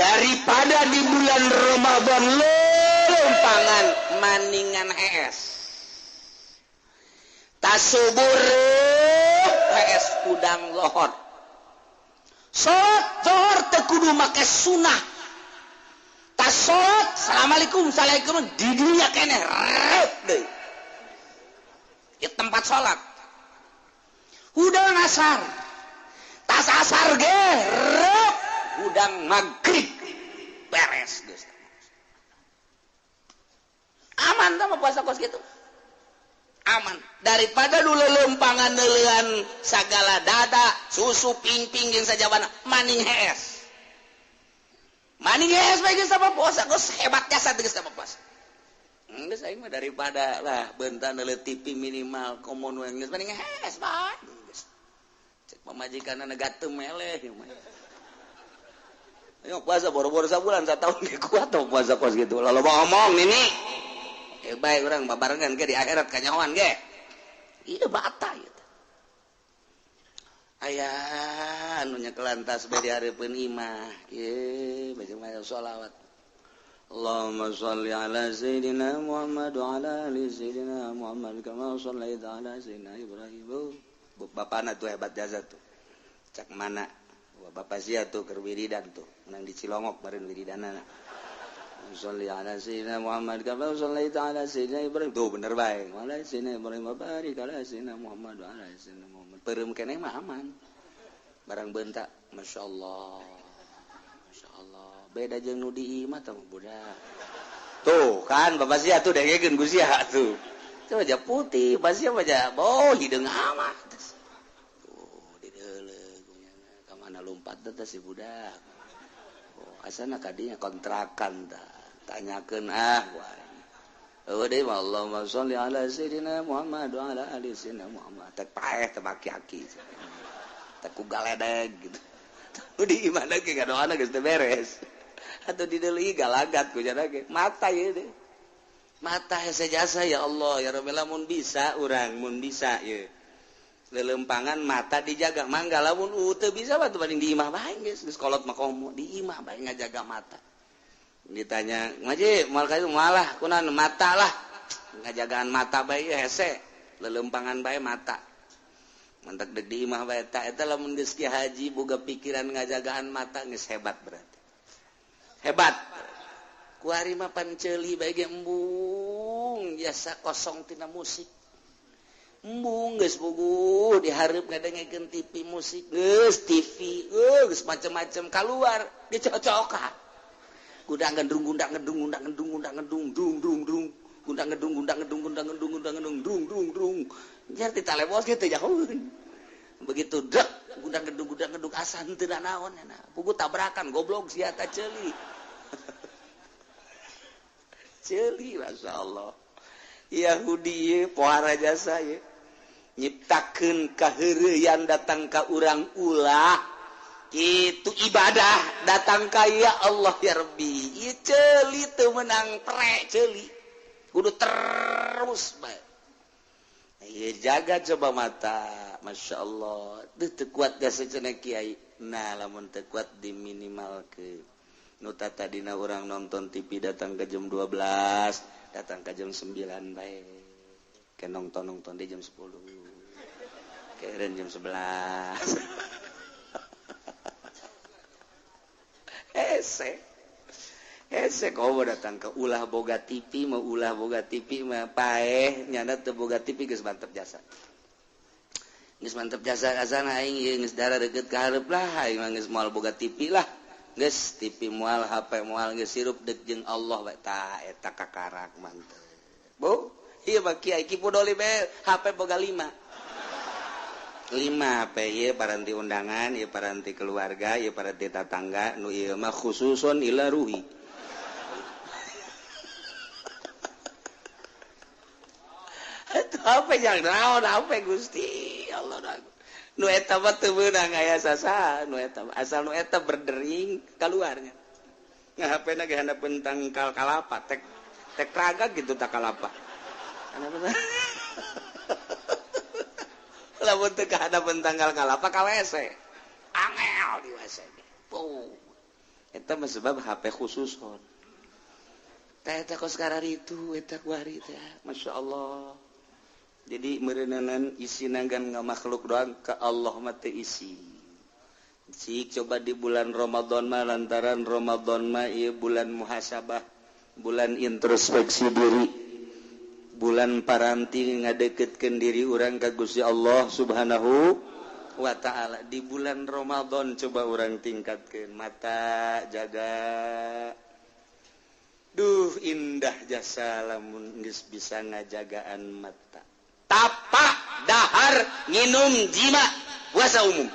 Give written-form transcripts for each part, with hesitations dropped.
Daripada di bulan Ramadan lelempangan maningan hees. Tasubur hees udang lohor. Salat zuhur teu kudu make sunah. Tas salat assalamualaikum assalamualaikum di dunia keneh rep deui. Di tempat salat. Hudang asar. Tas asar ge rep hudang maghrib. Beres geus. Aman tah puasa kos kitu. Aman daripada dulu lempangan neulean sagala dada susu pingping jeung sajabana maning hees bae geus apa puasa geus hebat jasa geus apa puasa geus aing mah daripada lah beunta neuleuh TV minimal komo nu geus maning hees bae geus cek pamajikanna gatem meleh ayo puasa boro-boro sabulan sataun ge kuat tong puasa kos kitu loba omong nini. Baik orang babarengan ke di akhirat kanyahoan ge. Ieu bata ieu. Aya anu nyekelan tasbih di hareupeun imah. Ieu baca maca sholawat. Allahumma shalli ala sayidina Muhammad wa ala ali sayidina Muhammad kama shallaita ala sayidina Ibrahim. Bapana tuh hebat jasa tuh. Cak mana? Bapak sia tuh keur wiridan tuh, menang di Cilongok baren wiridanana. Sholli ala sayyidina Muhammad kama shallaita ala sayyidina Ibrahim. Tuh bener bae. Wa ala sayyidina Ibrahim wa barik ala sayyidina Muhammad wa ala sayyidina Muhammad. Peureum keneh mah aman. Barang beunta, masyaallah. Masyaallah. Beda jeung nu di imah tah budak. Tuh kan bapak sia tuh dengekeun ku sia tuh. Teu aja putih, bapak sia mah ja boh hideung amat. Tuh dideuleu ka mana lompat teh si budak. Oh, asana kadinya kontrakan tah. Tanyakeun ah wae. Eueuh deui mah Allahumma sholli ala sayidina Muhammad wa ala ali sayidina Muhammad. Teh paeh teh baki-aki. Teh ku galedeg gitu. Tuh di imahna ge ngadoana geus teu beres. Atuh dideuleuh galagat ku jana ge. Mata ieu teh. Mata hese jasa ya Allah ya Rabbi lamun bisa urang mun bisa ieu. Lelempangan mata dijaga mangga lamun teu bisa mah teu banding di imah bae geus geus kolot mah komo di imah bae ngajaga mata. Ditanya ngaji mal kayu malah kunan mata lah ngajagaan mata bae hese lelempangan bae mata mantak deg di imah bae ta eta lamun geus ki haji boga pikiran ngajagaan mata geus hebat berarti hebat kuari mah pan ceuli bae ge embung biasa kosong tina musik embung geus puguh dihareup ngadengekeun TV musik geus TV geus macem-macem kaluar dicocokan gundang gendung gundang gendung gundang gendung gundang gendung dung dung dung gundang gendung gundang gendung gundang gendung gundang gendung dung dung dung jar ditalebos kitu jauh begitu dek gundang gendung asa henteu naon nya puguh tabrakan goblok sia ta ceuli ceuli masyaallah Yahudi ieu pohara jasa ieu nyiptakeun kaheureuyan datang ka urang ulah itu ibadah datang ka ya Allah ya Rabbi ieu ceuli teu meunang pre ceuli kudu terus bae ieu jaga coba mata masyaallah teu kuat jasa cenah kiai nah lamun teu kuat diminimalkeun nu tadina urang nonton TV datang ke jam 12 datang ke jam 9 bae ke nonton di jam 10 keren jam 11 hese hese kau datang ke ulah boga TV mau ulah boga TV mah paeh nyana teu boga TV geus mantep jasa geus mantep jasa asana aing ieu geus darah deukeut ka hareup lah aing mah geus moal boga TV lah geus TV moal HP moal geus sirup deuk jeung Allah bae tah eta kakarak mantep bu ieu mah kiai Ki Pudoli bae HP boga 5 5 HP ieu paranti undangan ieu paranti keluarga ieu paranti tatangga nu ieu mah khususun ila ruhi eta HP jang naon HP Gusti Allah nu eta mah teu meunang aya sasaha nu eta asal nu eta berdering kaluarnya nga HP na ge handapeun tangkal kalapa tek tek raga gitu tak kalapa lamun teu kahadapeun tangkal kalapa ka WC angel di WC. Eta mah sebab HP khusus hon. Teh eta kos kararitu eta kuari teh. Masya Allah. Jadi meureunanan isina gan ngamakhluk doang ka Allah mah teu isi. Cik coba di bulan Ramadan mah lantaran Ramadan mah ieu bulan muhasabah, bulan introspeksi diri, bulan paranti ngadeketkeun diri urang ka Gusti Allah Subhanahu wa ta'ala. Di bulan Ramadan coba urang tingkatkeun mata jaga. Duh indah jasa lamun geus bisa ngajagaan mata. Tapak dahar nginum jima puasa umum.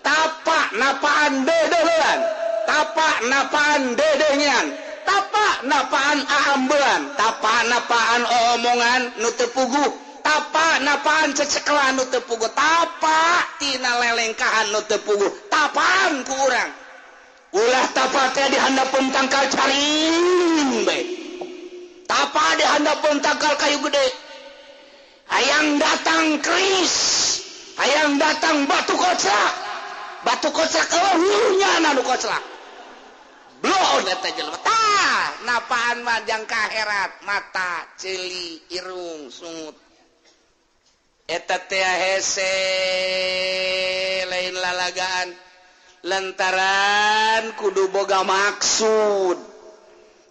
Tapak napaan dedehan, tapak napaan dedengan, tapak napaan aambean, tapak napaan omongan nu teu puguh, tapak napaan cecekelan nu teu puguh, tapak tina lelengkahan nu teu puguh, tapaan ku urang. Ulah tapa teh di handapeun tangkal caring bae. Tapa di handapeun tangkal kayu gede. Hayang datang keris, hayang datang batu koclak. Batu koclak eueuhnya nu koclak. Bloon eta jelema. Tah, napaan mah jang kaherat, mata, ceuli, irung, sungut. Eta teh hese lain lalagaan. Lantaran kudu boga maksud.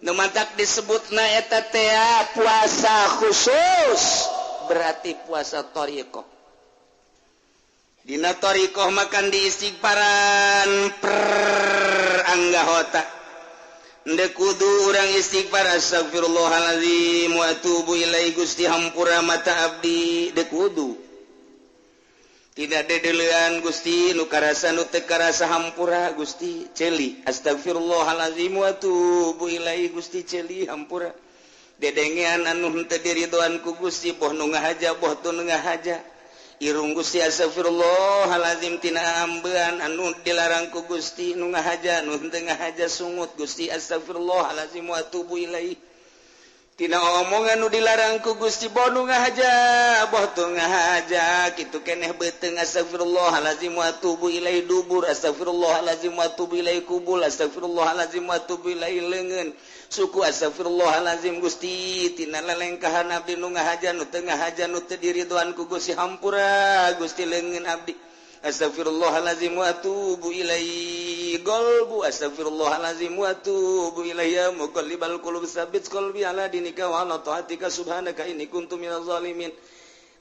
Nu mantak disebutna eta teh puasa khusus, berarti puasa thariqah. Dina thariqah makan di istighfaran per anggahota. Ndek kudu urang istighfar astagfirullahalazim wa atubu ilaihi Gusti hampura mata abdi, dek kudu. Tidak dedelean Gusti nu karasa nu teu karasa hampura Gusti ceuli astagfirullahalazim wa atubu ilaihi Gusti ceuli hampura. Dedengean anu henteu diridoan ku Gusti boh nu ngahaja boh teu nu ngahaja. Irung Gusti astagfirullahalazim tina ambean anu dilarang ku Gusti nu ngahaja nu henteu ngahaja sungut Gusti astagfirullahalazim wa atubu ilaihi. Tina omongan nu dilarang ku Gusti boh nu ngahaja boh teu ngahaja kitu keneh beuteung astagfirullahalazim wa atubu ilaihi dubur astagfirullahalazim wa atubu ilaihi kubul astagfirullahalazim wa atubu ilaihi leungeun suku astagfirullahalazim Gusti tina lelengkahan abdi nu ngahaja nu teu ngahaja nu teu diridoan ku Gusti hampura Gusti leungeun abdi astagfirullahalazim wa atubu ilaihi qalbu astagfirullahalazim wa atubu ilaihi ya muqallibal qulub tsabbit qalbi ala dinika wa ala taatika subhanaka inni kuntu minaz zalimin.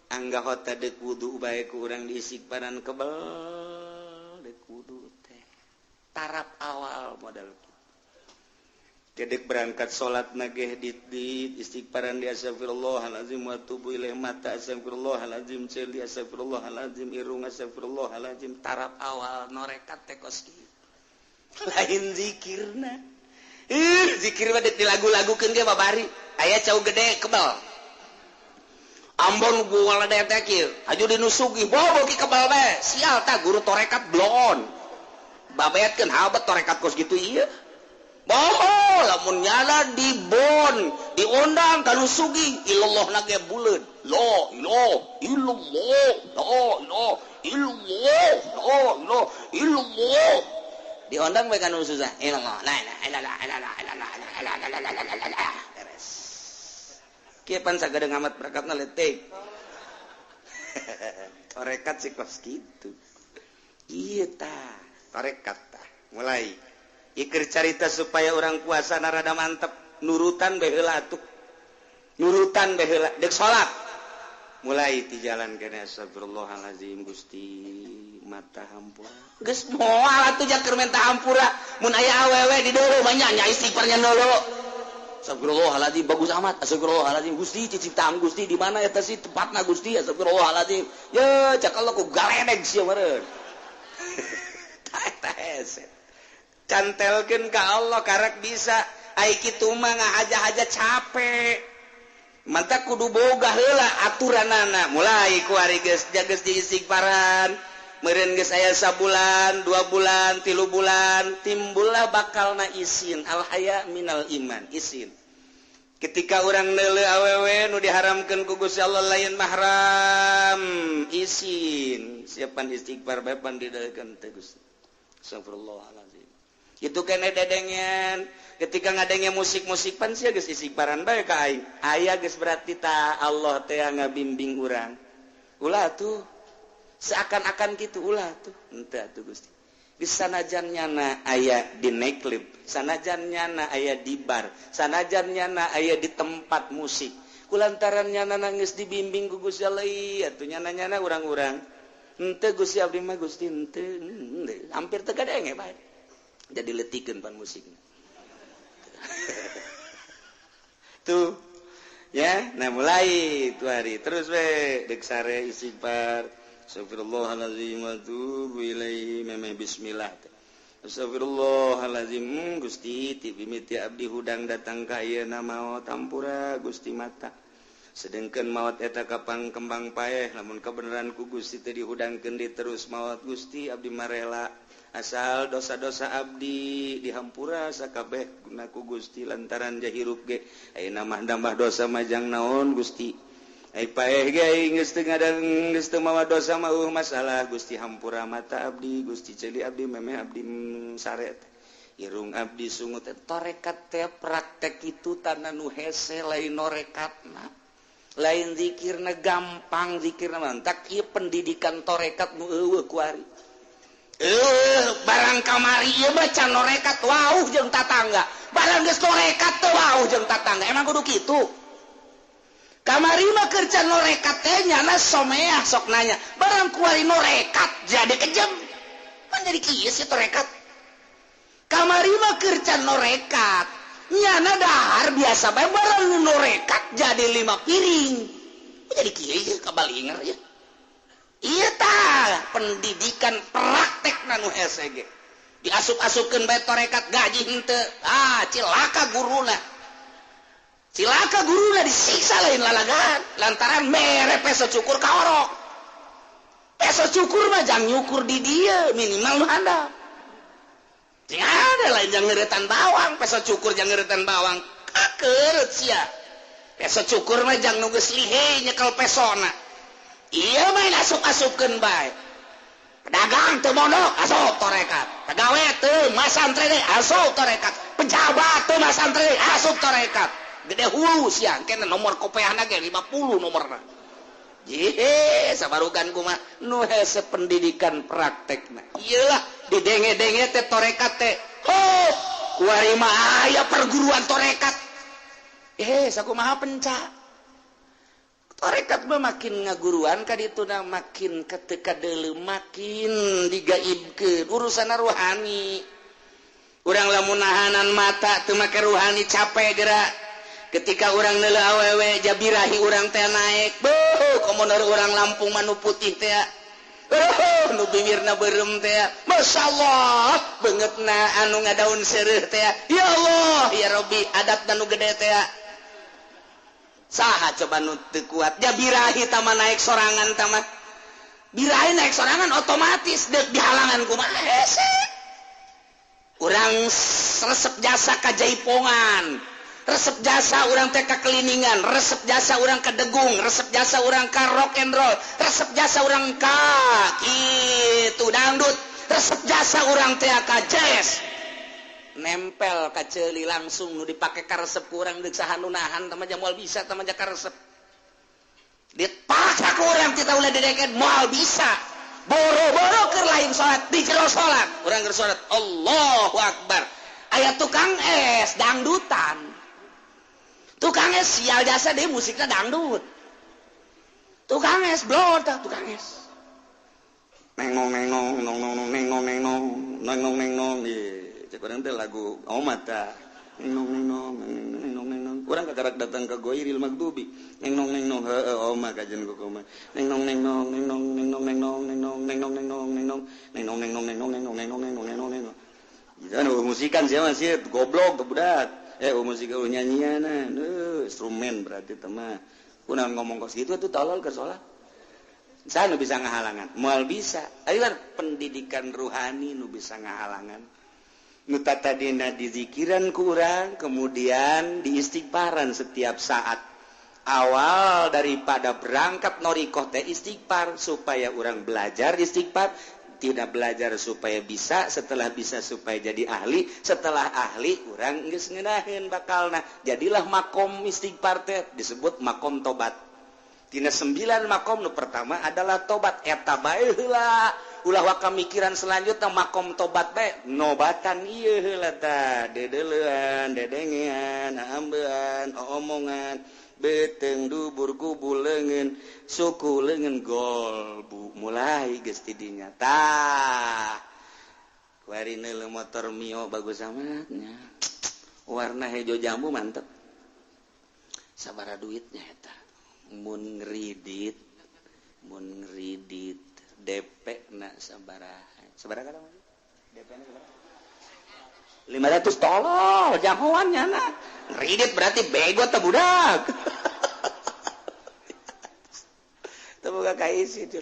Anggahota deuk wudu bae ku urang diistighfaran kebel deuk wudu teh tarap awal modal Dedek berangkat salat nageh di istighfaran di astagfirullahalazim wa atubu ilaihi mata astagfirullahalazim ceuli astagfirullahalazim irung astagfirullahalazim tarap awal norekat teh kos kieu. Lain zikirna. Ih, zikir mah deuk dilagu-lagukeun ge babari. Aya cau gede kebal. Ambon gua ladeh teh kieu, haju dinusugi bobo ki kebal bae. Sial tah guru torekat bloon. Babayatkeun habet torekat kos kitu ieu. Boho lamun nyala di bon diundang kalau sugi ilallah nage buleud la ilaha illallah la ilaha illallah la ilaha illallah diundang bae kanu susah ilallah la ilaha illallah la ilaha illallah beres kieu pan sagadeng amat berakatna letik torekat sih kos kitu ieu tah torekat tah mulai Iker carita supaya orang puasa narada mantep nurutan bae heula atuh. Nurutan bae heula deuk salat. Mulai ti jalan kene astagfirullahalazim Gusti mata hampura. Geus moal atuh jaker menta hampura mun aya awewe di deuleu mah nya istighfarnya deuleu. Astagfirullahalazim bagus amat astagfirullahalazim Gusti ciciptaan Gusti di mana eta sih tempatna Gusti astagfirullahalazim. Ye cak Allah ku galedeg sia meureun. Eta hese. Cantelkeun ka Allah karek bisa ai kitu mah ngahaja-haja capek manta kudu boga heula aturanana mulai ku ari geus geus diistighfaran meureun geus aya sabulan 2 bulan 3 bulan timbullah bakalna isin al haya minal iman isin ketika urang neuleuh awewe nu diharamkeun ku Gusti Allah lain mahram isin siapan istighfar bae pan didalkeun teh Gusti astagfirullahalazim. Itu kene dedengen ketika ngadenge musik-musik pan sia geus istighfaran bae ka aing. Aya geus berarti ta Allah teh ngabimbing urang. Ulah tuh seakan-akan gitu ulah tuh henteu atuh Gusti. Geus sanajan nyana aya di nightclub, sanajan nyana aya di bar, sanajan nyana aya di tempat musik. Kulantaran nyana nangis dibimbing ku Gusti Allah atuh nyana-nyana urang-urang. Henteu Gusti abdi mah Gusti henteu, hampir teu kadenge bae. Jadi letikeun pan musikna. Tuh ya, nah mulai tu hari terus we deuk sare istighfar. Astagfirullahalazim wa atubu ilaihi memeh bismillah. Astagfirullahalazim Gusti ti mimiti abdi hudang datang ka ayeuna maot hampura Gusti mata. Sedengkeun maot eta kapang kembang paeh lamun kebenaran ku Gusti teh dihudangkeun di terus maot Gusti abdi marela. Asal dosa-dosa abdi dihampura sakabeh guna ku Gusti lantaran jahirup ge ayeuna mah nambah dosa majang naon Gusti. Ai paeh ge geus teu ngadang geus teu mawa dosa mah masalah Gusti hampura mata abdi Gusti ceuli abdi memeh abdi sare irung abdi sungut torekat teh praktek itu tanah nu hese lain norekatna lain zikirna gampang zikirna mantak ieu pendidikan torekat nu eueuh kuari. Barang kamari ieu mah can norekat wauh jeung tatangga. Barang geus norekat teh wauh jeung tatangga. Emang kudu kitu. Kamari mah keur can norekat teh nyana someah sok nanya. Barang kuari norekat jadi kejem. Pan jadi kieu sih torekat. Kamari mah keur can norekat nyana dahar biasa bae barang norekat jadi 5 piring. Jadi kieu ieu kabalinger ieu. Iya tah pendidikan praktek nu hese ge diasup-asupkeun bae torekat gaji henteu ah cilaka guruna disiksa lain lalagan lantaran mere peso cukur ka orok peso cukur mah jang nyukur di dieu minimal nu handap sing ada lain jang ngeuretan bawang peso cukur jang ngeuretan bawang kakeut sia peso cukur mah jang nu geus lihe nyekel pesona. Iya main asup-asupkeun bae. Pedagang teu mondok asup torekat. Pegawai teu masantren asup torekat. Pejabat teu masantren asup torekat. Gede hulu sia engke nomor kopeahna ge 50 nomorna. Ye sabarukan kumaha nu hese pendidikan praktekna. Iyalah didenge-denge teh torekat teh. Ho, kuari mah aya perguruan torekat. Sakumaha pencak. Torekat mah makin ngaguruan ka dituna makin ketika deuleu makin digaibkeun urusan ruhani. Urang lamun nahanan mata teu make ruhani capek geura. Ketika urang neuleuh awewe jabirahi urang teh naek. Beuh, komono urang Lampung mah nu putih teh. Nu bibirna beureum teh. Masyaallah, beungeutna anu ngadaun seureuh teh. Ya Allah, ya Rabbi, adatna nu gede teh. Saha coba nu teu kuat jabirahi tama naik sorangan tama birahi naik sorangan otomatis deuk dihalangan kumaha hese urang resep jasa ka jaipongan resep jasa urang teh ka keliningan resep jasa urang ka degung resep jasa urang ka rock and roll resep jasa urang ka kitu dangdut resep jasa urang teh ka jazz nempel ka ceuli langsung nu dipake karesep kurang deuk saha nu nahan tah mah moal bisa tah mah karesep dipaksa ku urang kita ulah dideket moal bisa boro-boro keur lain salat di jero salat urang keur salat Allahu Akbar aya tukang es dangdutan tukang es sial jasa deui musikna dangdut tukang es blor tah tukang es nengong nengong nong nong neng nong neng nong neng nong neng nong cek urang teh lagu omat tah neng nong neng nong neng nong neng nong urang kakarak datang ke Goiril Magdubi neng nong neng nong heueuh oma kajen ku koma neng nong neng nong neng nong neng nong neng nong neng nong neng nong neng nong neng nong neng nong neng nong neng nong neng nong neng nong neng nong neng nong neng nong jangan musikan sia mah sia goblok tuh budak musik nyanyian instrumen berarti teh mah kunaon ngomong kos kitu atuh tolol keur salat saya nu bisa ngahalangan moal bisa ayo pendidikan ruhani nu bisa ngahalangan nu tadina dizikiran ku urang kemudian diistighfaran setiap saat awal daripada berangkat norikoh teh istighfar supaya urang belajar istighfar Tidak belajar supaya bisa, setelah bisa supaya jadi ahli, setelah ahli urang geus ngeunaheun bakalna. Jadilah makom istighfar teh disebut makom tobat. Tina 9 makom nu pertama adalah tobat. Eta bae heula. Ulah waka mikiran selanjutnya makom tobat bae nobatan ieu heula tah dedeleuan, dedengean, ambean, omongan, beteng dubur kubul leungeun, suku leungeun golbu mulai geus ti dinya tah. Kuari neuleuh motor Mio bagus amat nya. Warna hejo jambu mantep. Sabaraha duitnya eta? Mun ngridit DP na sabaraha. Sabaraha kadang? DP na sabaraha? 500 tolol jahoan nya na. Ngridit berarti bego teh budak. Teu boga kaisi teh.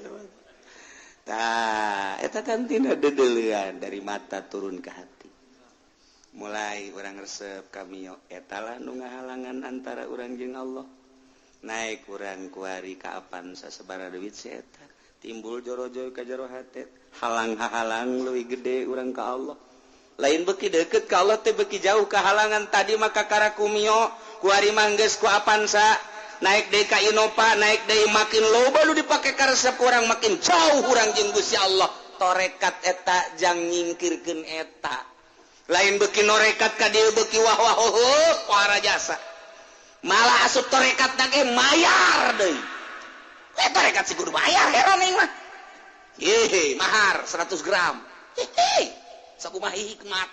Tah, eta kan tina dedeleuan dari mata turun ke hati. Mulai urang resep ka Mio, eta lah nu ngahalangan antara urang jeung Allah. Naik urang kuari ka Avanza sabaraha duit si eta. Timbul jorojoy ka jero hate, halang-halang leuwih gede urang ka Allah. Lain beuki deukeut ka Allah teh beuki jauh ka halangan. Tadi maka karaku Mio, kuari mah geus ku Avanza, naik deui ka Innova, naik deui makin loba nu dipake karesep urang makin jauh urang jeung Gusti Allah. Torekat eta jang nyingkirkeun eta. Lain beuki norekat ka dieu beuki wah-wah heuh para jasa. Malah asup torekat na ge mayar deui. Torekat si kudu bayar heran aing mah. Hehe, mahar 100 gram. Hehe. Sakumaha hikmat.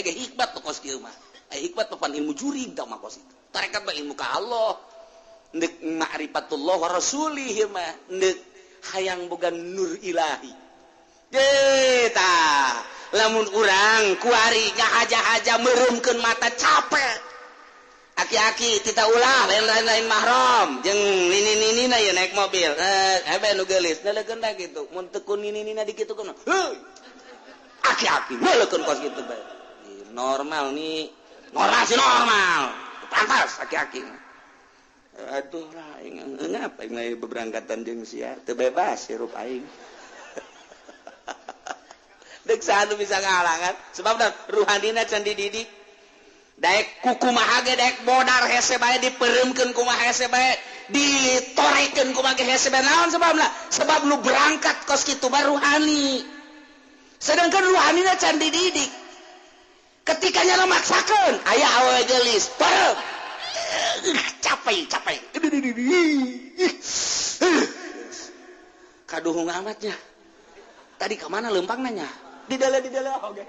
Ge hikmat teh kos kieu mah. Hikmat papan ilmu jurig tah mah kos itu. Tarekat mah ilmu ka Allah. Ndek ma'rifatullah wa rasulih mah ndek hayang boga nur ilahi. Deh tah, lamun urang kuari ngahaja-haja meureumkeun mata capek. Aki-aki tita ulah lain-lain mahram jeung nini-ninina ieu naik mobil. Hebe nu geulis neulekeun da kitu. Mun teu ku nini-ninina dikitukeun. Heuy. Aki-aki neulekeun kos kitu bae. Normal nih. Normal sih normal. Pantas aki-aki. Aduh lah aing ngapa aing lain beberangkatan jeung sia teu bebas hirup aing. Deuk saha nu bisa ngahalangan sebab da ruhanina can dididik. Daek kukumaha ge daek bodar hese bae dipereumkeun kumaha hese bae ditorekeun kumaha ge hese bae naon sebabna? Sebab nu berangkat kos kitu bae ruhani. Sedangkan ruhanina can dididik. Ketika nyana maksakeun aya awewe geulis, perep. Capek. Kaduhung amatnya. Tadi ke mana lempang nanya? Di dalam oke.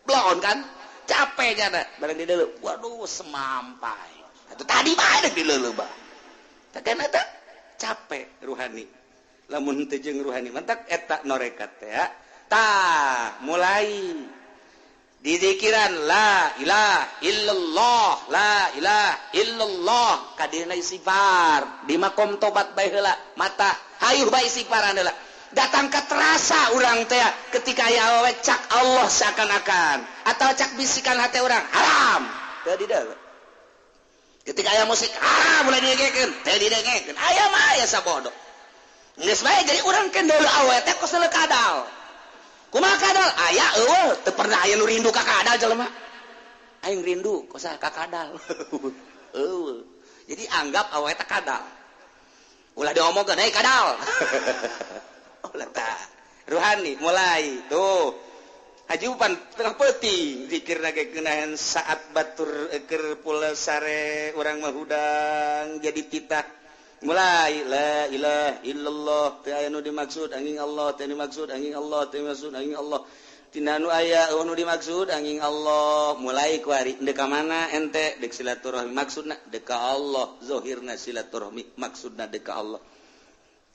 Belon kan? Capek jana, barang di dalam. Waduh, semampai. Atau tadi bae di dalam bah. Kan eta capek ruhani. Lamun teu jeung ruhani mantak eta norekat teh ya. Tah, mulai dizikiran la ilaha illallah, la ilaha illallah, kadieuna istighfar, di makom tobat bae heula, mata hayuh bae istighfaran heula. Datang ke terasa urang teh ketika aya awewe cak Allah seakan-akan atau cak bisikan hati urang haram teu di deuleu. Ketika aya musik haram mulai didengekeun, teu didengekeun. Aya mah aya sabodo. Geus bae jadi urang ke deuleu awewe teh kos deuleu kadal. Kumaha kadal? Aya eueuh teu pernah aya nu rindu ka kadal jelema. Aing rindu kos ka kadal. Eueuh. Jadi anggap awewe teh kadal. Ulah diomongkeun hei kadal. Ulah tah. Ruhani mulai tuh. Hajupan tengah peuting zikirna ge geunahan saat batur keur pula sare urang mah hudang jadi titah. Mulai la ilaha illallah teu aya nu dimaksud angin Allah teu dimaksud angin Allah teu dimaksud angin Allah tina nu aya nu dimaksud angin Allah. Mulai kuari deuk ka mana ente deuk silaturahmi maksudna deuk ka Allah, zahirna silaturahmi maksudna deuk ka Allah,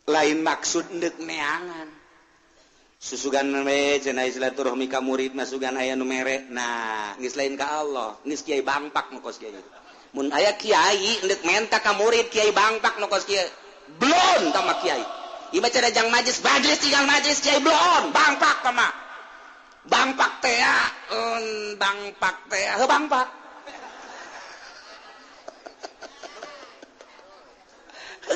lain maksud deuk neangan susugan we cenah silaturahmi ka murid masugan aya nu mere. Nah geus lain ka Allah, geus kiai bangpak nu kos kiai. Mun aya kiai ndek menta ka murid kiai bangpak nu kos kieu blon tama kiai. Ieu mah cenah jang majlis, majlis tinggal majlis kiai blon bangpak tama. Bangpak teh bangpak teh heuh bangpak.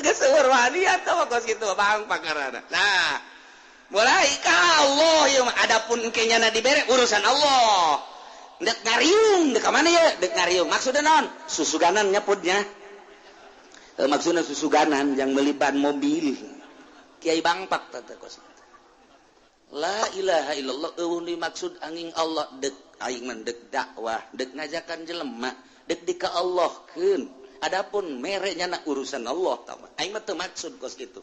Geus seueur wani atuh kos kitu bangpak ngaranna. Nah, Mulai ka Allah ieu mah, adapun engke nyana dibere urusan Allah. Dek ngariung, dek ka mana ya? Dek ngariung. Maksudna naon? Susuganan nyapudnya. Maksudna susuganan yang beli ban mobil. Kiai Bangpak teh kos. La ilaha illallah eueuh dimaksud angin Allah dek aing mah dek dakwah, dek ngajakan jelema, dek di ka Allahkeun. Adapun mere nyana urusan Allah tah. Aing mah teu maksud kos kitu.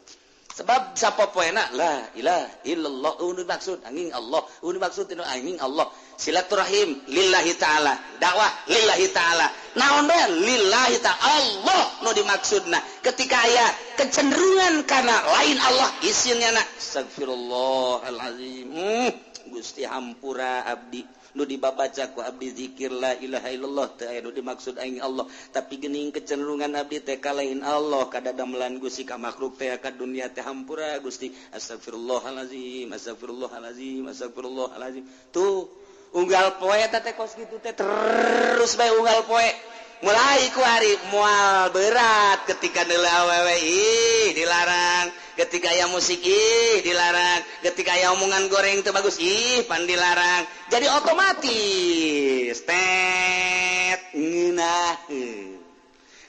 Sebab sapopoena la ilaha illallah eueuh dimaksud angin Allah, eueuh dimaksud angin Allah. Silaturahim lillahi ta'ala, dakwah lillahi ta'ala. Naon bae lillahi ta'ala, Allah nu dimaksudna. Ketika aya kecenderungan kana lain Allah isinnya na astagfirullahalazim. Gusti hampura abdi nu dibabaca ku abdi zikir la ilaha illallah teh aya nu dimaksud aing Allah, tapi geuning kecenderungan abdi teh ka lain Allah, kadadamelan Gusti ka makhluk teh ka dunia teh hampura Gusti. Astagfirullahalazim, astagfirullahalazim, astagfirullahalazim. Tuh unggal poe teh kos kitu teh terus bae unggal poe. Mulai ku hari moal berat ketika neuleuh awewe ih dilarang, ketika aya musik ih dilarang, ketika aya omongan goreng teu bagus ih pan dilarang. Jadi otomatis tet ngeunaheun.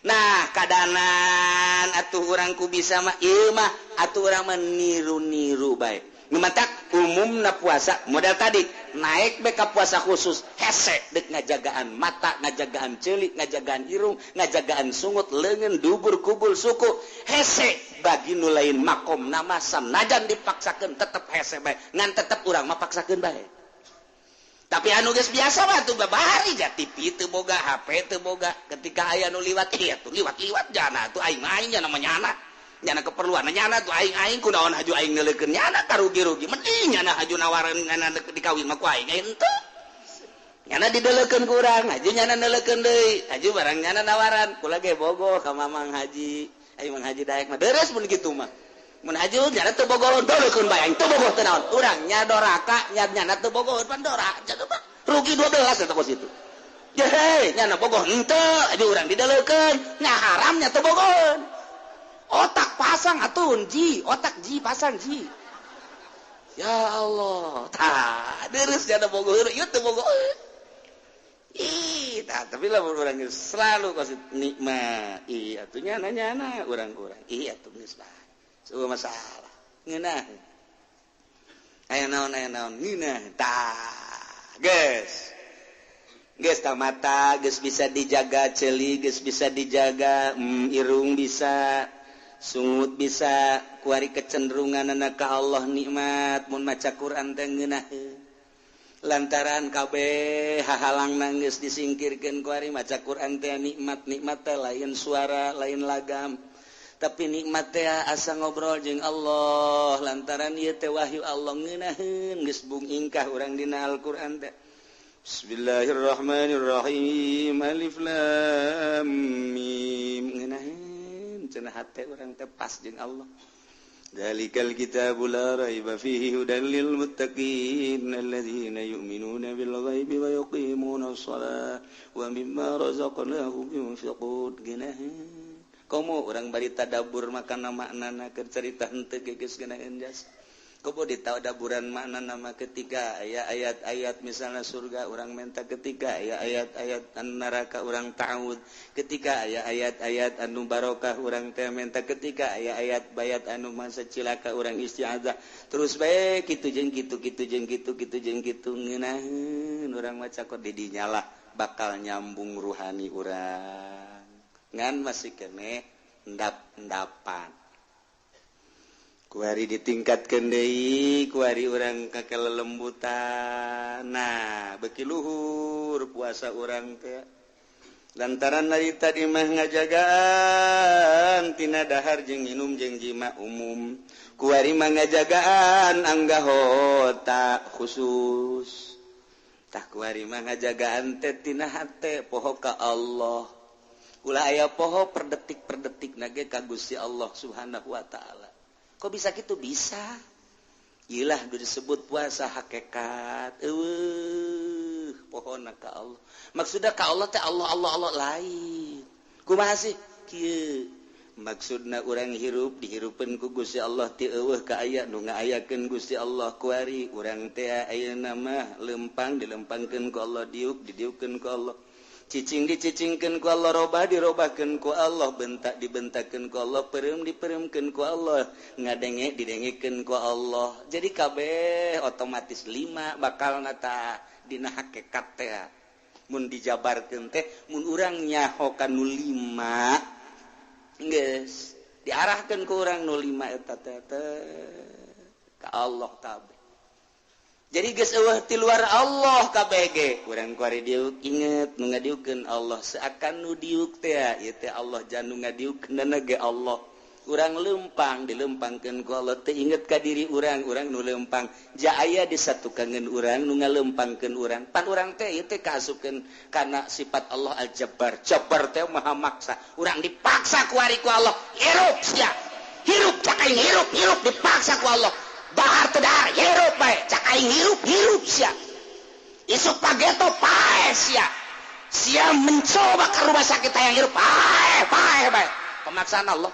Nah, kadanan atuh urang ku bisa mah ieu mah atuh urang mah niru-niru bae. Matak umumna puasa modal tadi naik be ka puasa khusus hese dek ngajagaan mata, ngajagaan ceuli, ngajagaan irung, ngajagaan sungut, leungeun, dubur, kubul, suku. Hese bagi nu lain makom nama sanajan dipaksakeun tetep hese bae, ngan tetep urang mah paksakeun bae. Tapi anu geus biasa mah atuh babari ja TV teu boga, HP teu boga, ketika aya nu liwat ieu tuh liwat-liwat jana tuh aing aing jana mah nyana. Nyana keperluan nyana tuh aing-aing kunaon haju aing neuleukeun nyana karugi-rugi mending nyana haju nawaran nyana dikawin mah ku aing henteu. Nyana dideleukeun ku urang haju nyana neuleukeun deui haju barang nyana nawaran kula ge bogoh ka Mamang Haji aing Mang Haji daek mah beres mun kitu mah. Mun haju nyana teu bogoh deleukeun bae aing teu bogoh teu naon urang nya doraka nya nyana teu bogoh pan doraka rugi 12 eta kos kitu. Jehe nyana bogoh henteu haju urang dideleukeun nya haramnya teu bogoh. Otak pasang atuh ji, otak ji pasang ji. Ya Allah, tah deres jana bogoh ieu teu bogoh. Ih, tah tapi lamun urang selalu kasih nikmat. Ih, atuh nyana nyana urang-urang. Ih, atuh geus bae. Eueuh masalah. Ngeunah. Aya naon ngeunah. Tah, geus. Geus tah mata geus bisa dijaga, ceuli geus bisa dijaga, irung bisa, sungut bisa, kuari kecenderungan anak ka Allah nikmat mun maca Quran teh ngeunaheun. Lantaran kabeh hahalang geus disingkirkeun kuari maca Quran teh nikmat, nikmat teh lain suara, lain lagam, tapi nikmat teh asa ngobrol jeung Allah. Lantaran ieu teh wahyu Allah ngeunaheun geus bung ingkah urang dina Al-Qur'an teh. Bismillahirrahmanirrahim. Alif lam mim. Ngeunaheun cenah hate urang teh pas jeung Allah. Dzalikal kitabu la raiba fihi hudan lil muttaqin alladzina yu'minuna bil ghaibi wa yuqimuna shalah wa mimma razaqnahum yunfiqun. Geunaheun komo urang bari tadabbur makana maknana keur carita henteu geus geunaheun jas. Komo ditadaburan makna nama ketika aya ayat-ayat misalnya surga urang menta, ketika aya ayat-ayat neraka urang ta'ud, ketika aya ayat-ayat anu barokah urang teh menta, ketika aya ayat bayat anu masa cilaka urang isti'adzah. Terus bae kitu jeung kitu kitu jeung kitu kitu jeung kitu ngeunaheun urang maca kok di dinya lah bakal nyambung ruhani urang. Ngan masih keneh endap-endapan. Kuari ditingkatkeun deui, kuari urang ka kelelembutan. Nah, beuki luhur puasa urang teh. Lantaran dari tadi mah ngajagaan tina dahar jeung minum jeung jima umum. Kuari mah ngajagaan anggahota khusus. Tah kuari mah ngajagaan teh tina hate poho ka Allah. Ulah aya poho per detik per detik nage ka Gusti Allah Subhanahu wa taala. Kok bisa gitu? Bisa. Ilah disebut puasa hakikat. Eueuh, pohona ka Allah. Maksudna ka Allah teh Allah Allah Allah lain. Kumaha sih? Kieu. Maksudna urang hirup dihirupeun ku Gusti Allah ti eueuh ka aya nu ngaayakeun Gusti Allah kuari urang teh ayeuna mah lempang dilempangkeun ku Allah, diuk didiukkeun ku Allah, cicing dicicingkeun ku Allah, robah dirobahkeun ku Allah, bentak dibentakeun ku Allah, peureum dipereumkeun ku Allah, ngadenge didengekeun ku Allah. Jadi kabeh otomatis lima bakal nata dina hakikat teh mun dijabarkeun teh mun urang nyaho ka nu lima geus diarahkeun ku urang nu lima eta teh ka Allah kabeh. Jadi geus eueuh ti luar Allah kabeh ge urang kuari diuk inget nu ngadiukeun Allah, seakan nu diuk teh ieu teh Allah jan nu ngadiukeunna ge Allah. Urang lempang dilempangkeun ku Allah teh inget ka diri urang, urang nu lempang ja aya disatukangeun urang nu ngalempangkeun urang. Pan urang teh ieu teh kaasupkeun kana sifat Allah Al-Jabbar. Jabbar teh maha maksa. Urang dipaksa ku ari ku Allah, hirup sia. Hirup cak aing hirup, hirup dipaksa ku Allah. Dahar teu dahar hirup bae, cak aing hirup, hirup sia. Isuk pageto pae sia. Sia mencoba ke rumah sakit hayang hirup pae, pae bae. Pemaksaan Allah.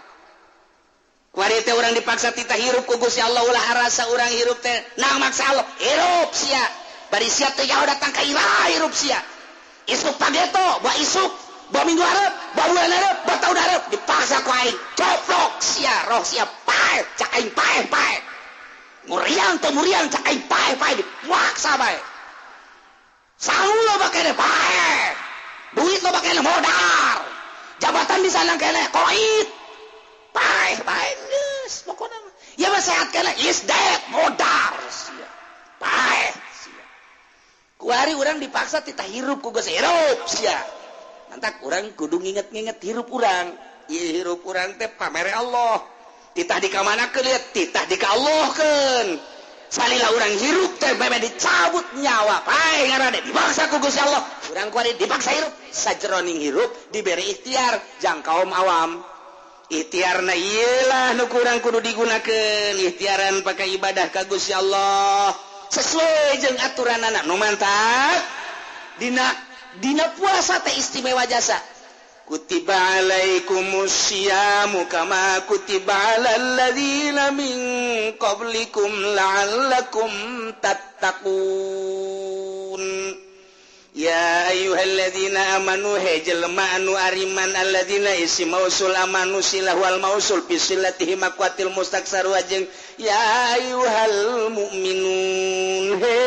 Kuari teh urang dipaksa tita hirup ku Gusti Allah, ulah rasa urang hirup teh nang maksa Allah hirup sia. Bari sia teh jauh datang ka iraha hirup sia. Isuk pageto, bawa isuk, bawa minggu hareup, bawa bulan hareup, bawa tahun hareup dipaksa ku aing. Coplok sia, roh sia pae, cak aing pae pae. Muriang teh muriang cak aing pae pae dipaksa bae. Sangu loba keneh pae. Duit loba keneh modar. Jabatan di sana keneh koit. Pae pae geus pokona mah. Ya mah sehat keneh is dead modar sia. Pae sia. Kuari urang dipaksa titah hirup ku geus hirup sia. Mantak urang kudu nginget-nginget hirup urang. Ieu hirup urang teh pamere Allah. Titah di kamanakeun lieu titah di ka Allahkeun. Salila urang hirup teh meme dicabut nyawa. Pae ngaranna dipaksa ku Gusti Allah. Urang kuari dipaksa hirup sajeroning hirup diberi ikhtiar jang kaum awam. Ikhtiarna ieu lah nu kurang kudu digunakeun, ikhtiaran pakai ibadah ka Gusti Allah sesuai jeung aturanana nu mantap. Dina dina puasa teh istimewa jasa. Kutiba alaikumusyiamu kama kutiba alal ladzina min qablikum la'allakum tattaqun. Ya ayyuhalladzina amanu he jelema anu ariman alladzina isi mausul amanu silah wal mausul bi silatihi maqwatil mustaksar wajeng ya ayyuhal mu'minun he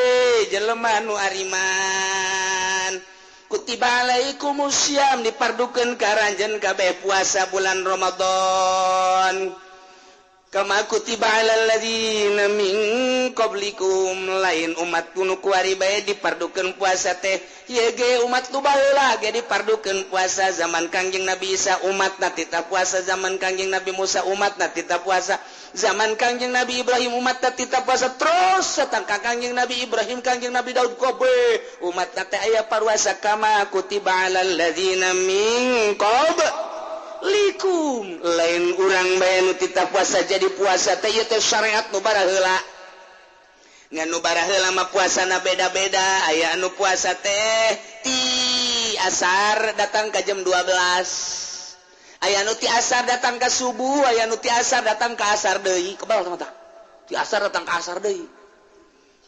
jelema anu ariman kutiba alaikumusyiam dipardukeun ka aranjeun kabeh puasa bulan Ramadan kama kutiba alal ladzina min qablikum lain umat nu kuari bae dipardukeun puasa teh ieu ge umat nu baheula ge dipardukeun puasa zaman Kangjeng Nabi Isa umatna tita puasa zaman Kangjeng Nabi Musa umatna tita puasa zaman Kangjeng Nabi Ibrahim umatna tita puasa terus satang ka Kangjeng Nabi Ibrahim Kangjeng Nabi Daud kobe umatna teh aya paruasa kama kutiba alal ladzina min qablikum lain urang bae nu tita puasa jadi puasa teh ieu teh syariat nu baraheula ngan nu baraheula mah puasana beda-beda aya anu puasa teh ti asar datang ka jam 12 aya anu ti asar datang ka subuh aya anu ti asar datang ka asar deui kebal tah ti asar datang ka asar deui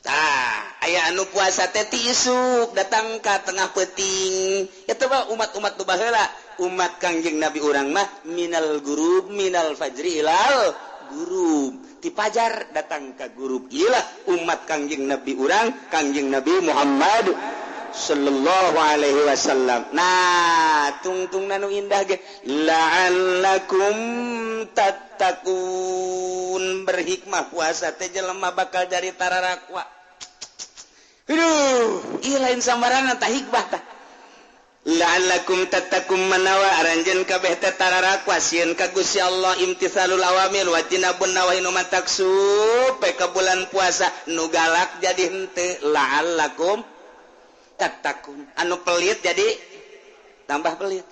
tah aya anu puasa teh ti isuk datang ka tengah peuting eta mah umat-umat nu baheula umat Kangjeng Nabi urang mah minal gurub minal fajri ilal gurub ti fajar datang ka gurub ilah umat Kangjeng Nabi urang Kangjeng Nabi Muhammad sallallahu alaihi wasallam. Nah tungtung nu indah ge la'allakum tattaqun berhikmah puasa teh jelema bakal jadi tararakwa. Aduh ieu lain sambarangan tah hikmah tah la'allakum tattaqum manawa aranjeun kabeh teh tararakwa sieun ka Gusti Allah imtithalul awamir wa tinabun nawahi nu mataksu pe ka bulan puasa nu galak jadi henteu la'allakum tattaqun anu pelit jadi tambah pelit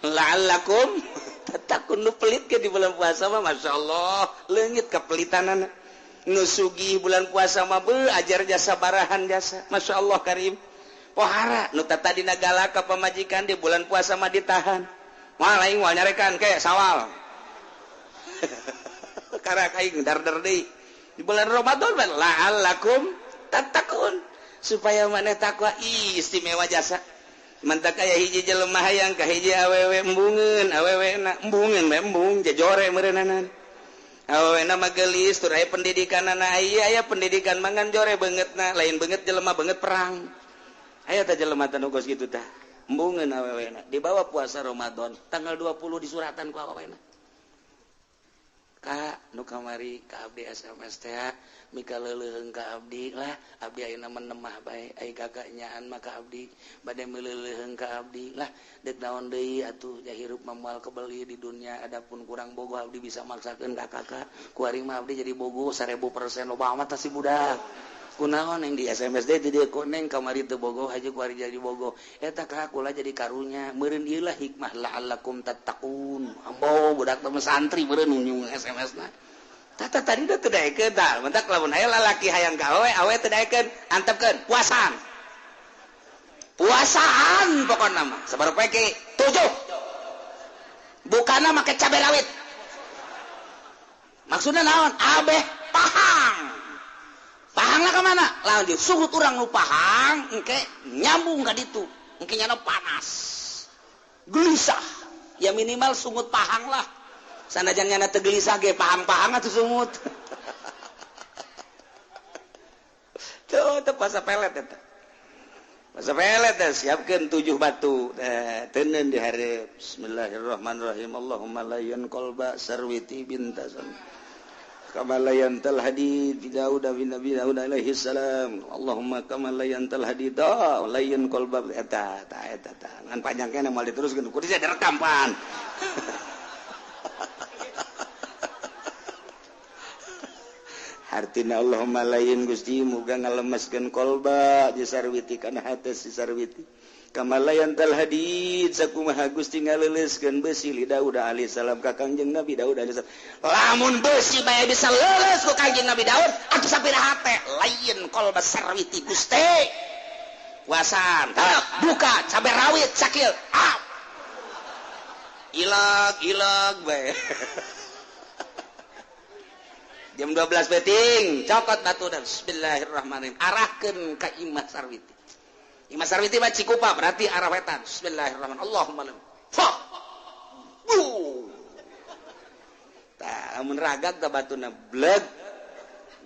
la'allakum tattaqun nu pelit ke di bulan puasa mah masyaallah leungit kapelitanana nu sugih bulan puasa mah beuh ajar jasa barahan jasa masyaallah karim pohara nu tadina galak ka pamajikan di bulan puasa mah ditahan Moal aing moal nyarekan ke sawal. Karak aing dar-dar deui. Di bulan Ramadan la'allakum tattaqun supaya maneh takwa. Ih, istimewa jasa. Mantak aya hiji jelema hayang ka hiji awewe embungeun, awewe na embungeun bae embung jajore meureunana. Awewe na mah geulis tur aya pendidikanana, aya pendidikan mangan jore beungeutna, lain beungeut jelema beungeut perang. Aya teh jelema teh nu kos kitu tah. Embungeun awewena dibawa puasa Ramadan tanggal 20 disuratan ku awewena. Ka nu kamari ka abdi SMS teh mika leuleuheung ka abdi lah, abdi ayeuna menemah bae ai kakak nyaan mah ka abdi bade meuleuheung ka abdi lah deuk naon deui atuh ja hirup mah moal kebeli di dunia adapun kurang bogoh abdi bisa maksakeun ka kakak kuari mah abdi jadi bogoh 1000% loba amat si budak. Kunaon yang di SMS deh di koneng kamari teu bogoh haja kuari jadi bogoh eta ka kula jadi karunya meureun ieu lah hikmah la'allakum tattaqun. Ambo budak teh santri meureun nyung SMS na tata tadi teh teu daekeun tah mentak lamun aya lalaki hayang ka awe awe teu daekeun antepkeun puasaan puasaan pokona mah sabar poe ke 7 bukana make cabe rawit maksudna naon abeh pahang pahanglah ke mana? Lalu suhut orang nu pahang, engke nyambung ka ditu, engke nyana panas, gelisah. Ya minimal sungut pahang lah. Sanajan nyana teu gelisah ge pahang-pahang atuh sungut. Tuh, teu puasa pelet eta. Puasa pelet teh siapkeun 7 batu. Teuneun di hareup. Bismillahirrahmanirrahim. Allahumma layyan qalba sarwiti bintasam. Kama layantal hadid Daud bin Nabi Daud alaihi salam. Allahumma kama layantal hadid layan qalba eta ta eta ta. Ngan panjang keneh moal diteruskeun kudu direkam pan. Artina Allahumma layin Gusti muga ngalemeskeun qalba di sarwiti kana hate si sarwiti. Kama layantal hadid sakumaha Gusti ngaleuleuskeun besi li Daud alaihi salam ka Kangjeng Nabi Daud alaihi salam. Lamun besi bae bisa leuleus ku Kangjeng Nabi Daud atuh sapira hate lain qalba sarwiti Gusti. Puasaan buka cabe rawit sakil up. Ilag ilag bae. Jam 12 beting cokot batu dan bismillahirrahmanirrahim arahkeun ka imah sarwiti. Imah Sarwiti mah Cikupa berarti arah wetan. Bismillahirrahmanirrahim. Allahumma fa. Bu. Tah lamun ragag ka batuna bleg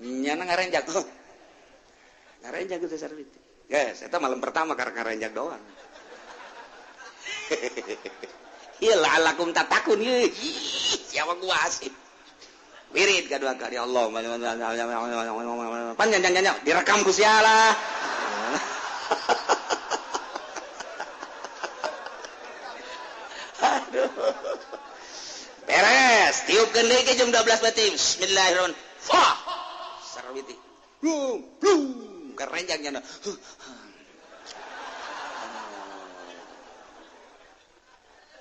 nyana ngarenjak. Ngarenjak teh Sarwiti. Geus eta malam pertama karek ngarenjak doang. Ieu la'allakum tatakun ieu. Siapa gua asik. Wirid kedua kali Allah. Panjang panjang direkam ku sialah. Aduh. Beres, tiupkeun deui ke jam 12 batin. Bismillahirrahmanirrahim. Fa. Sarwiti. Blung, blung, kerenjang nyana.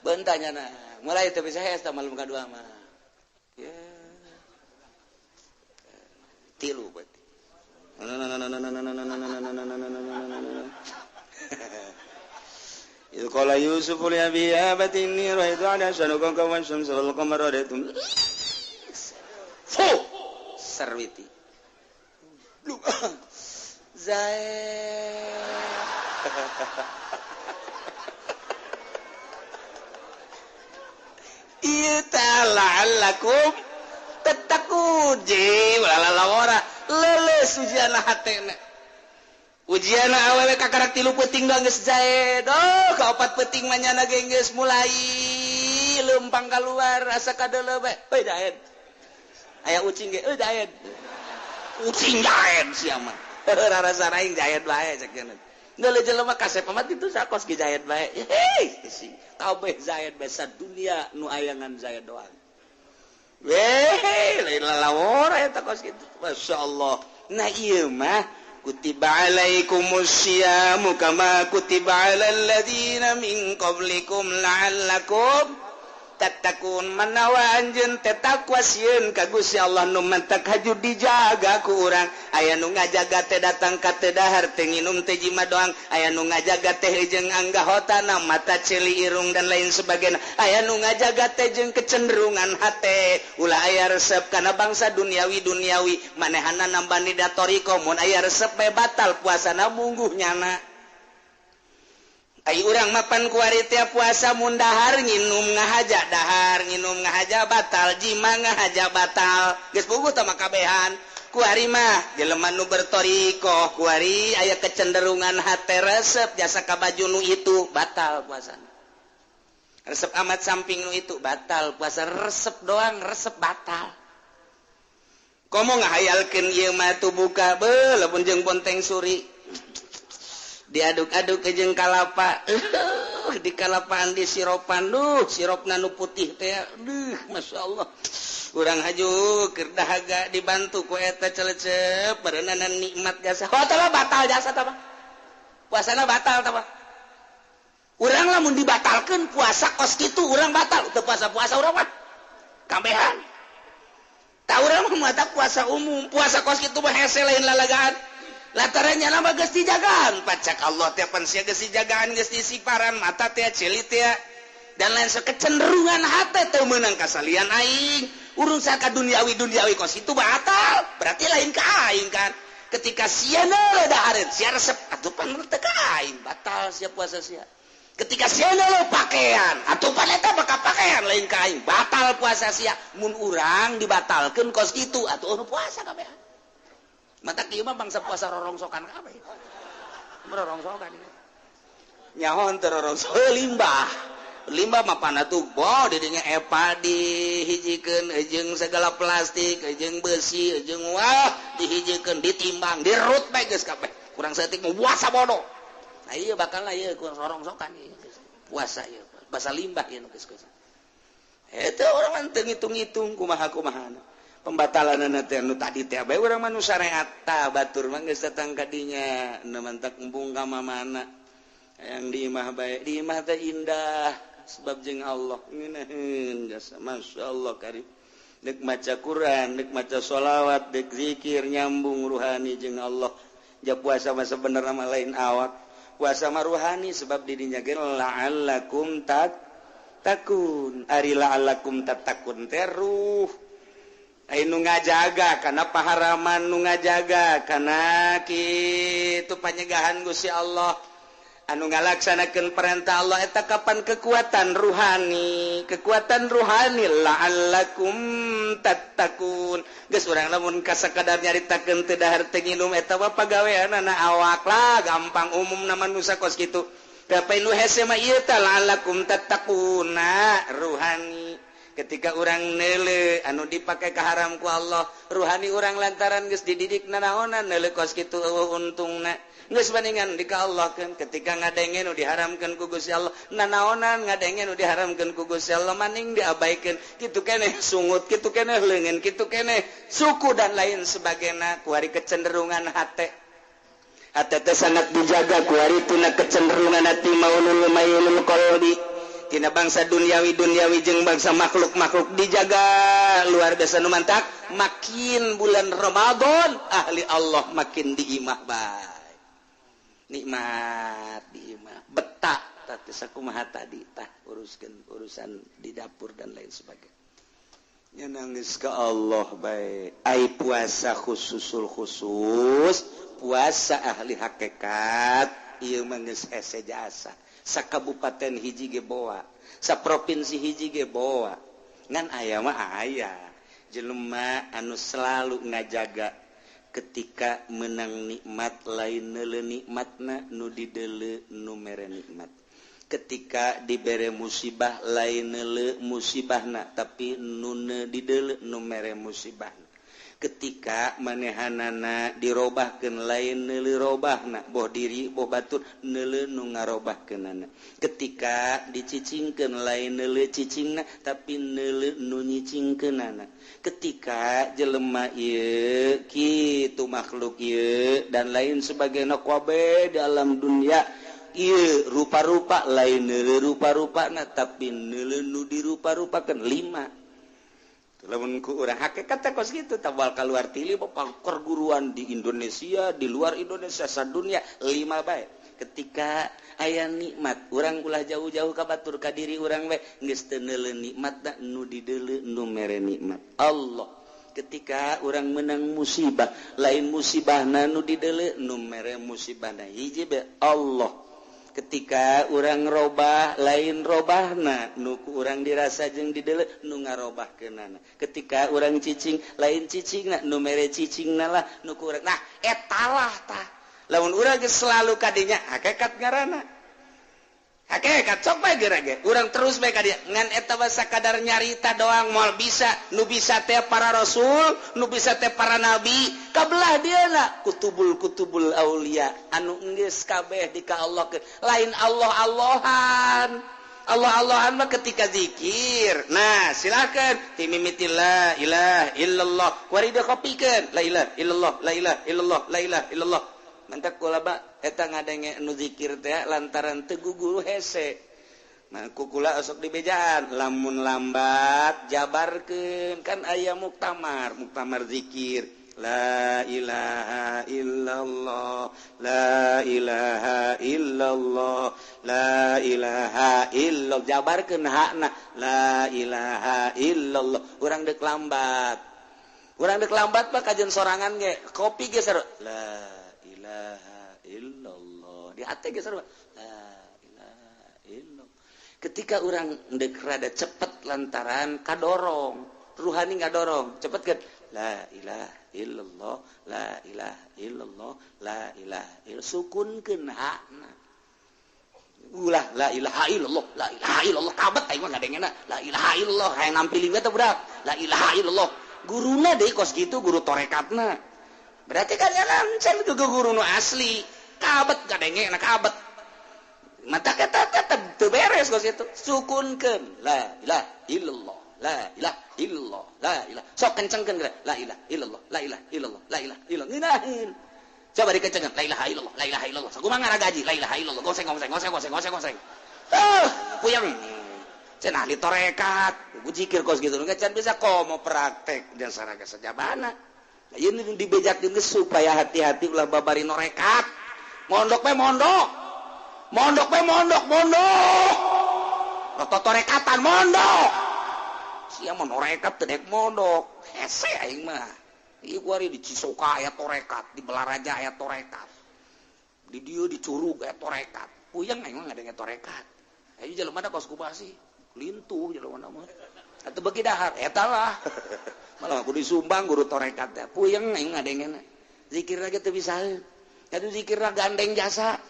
Bentah nyana. Mulai teu bisa hese malam kadua mah. Ya. Tilu berarti. Idh qala Yusuf li abihi ya abati inni ra'aytu ahada asyara kawkaban wasyamsa wal qamara ra'aytum. Fu sarwiti. Zae. Ieu ta'allakum tattaqun je lalalawara leuleus ujianna hatena. Ujianna awewe kakarak 3 peuting doang geus jae. Duh, ka 4 peuting mah nyana ge geus mulai leumpang kaluar asa kadeuleu bae. Euy daed. Aya ucing ge euy daed. Ucing daed sia mah. Rarasa aing jaed bae cek cenah. Deuleu jelema kasep amat itu sakos ge jaed bae. Hei, si kabeh jaed bae sadunia nu ayangan jaed doang. Weh, lain lalawara eta kos kitu. Masyaallah. Nah ieu mah kutiba alaikumusyiamu kama kutiba alal ladzina min qablikum la'allakum Tatakun manawa anjeun teh takwa sieun ka Gusti Allah nu mantak haju dijaga ku urang. Aya nu ngajaga teh datang ka teu dahar teu nginum teh jima doang. Aya nu ngajaga teh jeung anggahotana mata ceuli irung dan lain sebagainya. Aya nu ngajaga teh jeung kecenderungan hate ulah aya resep kana bangsa duniawi duniawi manehana nambani da thoriqoh mun aya resep bae batal puasana mungguh nyana. Ai urang mapan kuari tiap puasa mun dahar nginum ngahaja dahar nginum ngahaja batal jima ngahaja batal geus puguh tah makabehan kuari mah jelema nu berthoriqoh kuari aya kecenderungan hate resep jasa ka baju nu itu batal puasana resep amat samping nu itu batal puasa resep doang resep batal komo ngahayalkeun ieu mah tu buka beuh lamun jeung bonteng suri diaduk-aduk ke jeung kalapa di kalapaan di siropan duh sirupna nu putih teh duh masyaallah urang haju keur dahaga dibantu ku eta celecep bareunana nikmat jasa oh tah batal jasa tah puasana batal tah urang lamun dibatalkeun puasa kos kitu urang batal teu puasa-puasa urang mah kabehan tah urang mah mata puasa umum puasa kos kitu mah hese lain lalagaan latarannya lama geus dijagaan pacak Allah teh pan sia geus dijagaan geus disiparan mata teh ceuli teh dan lain kecenderungan hate teu meunang kasalian aing urusan ka duniawi duniawi kos itu batal berarti lain ka aing kan ketika sia neuleuh dahareun sia resep atuh pan teu ka aing batal sia puasa sia ketika sia neuleuh pakaian atuh pan eta bakal pakaian lain ka aing batal puasa sia mun urang dibatalkeun kos kitu atuh puasa kabehan mata kieu mah bangsa puasa rorongsokan kabeh. Rorongsokan. Nyaho teu rorongso limbah. Limbah mah pana tuh boh didinya epa dihijikeun jeung segala plastik, jeung besi, jeung wah dihijikeun ditimbang, dirut bae geus kabeh. Kurang saeutik mah puasa bodoh. Nah ieu bakal lah ieu kurang rorongsokan ieu. Puasa ieu, basa limbah ieu nu geus geus. Eta urang mah teu ngitung-ngitung kumaha-kumahana. Pembatalan teh nu tadi teh bae urang mah nu syariat tah batur mah geus datang ka dinya nu mantak embung ka mamana yang di imah bae di imah teh indah sebab jeung Allah ngeunaheun jasa masyaallah karim deuk maca Quran deuk maca sholawat deuk zikir nyambung ruhani jeung Allah ja puasa mah sebenarna mah lain awak puasa mah ruhani sebab di dinya ge la'allakum tattaqun ari la'allakum tattaqun teh ruh nu ngajaga karena paharaman nu ngajaga karena kitu panyegahan Gusti Allah anu ngalaksanakeun perintah Allah eta kapan kekuatan ruhani la'allakum tattaqun geus urang lamun kasakadar nyaritakeun teu dahar teu nginum eta mah pagaweanana awak lah gampang umumna manusa kos kitu tapi nu hese mah ieu teh la'allakum tattaquna ruhani ketika orang neule anu dipakai kaharam ku Allah ruhani orang lantaran geus dididik nanaonan neule kos kitu eueuh untungna geus bandingan di ka Allah keun ketika ngadenge nu diharamkeun ku Gusti Allah nanaonan ngadenge nu diharamkeun ku Gusti Allah maning diabaikeun kitu keneh sungut kitu keneh leungeun kitu keneh suku dan lain sebagainya kuari kecenderungan hate hate teh sangat dijaga kuari tina kecenderungan hati maulul mailul qalbi tina bangsa duniawi duniawi jeung bangsa makhluk-makhluk dijaga luar biasa nu mantak makin bulan Ramadan ahli Allah makin diimah bae nikmat diimah betak tah sakumaha tadi tah uruskeun urusan di dapur dan lain sebagainya nangis ke Allah bae ai puasa khususul khusus puasa ahli hakikat ieu mah geus hese jasa sakabupaten hiji ge boa saprovinsi hiji ge boa ngan aya mah aya jelema anu selalu ngajaga ketika menang nikmat lain neuleuh nikmatna nu dideuleu nu mere nikmat ketika dibere musibah lain neuleuh musibahna tapi nu dideuleu nu mere musibahna ketika manehanana dirobahkeun lain neuleuh robahna boh diri boh batur neuleuh nu ngarobahkeunana ketika dicicingkeun lain neuleuh cicingna tapi neuleuh nu nyicingkeunana ketika jelema ieu kitu makhluk ieu dan lain sebagainya kabeh dalam dunia ieu rupa-rupa lain neuleuh rupa-rupana tapi neuleuh nu dirupa-rupakeun lima. Lamun ku urang hakikat teh kos kitu tabal keluar tili perguruan di Indonesia, di luar Indonesia, sadunia lima bae. Ketika aya nikmat urang ulah jauh-jauh ka batur ka diri urang we geus teu neuleuh nikmatna nu dideuleu nu mere nikmat Allah. Ketika orang menang musibah lain musibahna nu dideuleu nu mere musibahna hiji be Allah. Ketika orang robah lain robahna nu ku urang dirasa jeung dideuleu nu ngarobahkeunana. Ketika orang cicing lain cicingna nu mere cicingna lah nu ku urang. Nah eta lah tah lamun urang geus selalu kadinya hakikat ngaranna hakikat sok bae geura ge urang terus bae ka dieu ngan eta mah sakadar nyarita doang moal bisa nu bisa teh para rasul nu bisa teh para nabi kabelah dieuna kutubul-kutubul aulia anu geus kabeh di ka Allah lain Allah-Allahan Allah-Allahan mah ketika zikir nah silakan timimiti la ilaha illallah kuari dikopikeun la ilaha illallah la ilaha illallah la ilaha illallah mantak kula ba eta ngadenge nu zikir teh lantaran teu guguru hese. Nah kukula osok dibejaan lamun lambat jabarkeun kan aya muktamar muktamar zikir la ilaha illallah la ilaha illallah la ilaha illallah jabarkeun hakna la ilaha illallah urang deuk lambat urang deuk lambat mah kajeun sorangan ge kopi ge seru la ilaha illallah di hati ge sarua la ilaha illallah. Ketika urang deuk rada cepet lantaran kadorong ruhani ngadorong cepet kan la ilaha illallah la ilaha illallah la ilaha illallah sukunkeun hakna ulah la ilaha illallah la ilaha illallah kabet aing mah ngadengena la ilaha illallah hayang nampiling teh budak la ilaha illallah guruna deui kos kitu guru torekatna berarti kan lancar ke guru nu asli kabet kadenge na kabet mata kata tetep teu beres kos itu sukunkeun la ilaha illallah la ilaha illallah la ilaha sok kencengkeun la ilaha illallah la ilaha illallah la ilaha illallah ngeunaheun coba dikencengkeun la ilaha illallah la ilaha illallah sakumaha ngaragaji la ilaha illallah goseng goseng goseng goseng goseng goseng puyeng cenah ahli torekat zikir kos kitu can bisa komo praktek dan saraga sajabana. Ini dibejakeun supaya hati-hati ulah babari norekat. Mondok we mondok. Mondok we mondok, mondok. Totorekatan mondok. Sia mah norekat teu dek mondok. Hese aing mah. Ieu kuari di Cisoka aya torekat, di Balaraja aya torekat. Di dieu di Curug aya torekat. Puyeng aing mah ngadenge torekat. Ayo jelema da kos kubah sih. Lintuh jelema mah. Atuh beuki dahar eta lah. Malah aku disumbang guru torekat teh puyeng aing ngadengena zikir lagi teu bisa atuh zikir gandeng jasa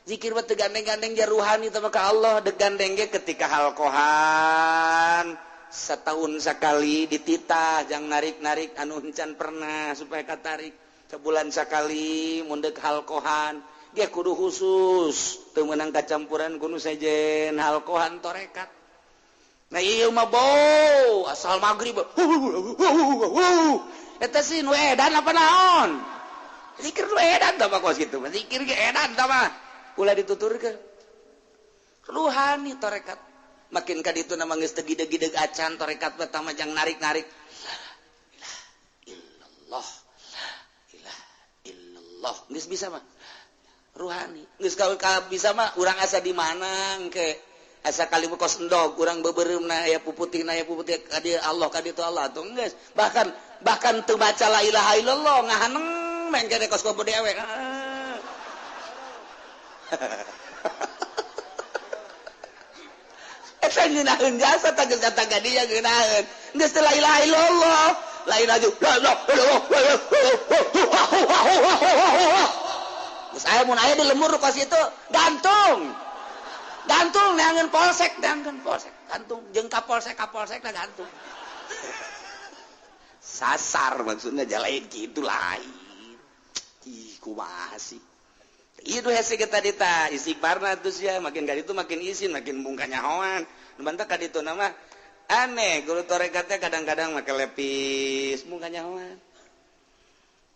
zikir mah teu gandeng-gandeng ja ruhani teh ka Allah deuk gandeng ge ketika halqohan setahun sekali dititah jang narik-narik anu encan pernah supaya katarik sebulan sekali mun deuk halqohan ge kudu khusus teu meunang kacampuran ku nu sejen halqohan torekat. Nah iya mah bau asal maghrib eta sih nu edan apa naon zikir nu edan tah mah kos kitu zikir ge edan tah mah ulah dituturkeun ruhani torekat makin ka ditu na mah geus teu gideg-gideg acan torekat mah tah mah jang narik-narik la ilaha illallah la ilaha illallah geus bisa mah ruhani geus bisa mah urang asa di mana engke asa kali kos endog urang beubeureumpna aya puputihna aya puputih ka dieu Allah ka ditu Allah atuh geus bahkan bahkan teu baca la ilaha illallah ngahaneng mengke kos kopo dewe eta ngeunaheun jasa tah geus datang ka dieu ngeunaheun geus teu la ilaha illallah lain aja la ilaha illallah geus aya mun aya di lemur kos itu gantung gantung neangan polsek gantung jeung kapolsek lah gantung sasar maksudnya jalain gitu lain ih kumaha sih itu hese kita dita istighfarna terus ya makin ka ditu makin isin makin bungka nyahoan nu bantak ka ditu nama aneh guru torekatnya kadang-kadang make lepis bungka nyahoan.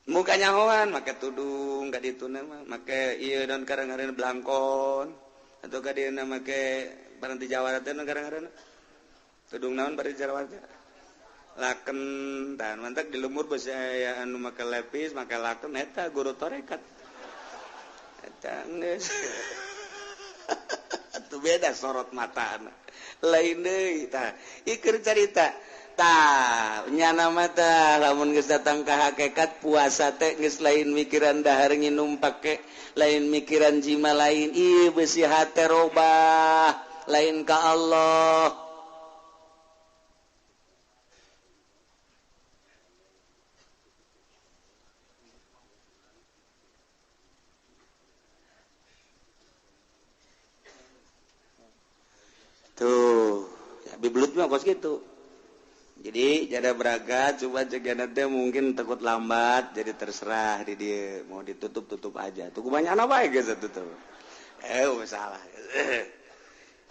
Muka nyahoan make tudung ka ditu mah make ieu don karang-karang blangkon atau ka dieuna make barang ti Jawa teh karang-karang tudung naon bari Jawa teh laken tah mantak di lemur beusi aya anu make lepis make laken eta guru tarekat eta geus atuh beda sorot matana lain deui tah ieu keur carita. Tah nyana mata lamun geus datang ka hakikat puasa teh geus lain mikiran dahar nginum pake lain mikiran jima lain ieu beusi hate robah lain ka Allah. Tuh ya bibelut mah kos kitu. Jadi jada beraga coba jaga nanti mungkin takut lambat jadi terserah di dia mau ditutup tutup aja. Tuh banyak apa ya guys tutup. Masalah.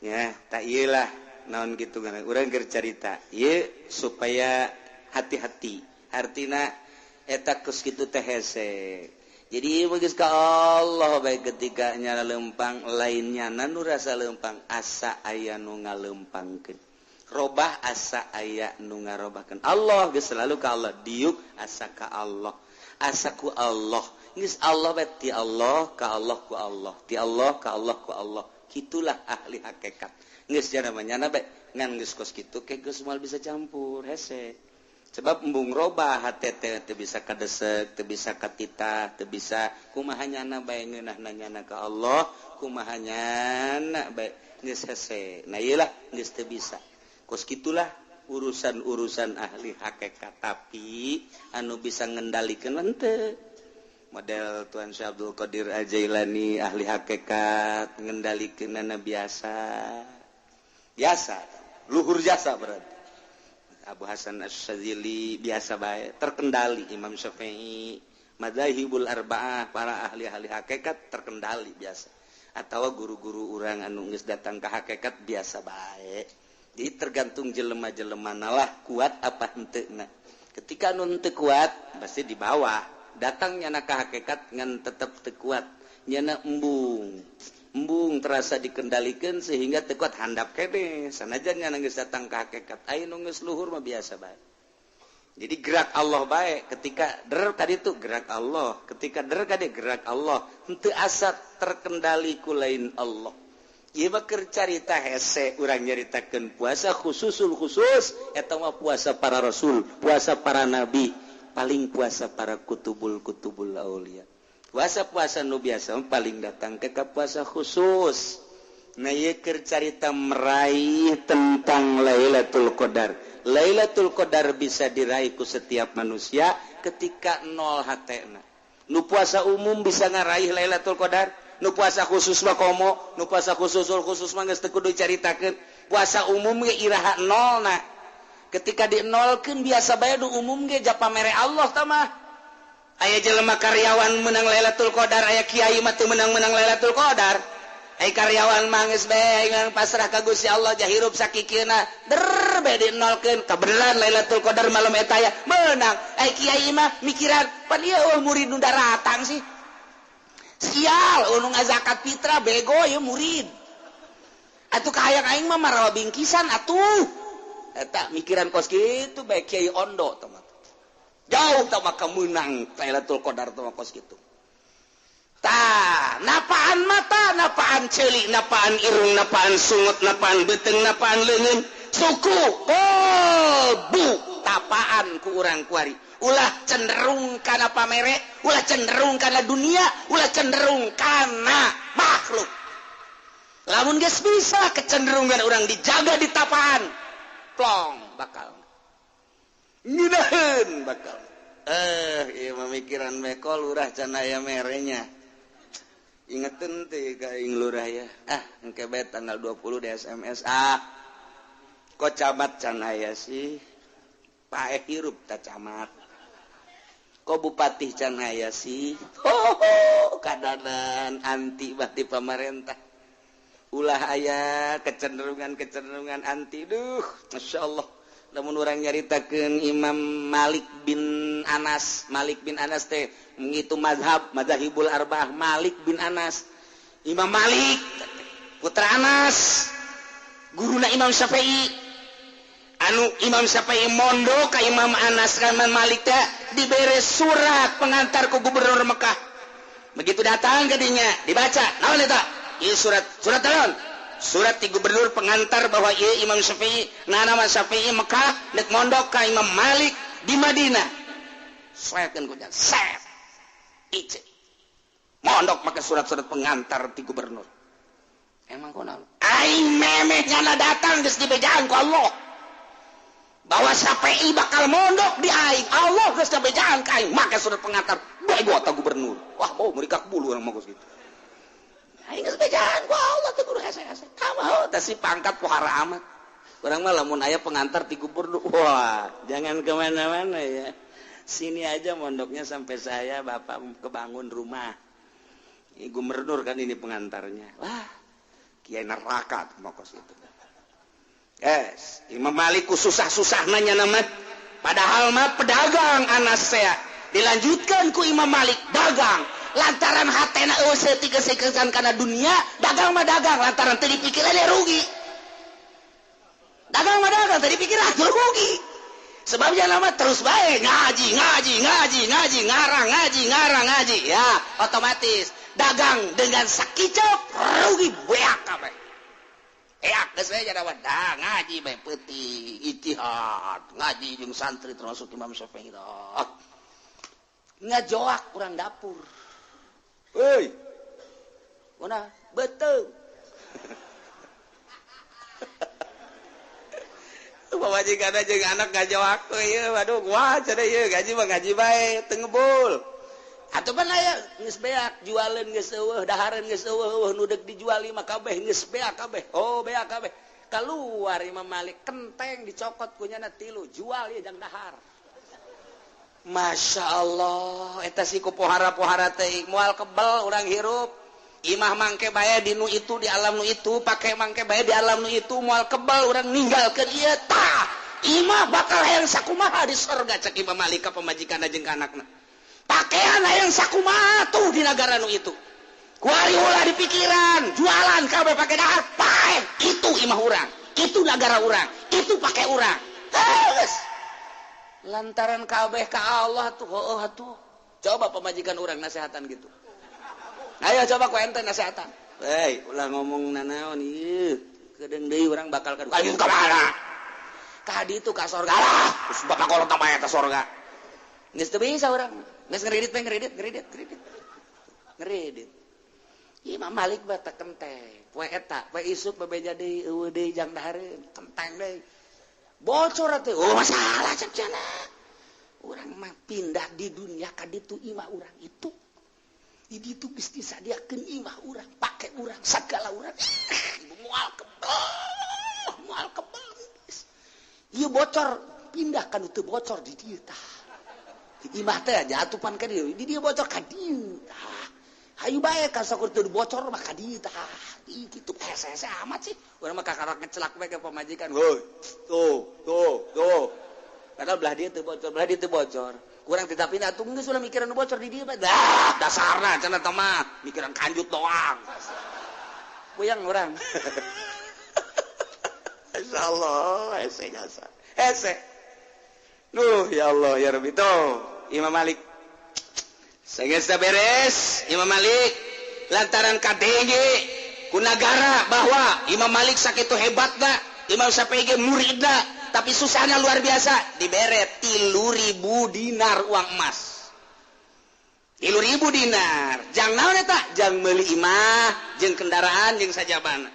Ya tak iyalah naon gitu kan. Urang keur carita ieu supaya hati-hati. Artina eta geus kitu teh hese. Jadi geus ka Allah bae ketika nyala lempang lainnya nu rasa lempang asa aya nu ngalempangkeun. Robah asa aya nu ngarobahkeun Allah geus selalu ka Allah diuk asa ka Allah asa ku Allah geus Allah bae ti Allah ka Allah ku Allah ti Allah ka Allah ku Allah kitulah ahli hakikat geus jana manyana bae ngan geus kos kitu ke geus moal bisa campur hese sebab embung robah hate teh teu bisa kadesek teu bisa katitah teu bisa kumaha nyana bae ngeunahna nyana ka Allah kumaha nyana bae geus hese nah ieu lah geus teu bisa. Kos gitulah urusan-urusan ahli hakikat tapi anu bisa ngendalikan henteu. Model Tuan Syekh Abdul Qadir Al-Jailani ahli hakikat ngendalikeunana biasa. Biasa, luhur jasa berarti. Abu Hasan Asy-Syadzili biasa bae, terkendali. Imam Syafi'i, madzahibul arba'ah, para ahli-ahli hakikat terkendali biasa. Atawa guru-guru urang anu geus datang ka hakikat biasa bae. Jadi tergantung jelema-jelema lah kuat apa henteu. Ketika nu henteu kuat pasti di bawah. Datang nyana ka hakikat ngan tetep teu kuat. Nyana embung. Embung terasa dikendalikeun sehingga teu kuat handap kene. Sanajan nyana geus datang ka hakikat aya nu geus luhur mah biasa bae. Jadi gerak Allah bae ketika der tadi tuh gerak Allah, ketika der kade gerak Allah, henteu asa terkendali ku lain Allah. Ieu mah keur carita hese urang nyaritakeun puasa khususul khusus eta mah puasa para rasul, puasa para nabi, paling puasa para kutubul-kutubul aulia. Puasa-puasa nu biasa paling datang ke puasa khusus. Nah ieu keur carita meraih tentang Lailatul Qadar. Lailatul Qadar bisa diraih ku setiap manusia ketika nol hatena. Nu puasa umum bisa ngaraih Lailatul Qadar. Nu puasa khusus mah komo, nu puasa khususul khusus mah geus teu kudu caritakeun. Puasa umum ge iraha nolna. Ketika dinolkeun biasa bae nu umum ge japamere Allah tah mah. Aya jelema karyawan menang Lailatul Qadar, aya kiai mah teu menang-menang Lailatul Qadar. Aya karyawan mah geus bae ngan pasrah ka Gusti Allah jahirup sakikeuna. Der bae dinolkeun kabeneran Lailatul Qadar malam eta aya menang. Aya kiai mah mikiran pan ieu eueuh murid nu daratang sih. Sial, anu ngazakat fitrah bego ya murid. Atuh kahayang aing mah marawa bingkisan atuh. Eta mikiran kos kitu bae kiai ondo tah mah. Jauh tah mah meunang Lailatul Qadar tah mah kos kitu. Tah, napaan mata, napaan ceuli, napaan irung, napaan sungut, napaan beuteung, napaan leungeun, suku, kolbu, tapaan ku urang kuari. Ulah cenderung kana pamere, ulah cenderung kana dunia, ulah cenderung kana makhluk. Lamun geus bisa kecenderungan urang dijaga di tapaan, plong bakal. Ngeunaheun bakal. Ieu mah mikiran mekol lurah can aya merenya. Ingetin teh ka aing lurah ya. Ah, engke bae tanggal 20 di SMS. Ah. Kok camat can aya sih? Paeh hirup ta camat. Kok bupati can aya sih? Ho, kadanan anti bati pamarentah. Ulah aya kecenderungan-kecenderungan anti. Duh, masyaallah. Lamun urang nyaritakeun Imam Malik bin Anas, Malik bin Anas teh menghitung mazhab, mazahibul arba'ah. Malik bin Anas, Imam Malik putra Anas, guruna Imam Syafi'i. Anu Imam Syafi'i mondok ka Imam Anas, ka Imam Malik teh dibere surat pengantar ke gubernur Mekah. Begitu datang ke dinya dibaca, naon eta? Ieu surat, surat naon? Surat di gubernur pengantar bahwa ieu Imam Syafi'i, nah, nama Syafi'i Mekah nek mondok ka Imam Malik di Madinah. Soekeun ku set. Ice. Mondok make surat-surat pengantar di gubernur. Emang kunaon? Aing memeh nyana datang geus dibejaan ku Allah. Bahwa Syafi'i bakal mondok di aing. Allah geus dibejaan ka aing make surat pengantar. Bego ta gubernur. Wah, bau mereka bulu orang mah gitu. Aing geus bejaan ku Allah teh kudu hese-hese. Kamaho teh si pangkat pohara amat. Urang mah lamun aya pengantar di gubernur, wah, jangan kemana-mana ya. Sini aja mondoknya sampai saya bapak kebangun rumah. Ini gubernur kan ini pengantarnya. Wah, kiai neraka mokos itu. Yes, Imam Malik ku susah-susah nanya nama. Padahal mah pedagang Anas saya. Dilanjutkan ku Imam Malik dagang. Lantaran hatena eueuh saeutik kana dunia, dagang mah dagang lantaran teu dipikiran ya rugi. Dagang mah dagang teu dipikiran rugi. Sebabnya lama terus baik ngaji, ngaji, ngaji, ngaji, ngarang, ngaji, ngarang, ngaji. Ya, otomatis dagang dengan sakicep rugi beak kabeh. Eak geus we jadi dah ngaji bae peuting, ijtihad, ngaji jeung santri termasuk Imam Syafi'i. Ngajoak urang dapur. Hei. Mana? Betul. Pamajikan jeung anak ngajoak ieu, waduh gua cenah ieu gaji mah gaji bae teu ngebul. Atuh pan aya geus beak jualeun geus eueuh, dahareun geus eueuh, nu deuk dijual mah kabeh geus beak kabeh. Oh, beak kabeh. Keluar Imam Malik kenteng dicokot ku nyana tilu, jual ieu jang dahar. Masya Allah, eta si ku pohara-pohara teh moal kebel urang hirup. Imah mangke bae di nu itu di alam nu itu, pake mangke bae di alam nu itu, moal kebel urang ninggalkeun ieu tah. Imah bakal hayang sakumaha di sorga cek Imam Malik ka pamajikanna jeung ka anakna. Pakean hayang sakumaha tuh di nagara nu itu. Kuari ulah di pikiran, jualan kabeh pake dahar, pae. Itu imah urang, itu nagara urang, itu pake urang. Geus. Lantaran kabeh ka Allah tuh, heueuh atuh. Coba pamajikan urang nasehatan gitu. Ayo coba ku ente nasehatan. Hei, ulah ngomong nanaon ieu. Kedeung deui urang bakal ka ayo ka mana? Ka ditu ka sorga lah. Geus bapak kolot mah eta sorga. Geus teu bisa urang. Geus ngeridit we ngeridit, ngeridit, ngeridit. Ngeridit. Imam Malik mah teh kenteng. Poe eta, poe isuk bebeja deui eueuh deui jang dahareun, kenteng deui. Bocor atuh. Oh, masalah cek cenah. Urang mah pindah di dunia ka ditu imah urang itu. Di ditu geus disadiakeun imah urang, pake urang, sagala urang. Ibu moal kebel, moal kebel. Ieu bocor pindah ka nu teu bocor di dieu tah. Di imah teh jatupan ka dieu, di dieu bocor ka dieu tah. Hayu bae ka sakur teu bocor mah ka dieu tah. Ih kitu hese-hese amat sih. Urang mah kakarak ngecelak bae ka pamajikan. Hoi, tuh, tuh, tuh. Padahal belah dieu teu bocor, belah dieu teu bocor. Kurang tidak pindah atuh geus ulah mikiran nu bocor di dieu bae. Dah, dasarna cenah teh mah mikiran kanjut doang. Puyang urang. Insyaallah hese jasa. Hese. Duh, ya Allah ya Rabbi tuh Imam Malik. Sageus beres Imam Malik lantaran KDG ku nagara bahwa Imam Malik sakitu hebatna, Imam Syafi'i ge muridna, tapi susahnya luar biasa, dibere 3.000 dinar uang emas. 3.000 dinar. Jang naon eta? Jang meuli imah, jeung kendaraan jeung sajabana.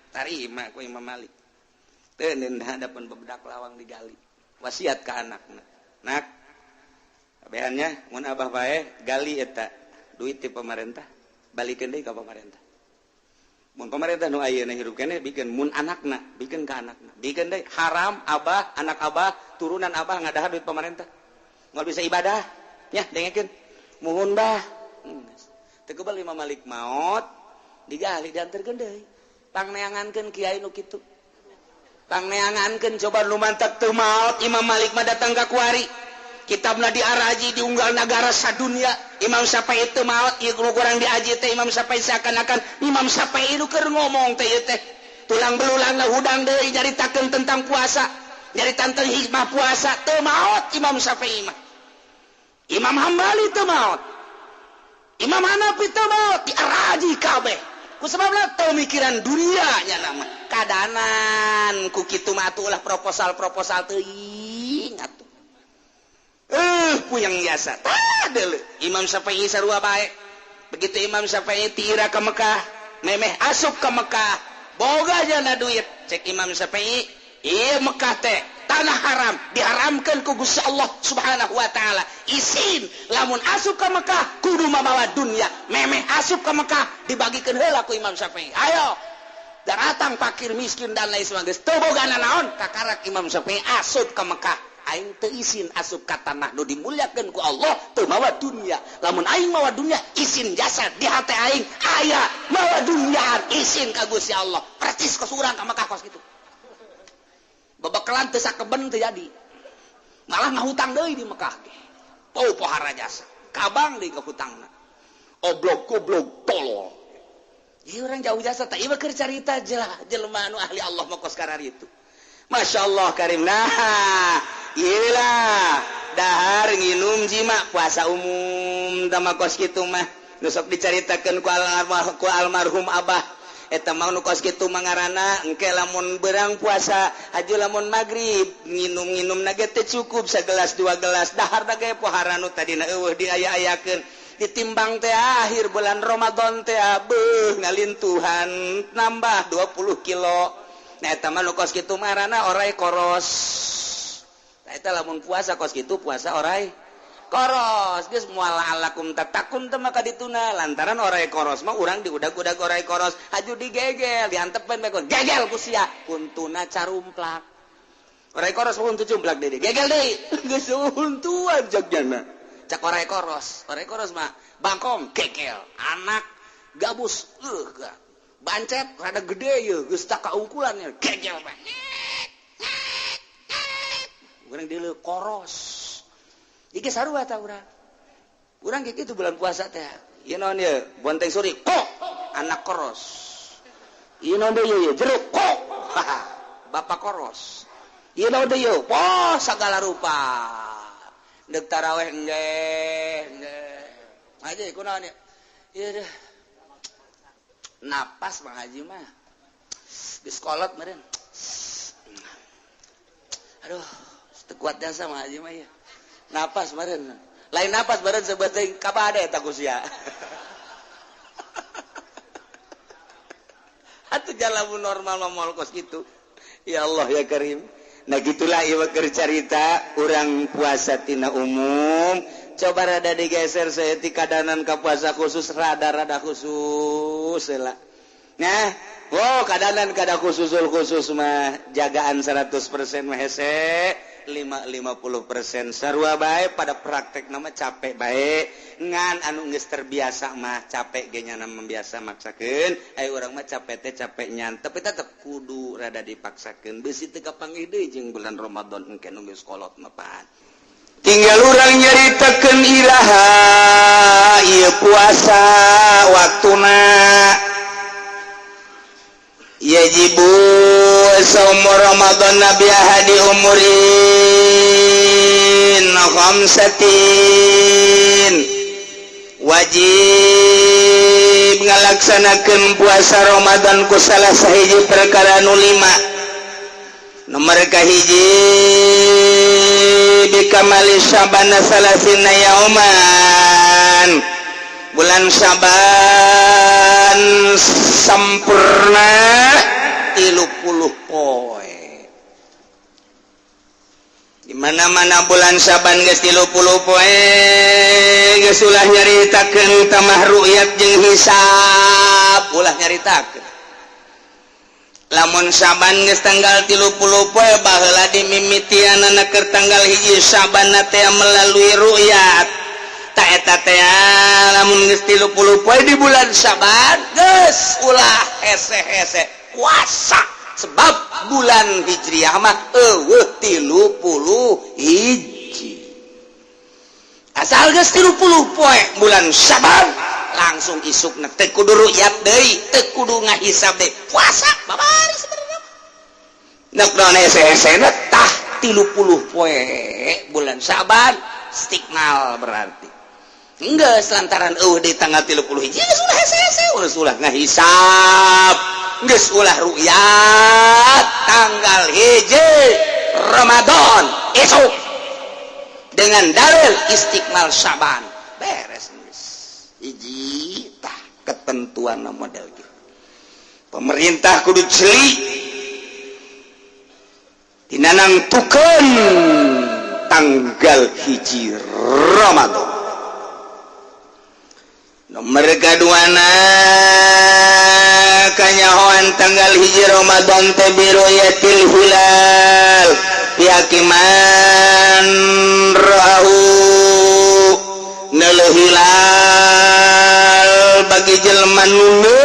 Tarima ku Imam Malik. Teu hadapan bebedak lawang digali. Wasiat ka anakna. Nak, kabehannya mun abah bae gali eta duit ti pemerintah, balikeun deui ka pemerintah. Mun pemerintah nu ayeuna hirup keneh bikeun, mun anakna bikeun ka anakna. Bikeun deui haram abah, anak abah, turunan abah ngadahar duit pemerintah. Moal bisa ibadah, nya dengekeun. Muhun bah. Teu kebal Imam Malik maot, digali dianterkeun deui. Pangneangankeun kiai nu kitu. Pangneangankeun coba nu mantak teu maot. Imam Malik mah datang ka kuari, kitabna diaraji di unggal nagara sadunia. Imam Syafi'i teu maot. Ieu nu kurang diaji teh Imam Syafi'i, seakan-akan Imam Syafi'i nu keur ngomong teh ieu teh tulang belulang hudang deui nyaritakeun tentang puasa, nyaritakeun tentang hikmah puasa. Teu maot Imam Syafi'i mah. Imam Hambali teu maot, Imam Hanafi teu maot, diaraji kabeh. Ku sebabna teu mikiran dunia nya nama kadanan ku kitu mah atuh ulah proposal-proposal teuing atuh. Puyeng biasa. Tah deuleu Imam Syafi'i sarua bae. Begitu Imam Syafi'i tira ke Mekah, memeh asup ke Mekah, boga jana duit. Cek Imam Syafi'i, ieu Mekah teh tanah haram, diharamkan ku Gusti Allah Subhanahu wa taala. Isin lamun asup ke Mekah kudu mamawa dunia. Memeh asup ke Mekah dibagikeun heula ku Imam Syafi'i. Ayo datang fakir miskin dan lain sebagainya, teu boga naon, kakarak Imam Syafi'i asup ke Mekah. Aing teu isin asup ka tanah nu dimuliakeun ku Allah teu mawa dunia. Lamun aing mawa dunia, isin jasad di hati aing aya mawa dunia, isin ka Gusti Allah. Percis kos urang ka Mekah kos kitu. Babakalan teu sakeben teu jadi, malah ngahutang deui di Mekah. Pau pohara jasa kabang deui ka hutangna, oblog goblog tolol. Ieu urang jauh jasa teh, ieu keur carita jelema anu ahli Allah mah kos itu. Masya Allah Karim. Nah, iyalah dahar, nginum, jima, puasa umum tama kos kitu mah. Nu sok dicaritakeun ku almarhum abah eta mah nu kos kitu mangarana engke lamun berang puasa aju, lamun magrib nginum-nginum nage teh cukup segelas dua gelas, dahar ge pohara nu tadina eueuh diaya-ayakeun. Ditimbang teh akhir bulan Ramadan teh, beuh, ngalintuhan nambah 20 kilo. Nah, eta mah nu kos kitu marana orai koros. Nah, eta lamun puasa kos kitu puasa orai koros. Geus moal alakum tatakun teh maka dituna lantaran orai koros mah urang diudag-udag orai koros haju digegel, diantepen bae gegel ku sia, untuna carumplak. Orai koros mah untu cumplak deui, gegel deui, geus untuan jagjana. Cak orai koros, orai koros mah bangkong gegel, anak gabus bancet rada gede ye, geus tak kaungkulan ya, gegel bae. Urang deuleu koros. Iki sarua ta urang. Urang kayak gitu bulan puasa teh. Ieu naon ieu? Bonteng suri kok anak koros. Ieu naon deui ieu? Jeruk kok bapak koros. Ieu naon deui ieu? Poh segala rupa. Deuk taraweh engge, engge. Aja kunaon ieu? Ieu deh. Napas Bang Haji mah. Geus kolot meureun. Aduh, teu kuat jasa Bang Haji mah ieu. Napas meureun. Lain napas meureun sebeuting kabade eta ku sia. Atuh jalan normal mah moal kos kitu. Ya Allah ya Karim. Nah, gitulah ieu keur carita urang puasa tina umum. Coba rada digeser saeutik kadanan ka puasa khusus, rada-rada khusus lah. Nah, oh kadanan kada khususul khusus mah jagaan 100% mah hese, 5 50% sarua bae pada praktek nama capek bae. Ngan anu geus terbiasa mah capek ge nyana membiasa maksakeun. Aya urang mah capek teh capek nyan, tapi tetep kudu rada dipaksakeun bisi teu kapanggih deui jeung bulan Ramadan engke nu geus kolot mah pan. Tinggal urang nyaritakeun iraha ieu puasa waktuna. Yajibu saumu Ramadan bi ahadi umurin khamsatin. Wajib ngalaksanakeun puasa Ramadan ku salah sahiji perkara nu lima. Nomor kahiji, bikamali Sya'bana salasina yauman, bulan Syaban sampurna 30 poe. Di mana-mana bulan Syaban geus 30 poe geus ulah nyaritakeun tamah ru'yat jeung hisab, ulah nyaritakeun. Lamun Syaban geus tanggal 30 poe, baheula dimimitianana keur tanggal 1 Syaban teh melalui ru'yat. Ta eta teh lamun geus 30 poe di bulan Syaban geus ulah hese-hese puasa, sebab Bulan Hijriah mah euweuh 31. Asal geus 30 poe bulan Syaban, langsung isukna teu kudu rukyat deui, teu kudu ngahisab deui, puasa babari sebenarnya. Nek naon hese tah 30 poe bulan Syaban istikmal, berarti enggak lantaran euweuh di tanggal 31 geus ulah hese-hese, geus ulah ngahisab, geus ulah rukyat. Tanggal 1 Ramadan esok dengan dalil istikmal Syaban beres geus. Hiji tah ketentuan model gitu. Pemerintah kudu celik dina nangtukeun tanggal 1 Ramadan. Nomor kaduana, kanyahoan tanggal 1 Ramadan teh biru'yatil hilal bihaqqi man ra'ahu, neuleu hilal bagi jelema nu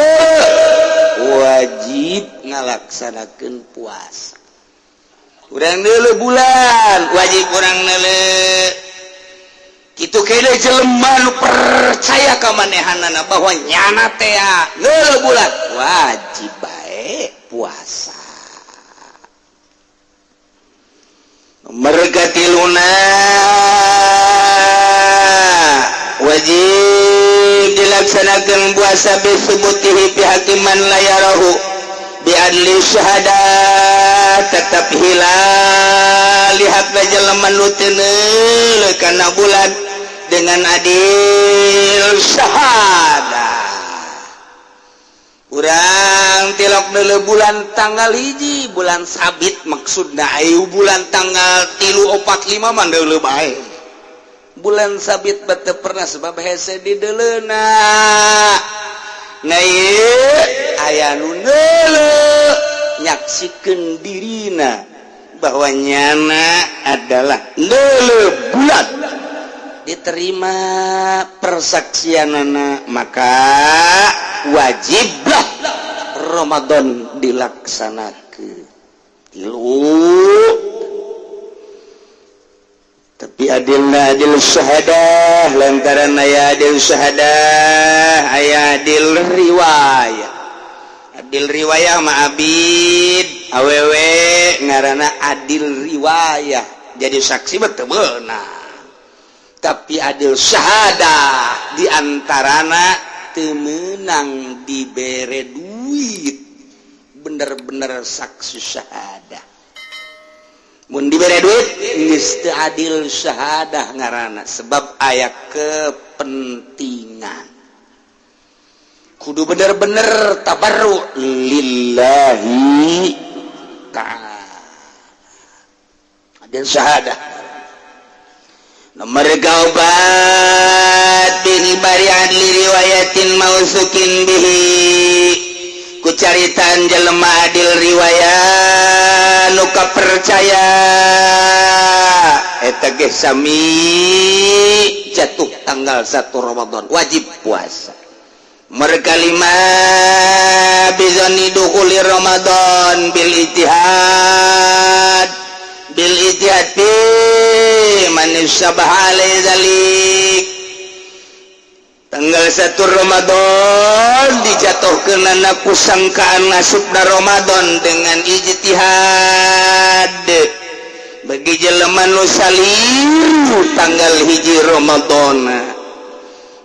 wajib ngalaksanakeun puasa. Urang neuleu bulan, wajib urang neuleu kitu kene. Jelema nu percaya ka manehanana bahwa nyana teh neuleu bulan, wajib bae puasa. Nomor katiluna, wajib dilaksanakan puasa bisubutihi bihaqqi man la yarahu bi adli syahadah, tetap hilal lihat jelema nu teu neuleu kana bulan dengan adil syahadah. Urang tilok neuleu bulan tanggal 1, bulan sabit maksudna. Ayo, bulan tanggal 3, 4, 5 mah deuleu bae. Bulan sabit bete pernah, sebab hese di deuleuna. Nah, ieu aya nu neuleu, nyaksikeun dirina bahwa nyana adalah neuleu bulan, diterima persaksianana, maka wajiblah Ramadan dilaksanakan. Tilu, tapi adilna adil syahadah, lantaran aya adil syahadah, aya adil riwayah. Adil riwayah mah abid awewe ngaranna adil riwayah, jadi saksi betul benar. Tapi adil syahadah diantarana temenang dibere duit, bener-bener saksi syahadah. Mun dibere duit geus teu adil syahadah ngaranna, sebab aya kepentingan, kudu bener-bener tabarru lillahi ta'ala, adil syahadah. Nomor kaopat, bihi bari adli riwayatin mautsuqin bihi, ku caritaan jelema adil riwayat nu kapercaya, eta ge sami jatuh tanggal 1 Ramadan wajib puasa. Mereka lima, bizanni dukhuli Ramadan bil ijtihad, bil ijtihad fi man istabah alaihi dzalik, tanggal 1 Ramadan dijatuhkeun ku sangkaan masukna Ramadan dengan ijtihad bagi jelema nu saliru tanggal 1 Ramadan.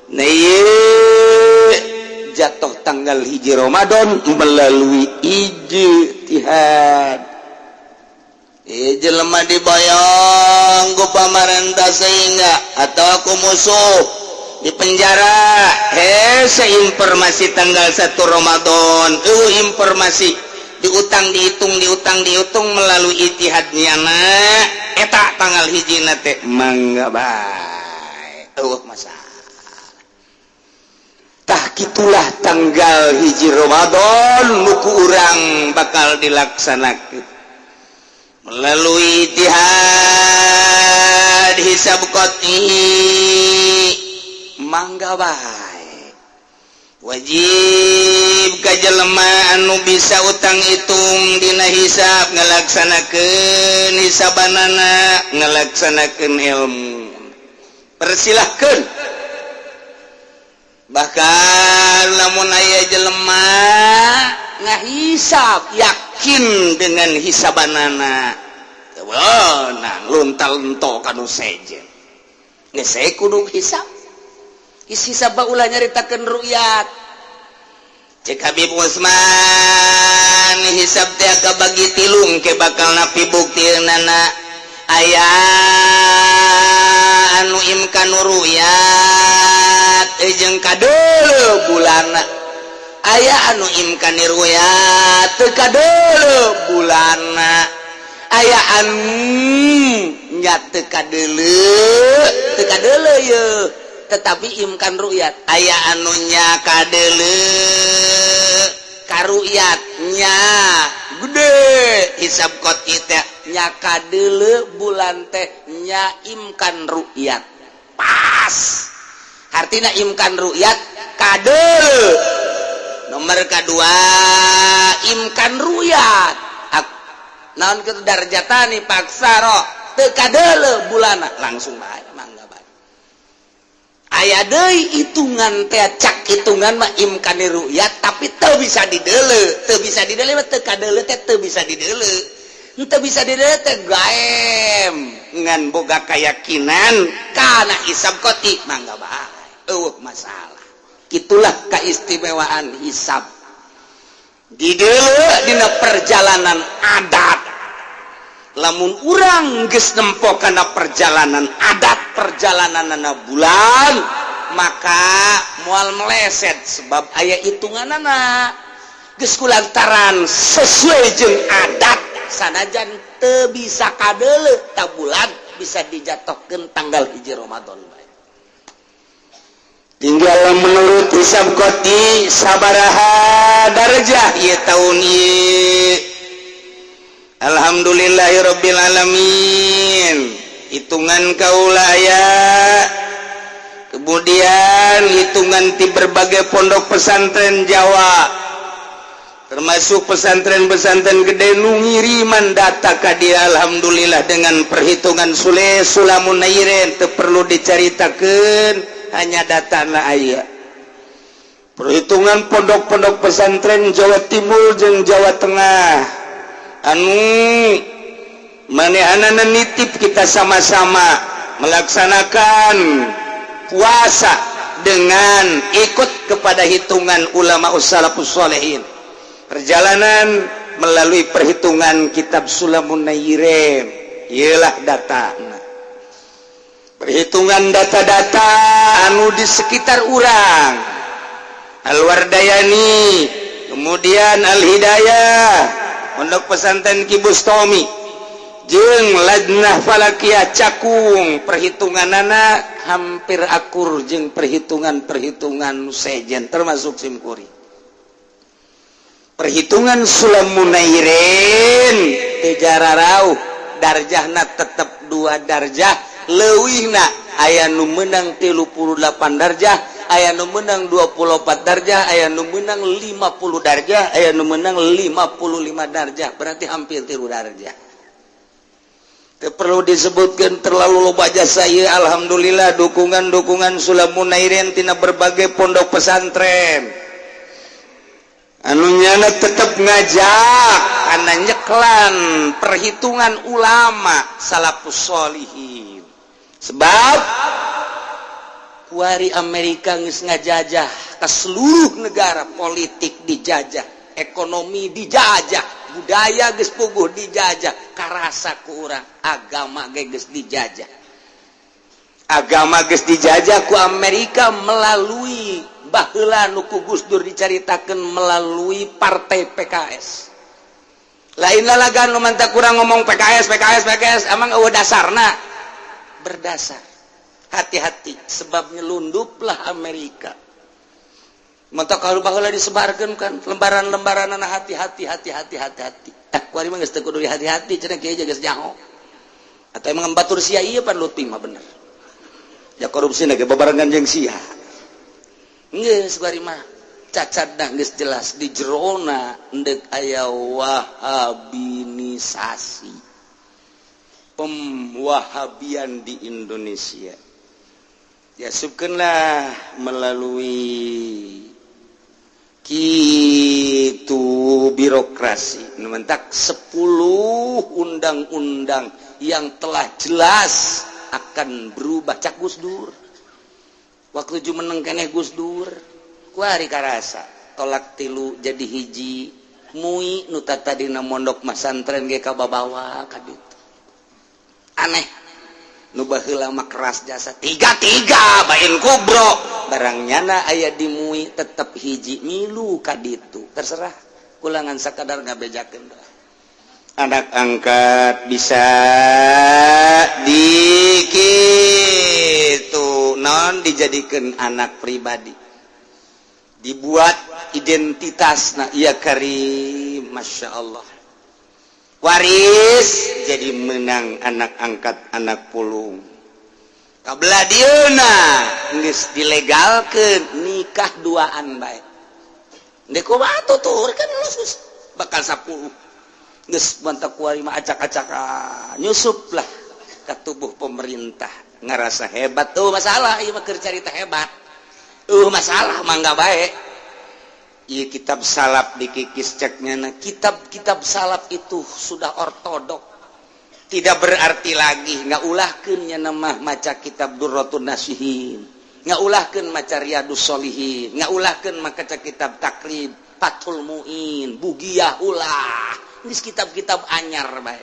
Nah, ieu jatuh tanggal 1 Ramadan melalui ijtihad. Eh, jelema diboyong ku pamarentah sehingga atau aku musuh di penjara, hese informasi tanggal 1 Ramadan, informasi diutang, dihitung, diutang, dihitung melalui ijtihadnya na eta tanggal 1 na teh mangga bae, euweuh masalah. Tah, gitulah tanggal 1 Ramadan nu ku urang bakal dilaksanakan melalui ijtihad hisab qat'i, mangga bae. Wajib ka jelema anu bisa utang hitung dina hisab, ngalaksanakeun hisabanana, ngalaksanakeun ilmu, persilahkan. Bahkan lamun aya jelema ngahisab, yakin dengan hisabanana, nah, luntal ento kanu sejen geus kudu hisab. Hisab ulah nyaritakeun ru'yat. Cek Habib Usman, hisab teh bagi tilung ke bakal napi bukti nana. Aya anu imkan ru'yat jeung kadeuleu bulana, aya anu imkan ru'yat teu kadeuleu bulana, aya anu nya teu kadeuleu, teu kadeuleu ye, tetapi imkan ru'yat. Aya anunya kadeuleu karuyatnya gede, hisab qot'i teh nya kadeuleu bulan teh nya imkan ru'yat pas. Artinya imkan ru'yat kadeuleu. Nomor kedua, imkan ru'yat naon kitu darjatani faksaro, teu kadeuleu bulana, langsung bae, mangga bae. Aya deui hitungan teh, cak hitungan mah imkani ru'yat tapi teu bisa dideuleu. Teu bisa dideuleu mah teu kadeuleu teh, teu bisa dideuleu, teu bisa dideuleu teh gaem, ngan boga keyakinan kana hisab qot'i, mangga bae, eueuh masalah. Itulah keistimewaan hisab dideuleu dina perjalanan adat. Lamun urang geus nempo kana perjalanan adat, perjalanan bulan, maka moal meleset sebab aya hitunganana geus kulantaran sesuai jeung adat. Sanajan teu bisa kadeuleu ta bulan, bisa dijatuhkeun tanggal 1 Ramadan bae. Tinggal menurut hisab qot'i sabaraha darajah ieu tahun ieu. Alhamdulillahirabbil alamin, hitungan kaula aya, kemudian hitungan di berbagai pondok pesantren Jawa, termasuk pesantren-pesantren gede nu ngiriman data ka dia. Alhamdulillah, dengan perhitungan Sule Sulamun Nairen, teu perlu dicaritakeun, hanya data na aya perhitungan pondok-pondok pesantren Jawa Timur jeung Jawa Tengah anu manehanana nitip kita sama-sama melaksanakan puasa dengan ikut kepada hitungan ulama ussalafus solehin, perjalanan melalui perhitungan kitab Sulamun Nairen. Ialah data perhitungan, data-data anu di sekitar urang, Al-Wardayani, kemudian Al-Hidayah, Pondok Pesantren Ki Bustomi jeung Lajnah Falakiyah Cakung, perhitungan anak hampir akur jeung perhitungan-perhitungan sejen, termasuk simkuring. Perhitungan Sulamunairin rauh darjahna tetap 2 darjah leuwihna. Aya nu menang 38 darjah, aya nu menang 24 darjah, aya nu menang 50 darjah, aya nu menang 55 darjah, berarti hampir 3 darjah. Teu perlu disebutkan terlalu loba jasa ieu. Alhamdulillah, dukungan-dukungan Sulamunairin tina berbagai pondok pesantren anu nyana tetep ngajak karena nyeklan perhitungan ulama salafus solihin, sebab kuari Amerika geus ngajajah ke seluruh negara. Politik dijajah, ekonomi dijajah, budaya geus puguh dijajah, karasa ku urang agama ge geus dijajah. Agama geus dijajah ku Amerika melalui baheula nu ku Gus Dur dicaritakeun, melalui partai PKS. Lain lalagan nu mantap kurang ngomong PKS, PKS, PKS, emang eueuh dasarna? Berdasar. Hati-hati, sebab nyelunduplah Amerika. Mantap kalau baheula disebarkeun kan lembaran-lembaran, hati-hati, hati-hati, hati-hati. Eh, kuari mah geus teu kudu hati-hati cenah, kieu geus nyaho. Atau emang batur sia ieu pan Lutfi mah bener. Ya, korupsi ge babarengan jeung sia. Geus kuari mah. Cacat geus jelas di jerona, endek aya wahabinisasi, pemwahabian di Indonesia. Ya, subkenlah melalui gitu birokrasi mentak 10 undang-undang yang telah jelas akan berubah. Cak Gus Dur waktu jumeneng keneh, Gus Dur kuari karasa talak tilu jadi hiji. MUI nu tadina mondok masantren ge kababawa ka ditu. Aneh, nu baheula mah keras jasa tiga tiga bain kubro, barang nyana aya di MUI tetep hiji, milu ka ditu. Terserah kulangan sakadar ngabejakeun. Anak angkat bisa dikitu non dijadikan anak pribadi, dibuat identitas. Nah iya, Karim, Masya Allah, waris jadi menang anak angkat, anak pulung. Kabelah dieuna geus dilegalkeun nikah duaan bae. Ndek kumaha tutur kan khusus bakal 10 geus bantak kuari mah acak-acak nyusup lah ke tubuh pemerintah, ngerasa hebat tuh. Masalah ieu mah keur carita hebat. Masalah mangga bae. Ieu kitab salaf dikikis ceknya. Nah, kitab-kitab salaf itu sudah ortodok, tidak berarti lagi. Nggak ulahkeun nya nama maca kitab Durratun Nasihin, nggak ulahkeun maca Riyadus Solihin, nggak ulahkeun maca kitab Takrib, Fathul Muin, Bugiyah, ulah. Ini kitab-kitab anyar bae.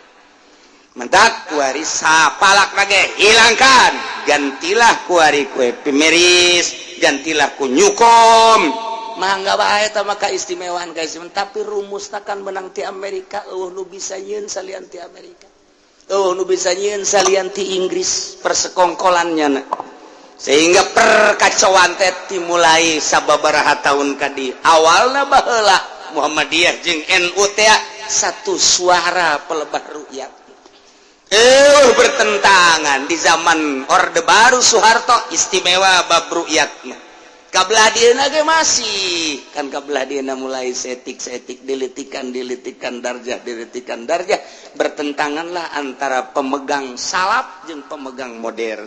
Mentak kuari sapalak lagi hilangkan, gantilah kuari ku Happy Marriage, gantilah ku Newcom. Mangga bae eta mah keistimewaan keistimewaan, tapi rumusna kan menang ti Amerika. Euweuh nu bisa nyieun salian ti Amerika, euweuh nu bisa nyieun salian ti Inggris persekongkolannya. Sehingga perkacauan teh dimulai sababaraha tahun kadi. Awalna baheula Muhammadiyah jeung NU teh satu suara pelebah rukyat, bertentangan. Di zaman Orde Baru Soeharto istimewa bab rukyatnya. Kabelah dieuna ge masih kan, kabelah dieuna mulai setik-setik, dilitikan dilitikan darjah, dilitikan darjah, bertentanganlah antara pemegang salaf jeung pemegang modern.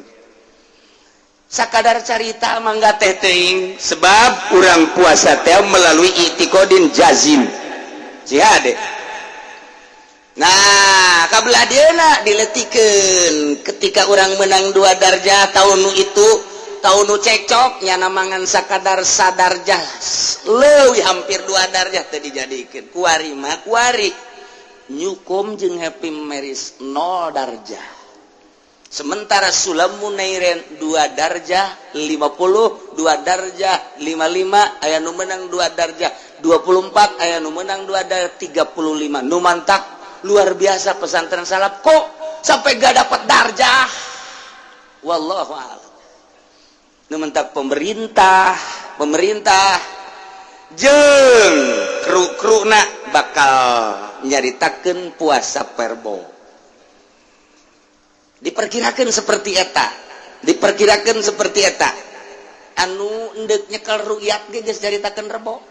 Sakadar carita mangga teh teuing, sebab urang puasa teh melalui i'tiqodin jazim jihad. Nah, kabelah dieuna diletikeun ketika orang menang dua darjah tahun itu, tahun nu cekcok nyana mangan sakadar sadarjah leuwih hampir dua darjah teh dijadikeun. Kuari mah kuari Newcom jeung Happy Marriage 0 darjah, sementara Sulam Munairen dua darjah 50, dua darjah 55, aya nu menang dua darjah 24, aya nu menang dua darjah 35. Nu mantak luar biasa pesantren salaf kok sampai gak dapat darjah, wallahu a'lam. Nu mentak pemerintah pemerintah jeng kru-kruna bakal nyaritakeun puasa perbo, diperkirakan seperti eta, diperkirakan seperti eta. Anu endek nyekel rukyat ge geus caritakeun rebo,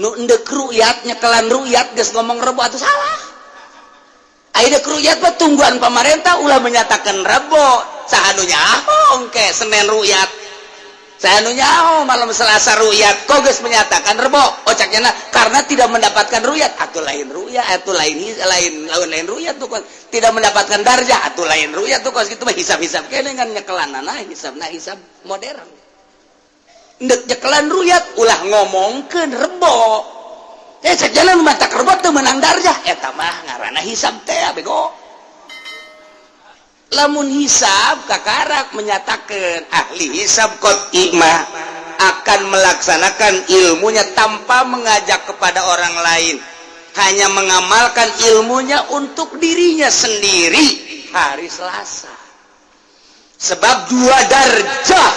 nu endek rukyat nyekelan rukyat geus ngomong rebo atuh salah. Ayeuna rukyat mah tungguan pemerintah ulah menyatakan rebo. Saha nu nyaho engke Senin rukyat? Saha nu nyaho malam Selasa rukyat? Kok geus menyatakan rebo? Oh, caknya karena tidak mendapatkan rukyat atau lain rukyat atau lain lain lain lain rukyat tuh tidak mendapatkan darjah atau lain rukyat tuh. Kos gitu mah hisab-hisab kene kan nyekelan. Nah, hisab, nah, hisab modern. Ndek nyekelan rukyat ulah ngomongkeun rebo. Eh, cek jalan mata rebo teu menang darjah, eta mah ngaranna hisab teh bego. Lamun hisab kakarak menyatakan ahli hisab qot'i mah akan melaksanakan ilmunya tanpa mengajak kepada orang lain, hanya mengamalkan ilmunya untuk dirinya sendiri hari Selasa, sebab dua darjah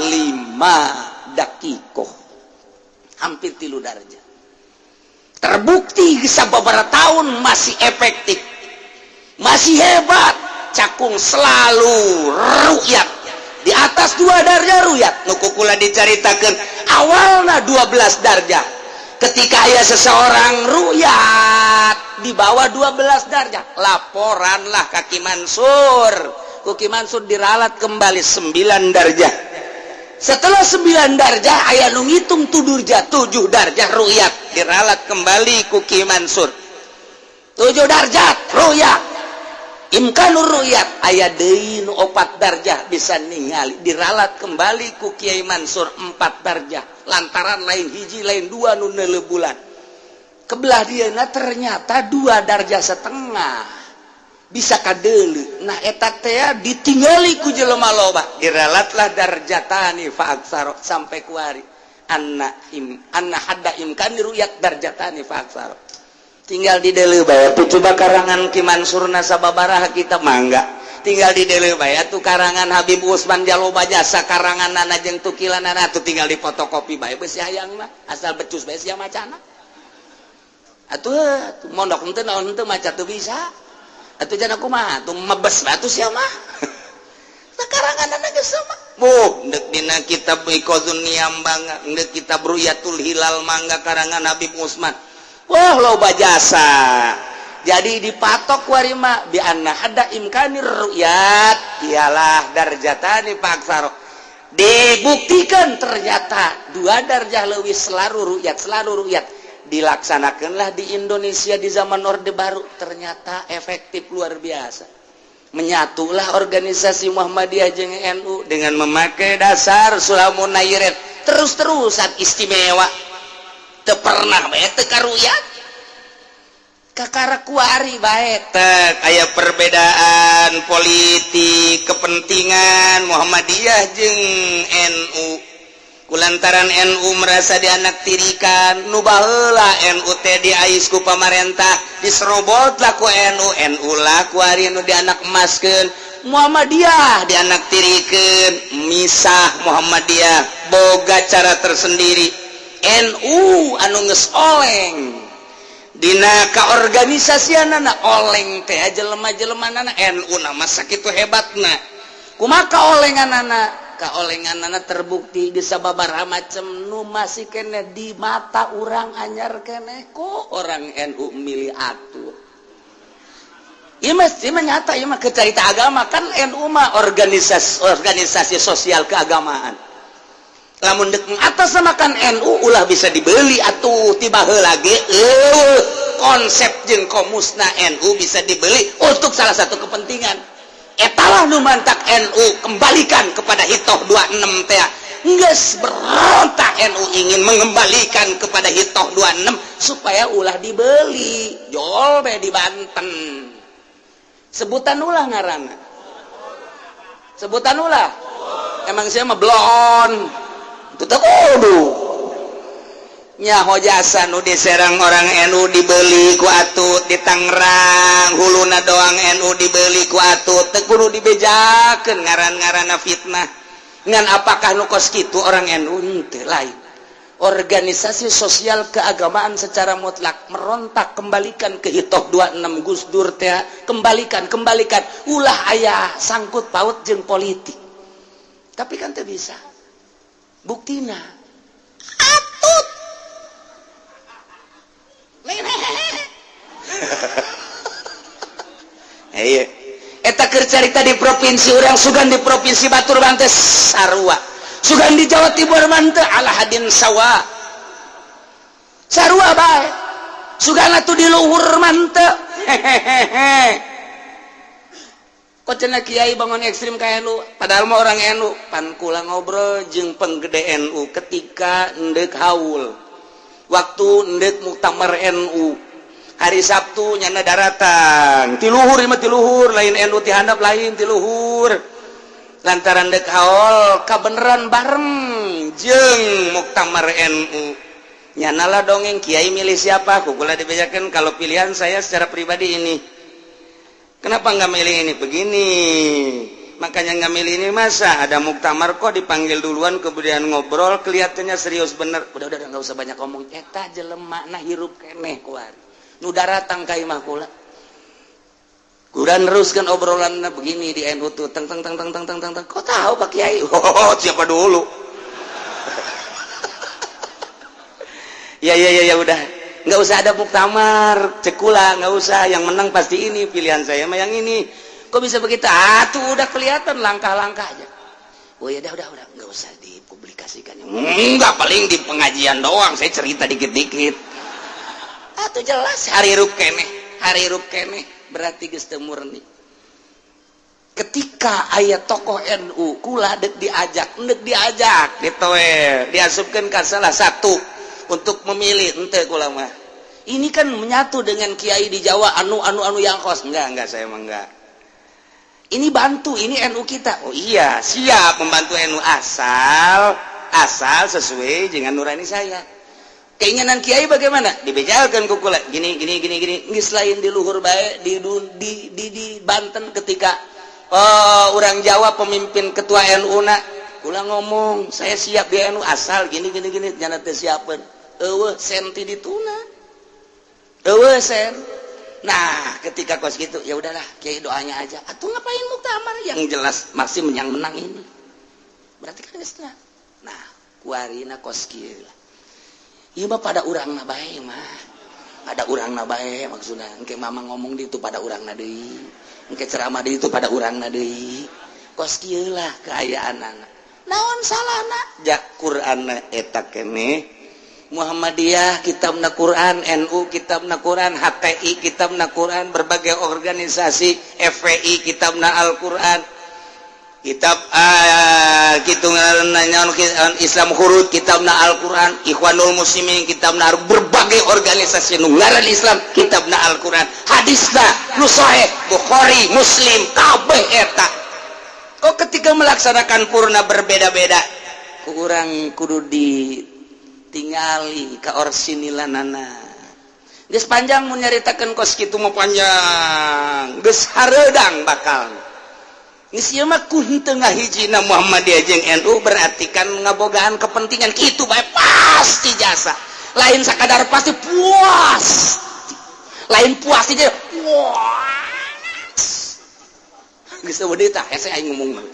5 dakikoh hampir 3 darjah terbukti bisa beberapa tahun masih efektif, masih hebat. Cakung selalu rukyat di atas dua darjah rukyat. Nu ku kula dicaritakan Awalna 12 darjah. Ketika aya seseorang ru'yat di bawah 12 darjah, laporanlah ka Ki Mansur. Ku Ki Mansur diralat kembali 9 darjah. Setelah 9 darjah, aya nu ngitung tudurja 7 darjah ru'yat, diralat kembali ku Ki Mansur 7 darjat ru'yat. Imkanur ru'yat, aya deui nu 4 darjah bisa ningali, diralat kembali ku Kiai Mansur 4 darjah, lantaran lain hiji lain dua nu neuleu bulan. Kebelah dieuna ternyata 2 darjah setengah bisa kadeuleu. Nah, eta teh ditinggali ku jelema loba, diralatlah darjatani fa aksaro, sampai kuari anna im anna hadda imkan ru'yat darjatani fa aksaro. Tinggal di deuleu bae tuh, coba karangan Ki Mansurna sababaraha kitab, mangga tinggal di deuleu bae tuh. Karangan Habib Usman jaloba jasa, karangan nana jeung tukilanana tuh tinggal di fotokopi bae. Beusi hayang mah asal becus bae sia macana atuh. Mondok henteu, naon henteu, maca teu bisa atuh, jangan kumaha tuh, mebes bae atuh sia mah. Karangan geus sama. Buh, ndek dina kitab Iqazun Niyam mangga, ndek kitab Ru'yatul Hilal mangga, karangan Habib Usman. Wah, loba jasa. Jadi dipatok warima bi anna ada imkanir ru'yat ialah darjatani fa aksaro. Dibuktikan ternyata 2 darjah lebih selalu ru'yat, selalu ru'yat. Dilaksanakanlah di Indonesia di zaman Orde Baru, ternyata efektif luar biasa. Menyatulah organisasi Muhammadiyah jeung NU dengan memakai dasar Sulamun Nairen terus-terusan istimewa, teu pernah bae teu karu'yat. Kakara kuari bae tek aya perbedaan politik kepentingan Muhammadiyah jeung NU, kulantaran NU merasa dianaktirikan. Nu baheula NU teh diais ku pamarentah, diserobot lah ku NU. NU lah kuari nu dianak emaskeun, Muhammadiyah dianaktirikeun. Misah Muhammadiyah boga cara tersendiri. NU anu geus oleng dina kaorganisasianana, oleng teh jelema-jelema nana NU nama sakitu hebatna. Kumaha kaolenganana? Kaolenganana terbukti di sababaraha macem nu masih kene di mata urang anyar kene. Kok orang NU milih atuh? Iya mesti menyata, iya mah kecarita agama kan. NU mah organisasi organisasi sosial keagamaan. Lamun dek atas makan NU ulah bisa dibeli atuh. Tiba lagi konsep jeung komusna NU bisa dibeli untuk salah satu kepentingan. Etalah nu mantak NU kembalikan kepada hitoh 26 teh. Geus berontak, NU ingin mengembalikan kepada hitoh 26 supaya ulah dibeli jol be di Banten. Sebutan ulah ngaranna, sebutan ulah. Emang saya mah blon tetep kudu nyaho jasa nu diserang orang NU dibeli ku Atut di Tangerang. Huluna doang NU dibeli ku Atut, teu kudu dibejakeun ngaran-ngaranna fitnah. Ngan apakah nu kos kitu orang NU? Henteu, lain. Organisasi sosial keagamaan secara mutlak merontak, kembalikan ke hitoh 26 Gus Dur teh, kembalikan, kembalikan, ulah aya sangkut paut jeung politik. Tapi kan teu bisa, buktina Atut lain. Iya, eta keur carita di provinsi urang. Sugan di provinsi batur mah teu sarua, sugan di Jawa Timur mah teu ala hadin sawa, sarua bae. Sugan atuh di luhur mah teu. Hehehe, kok cenah kiai bangun ekstrim kayak nu, padahal mah orang NU. Pan kula ngobrol jeung penggede NU ketika ndek haul, waktu ndek muktamar NU hari Sabtu, nyana daratan ti luhur mah, ti luhur, lain NU ti handap, lain, ti luhur, lantaran dek haul kabeneran bareng jeung muktamar NU. Nyana lah dongeng, "Kiai milih siapa?" Ku kula dibejakeun, "Kalau pilihan saya secara pribadi ini." "Kenapa nggak milih ini?" "Begini, makanya nggak milih ini. Masa ada muktamar kok dipanggil duluan, kemudian ngobrol, kelihatannya serius bener." Udah, nggak usah banyak ngomong. Eta jelema nah hirup keneh kuari nu daratang ka imah kula. Kurang neruskan obrolan, "Begini di NU tuh, teng teng teng teng teng teng teng teng." "Kok tahu, Pak Kiai?" "Oh, siapa dulu?" Ya ya ya ya, udah nggak usah ada muktamar, cek kula nggak usah. Yang menang pasti ini, pilihan saya mah yang ini. Kok bisa begitu? Ah, tuh udah kelihatan langkah-langkahnya. Oh ya, udah, nggak usah dipublikasikan. Enggak, paling di pengajian doang saya cerita dikit-dikit. Ah, tuh jelas harirup keneh, harirup keneh, berarti geus teu murni. Ketika aya tokoh NU, kula dek diajak, dek diajak gitu we, diasupkan ke salah satu untuk memilih, ente kula mah. Ini kan menyatu dengan kiai di Jawa, anu anu anu yang kos. Enggak, saya emang enggak. Ini bantu, ini NU kita. Oh iya, siap membantu NU, asal asal sesuai dengan nurani saya. Keinginan kiai bagaimana? Dibejalkan ku kula. Gini gini gini gini. Geus lain di luhur bae, di Banten ketika, oh, orang Jawa pemimpin ketua NU na kula ngomong, saya siap di NU asal gini gini gini, nyana teh siapeun. Eueuh senti dituna. Eueuh sen. Nah, ketika kos gitu, ya udahlah, kiai doanya aja. Atau ngapain muktamar, yang jelas masih yang menang ini. Berarti kan geus. Nah, kuarina kos kieu lah. Ieu mah pada urangna bae mah. Pada urangna bae maksudna. Engke mama ngomong di itu pada urangna deui. Engke ceramah di itu pada urangna deui. Kos kieu lah kaayaanana. Naon salahna? Ja Qur'anna eta keneh. Muhammadiyah kitabna Quran, NU kitabna Quran, HTI kitabna Quran, berbagai organisasi, FPI kitabna Al-Quran, kitab gitu Islam Hurud kitabna Al-Quran, Ikhwanul Muslimin kitabna, berbagai organisasi nu ngaran Islam kitabna Al-Quran, hadisna nu sahih Bukhari Muslim kabeh eta. Kok ketika melaksanakan purna berbeda-beda? Kurang kudu ditingali ka orsinilanana. Geus panjang mun nyaritakeun kos kitu mah, panjang, geus hareudang bakal. Geus ieu mah ku henteu ngahijina Muhammadiyah jeung NU, berarti kan ngabogaan kepentingan kitu bae. Pasti jasa lain sakadar pasti puas, lain puas aja, puas geus eueuh deui tah hese aing ngomong.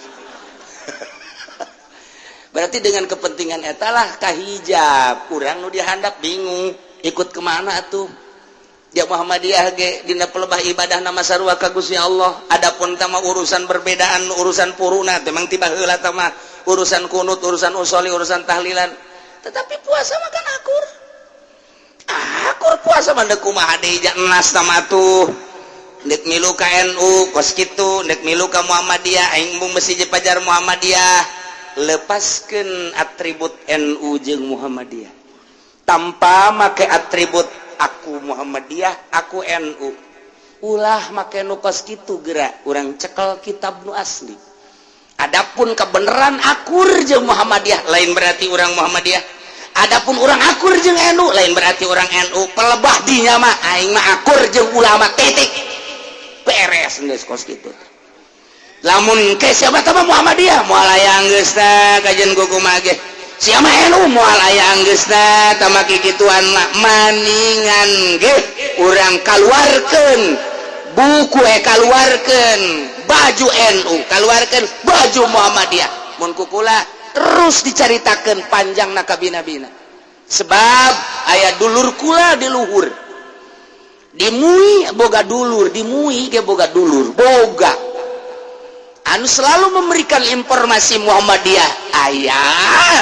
Berarti dengan kepentingan etalah kahijab kurang nu dihandap, bingung ikut kemana tuh. Ya, Muhammadiyah ge dina pelebah ibadah nama sarua ka Gusti Allah. Adapun tama urusan perbedaan urusan puruna memang tiba heula tama urusan kunut, urusan usoli, urusan tahlilan. Tetapi puasa mah kan akur akur. Puasa mah deuk kumaha deui, nas tama tuh. Nek milu ka NU kos kitu, nek milu ka Muhammadiyah, aing embung besi pajar Muhammadiyah. Lepaskan atribut NU jeung Muhammadiyah tanpa make atribut aku Muhammadiyah, aku NU. Ulah make nu kos kitu, gerak urang cekel kitab nu asli. Adapun kebenaran akur jeung Muhammadiyah lain berarti orang Muhammadiyah. Adapun orang akur jeung NU lain berarti orang NU. Pelebah dinya mah aing mah akur jeung ulama, titik, beres geus kos kitu. Lamun ke siapa tah Muhammadiyah, moal aya geus kajian kumaha ge. Siapa NU, moal aya geus tama kikituan mah. Maningan ge urang kaluarkeun buku, kaluarkeun baju NU, kaluarkeun baju Muhammadiyah. Mun kukula terus dicaritakeun panjang na kabina-bina, sebab aya dulur kula di luhur di MUI, boga dulur di MUI ge, boga dulur, boga anu selalu memberikan informasi Muhammadiyah. Aya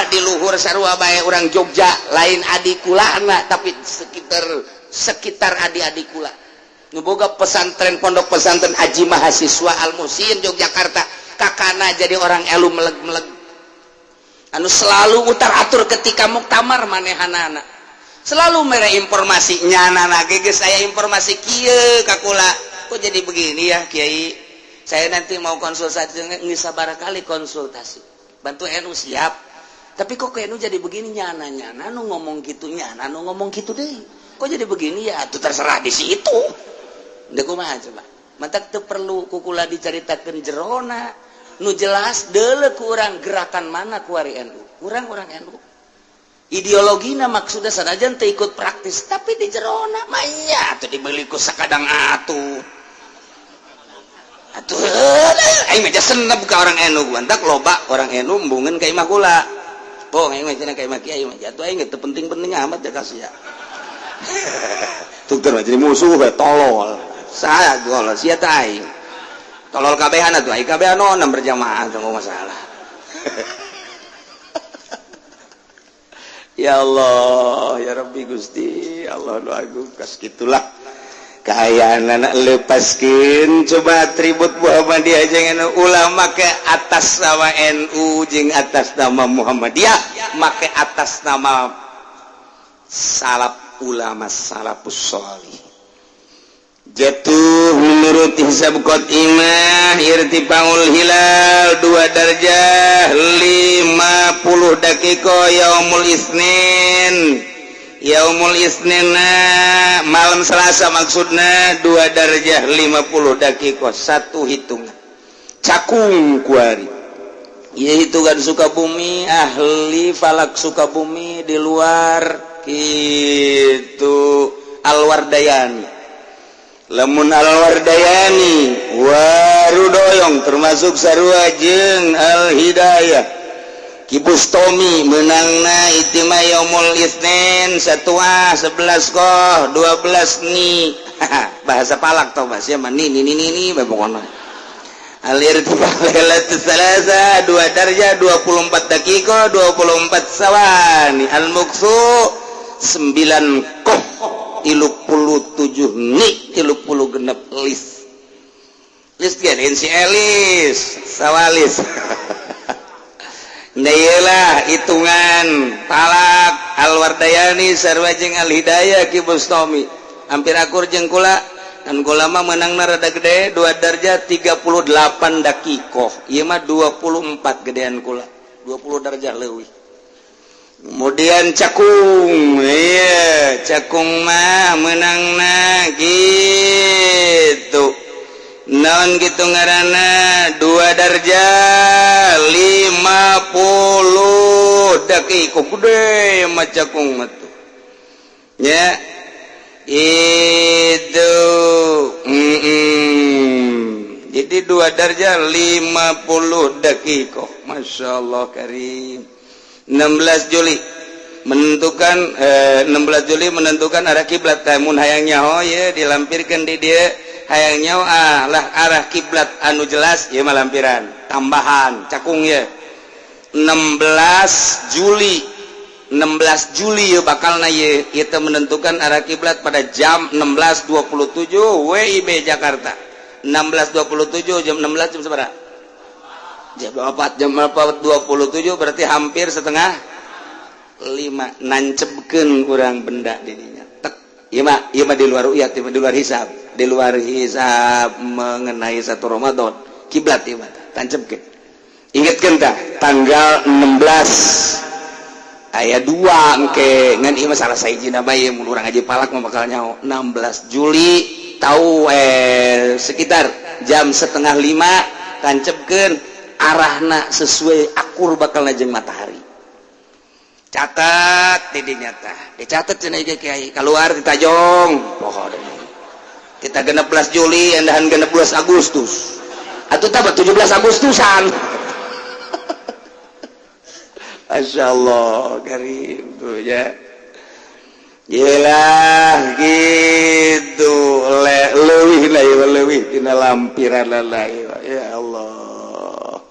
di luhur sarua bae orang Jogja, lain adik kulana tapi sekitar sekitar adik-adik kula nu boga pesantren, pondok pesantren Aji Mahasiswa Al Musin Yogyakarta. Kakana jadi orang elu meleg-meleg anu selalu utar atur ketika muktamar manehanana, selalu mere informasi nyana. Geus saya informasi kieu ka kula, kok jadi begini ya, Kiai? Saya nanti mau konsultasi. Nggak sabar kali konsultasi, bantu NU siap, tapi kok ke NU jadi begini? Nyana nyana nu ngomong gitu, nyana nu ngomong gitu deh, kok jadi begini ya? Itu terserah di situ. Ndek kumaha coba? Matak teu perlu kukula dicaritakeun jerona. Nu jelas deuleu ku urang gerakan mana kuari NU. Urang orang NU. Ideologina maksudnya sanajan teu ikut praktis, tapi di jerona mah iya atuh dibeli ku sakadang atuh. Atuh aing mah senep ka orang NU, mantak loba orang NU embungeun ka imah kula. Bohong aing mah cenah ka imah kiai mah. Jatuh aing teu penting-penting amat ya kasih ya. Tuker mah jadi musuh we, tolol. Saya tolol sia teh aing. Tolol kabehan atuh, aing kabehan onam berjamaah teu masalah. Ya Allah, ya Rabbi Gusti, Allah nu agung, kas kitulah. Kaayaan anak lepaskin coba atribut Muhammadiyah jangan ulah make atas nama NU jeung atas nama Muhammadiyah, make atas nama salaf, ulama salafus sholih. Jatuh menurut hisab imah irtifaul hilal 2 darjah 50 dakiko yaumul isnin. Yaumul Isnina malam Selasa maksudna 2 darjah 50 dakiko satu hitungan cakung kuari. Ieu hitungan Sukabumi, ahli falak Sukabumi di luar gitu Alwardayani. Lamun Alwardayani Warudoyong termasuk sarua jeung Al Hidayah. Ki Bustomi menangna itima yaumul Isnin 1 ah 11 koh 12 ni. Bahasa palak tau bahasa mah ni ni ni ni ni pokokna. Alir lailatul salasa 2 darjah 24 dakiko 24 sawani. Al muksu 9 koh 37 ni 36 lis lis gen si elis sawalis. Nah, hitungan palak Alwardayani sarua jeung Al Hidayah Ki Bustomi hampir akur jeung kula dan kula mah menangna rada gede 2 darjah 38 dakikoh, ieu mah 24, gedean kula 20 darjah leuwih. Kemudian cakung, iya cakung mah menangna gitu non gitu ngaranna 2 darjah 50 dakikoh, gede mah cakung mah tuh ya itu. Jadi 2 darjah 50 dakikoh. Masya Allah karim. 16 Juli menentukan, 16 Juli menentukan arah kiblat. Mun hayang nyaho ya dilampirkan di dia, hayang nyaho ah lah arah kiblat anu jelas ya mah lampiran tambahan cakung ya. 16 Juli, 16 Juli ya bakal na ye itu menentukan arah kiblat pada jam 16.27 WIB Jakarta. 16.27, jam 16 jam seberapa? Jam 4, jam 4.27 berarti hampir setengah lima. Nancepkeun kurang benda dirinya tek ieu mah, ieu mah di luar ru'yat, ieu mah di luar hisab, di luar hisab mengenai satu Ramadan kiblat ieu mah. Tancapkeun, ingetkeun tah tanggal 16 aya 2 engke ngan ieu mah salah sahiji nama ieu mun urang ngaji palak mah bakal nyaho. 16 Juli tahu sekitar jam setengah lima tancapkeun arahna sesuai akur bakal jeung matahari. Catat di dinya tah, dicatat cenah ieu kiai keluar ditajong pokoknya kita 16 Juli endahan 16 Agustus atau tambah 17 Agustusan. Masya Allah karim tuh ya. Yelah gitu le leuwih lah ya, leuwih tina lampiran lah ya Allah.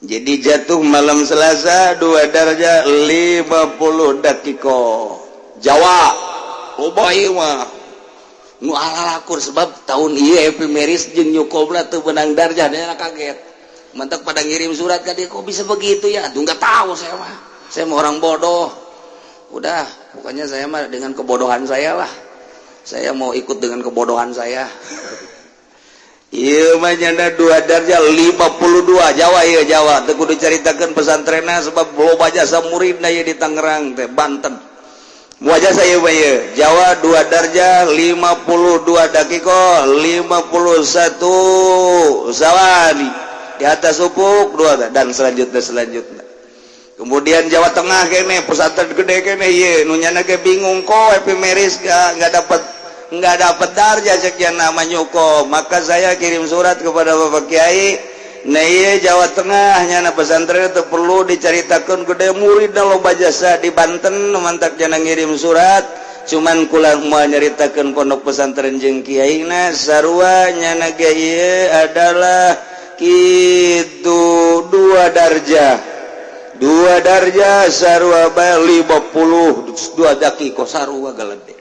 Jadi jatuh malam Selasa 2 darjah 50 dakiko. Jawa loba ieu mah nu alalakur sebab tahun ieu Epimeris jeung New Cobra teu menang darjah, dia kaget. Mentak pada ngirim surat ke dia, kok bisa begitu ya? Aduh, nggak tahu saya mah. Saya mah orang bodoh. Udah, pokoknya saya mah dengan kebodohan saya lah. Saya mau ikut dengan kebodohan saya. Iya mah nyanda 2 darjah 52 Jawa, iya Jawa. Teu kudu caritakeun pesantrenna sebab loba jasa muridna ieu di Tangerang teh, Banten. Wajah saya mah ieu Jawa 2 darjah 52 dakiko 51 sawani di atas ufuk dua dan selanjutnya selanjutnya. Kemudian Jawa Tengah kene pesantren gede kene ieu nu nyana ge bingung kok epimeris nggak dapat darjah sekian nama Nyuko. Maka saya kirim surat kepada Bapak Kiai. Nah iya, Jawa Tengah nyana pesantren itu perlu diceritakan, gede murid loba jasa di Banten, mantak jangan ngirim surat, cuman kula mau nyaritakan pondok pesantren jeung kiaina sarua nyana ge ieu adalah kitu 2 darjah 2 darjah sarua bae 52 dakiko sarua galede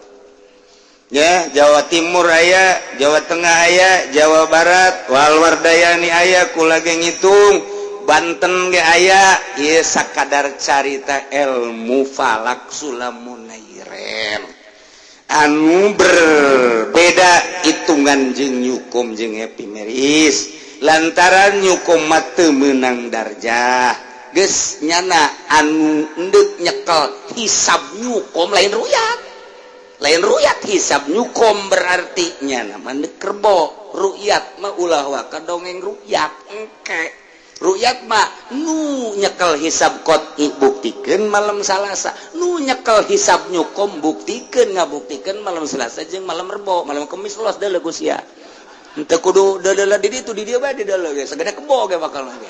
ya. Jawa Timur aya, Jawa Tengah aya, Jawa Barat Walwardayani aya, kula ge ngitung Banten ge aya. Ieu sakadar carita ilmu falak Sulamunairen anu berbeda hitungan jeung Newcomb jeung epimeris, lantaran Newcomb mah teu meunang darjah. Geus nyana anu endek nyekel hisab Newcomb, lain ruyat, lain ruyat, hisab Newcomb berarti nyana mah kerbo ruyat mah ulah waka dongeng ruyat engke. Ruyat mah nu nyekel hisab qot'i buktikeun malam Salasa, nu nyekel hisab Newcomb buktikeun ngabuktikeun malam Selasa jeung malam Rebo, malam Kemis los deuleu ku sia. Henteu kudu deuleu di ditu, di dieu bae di deuleu ge sagede kebo ge bakal ge.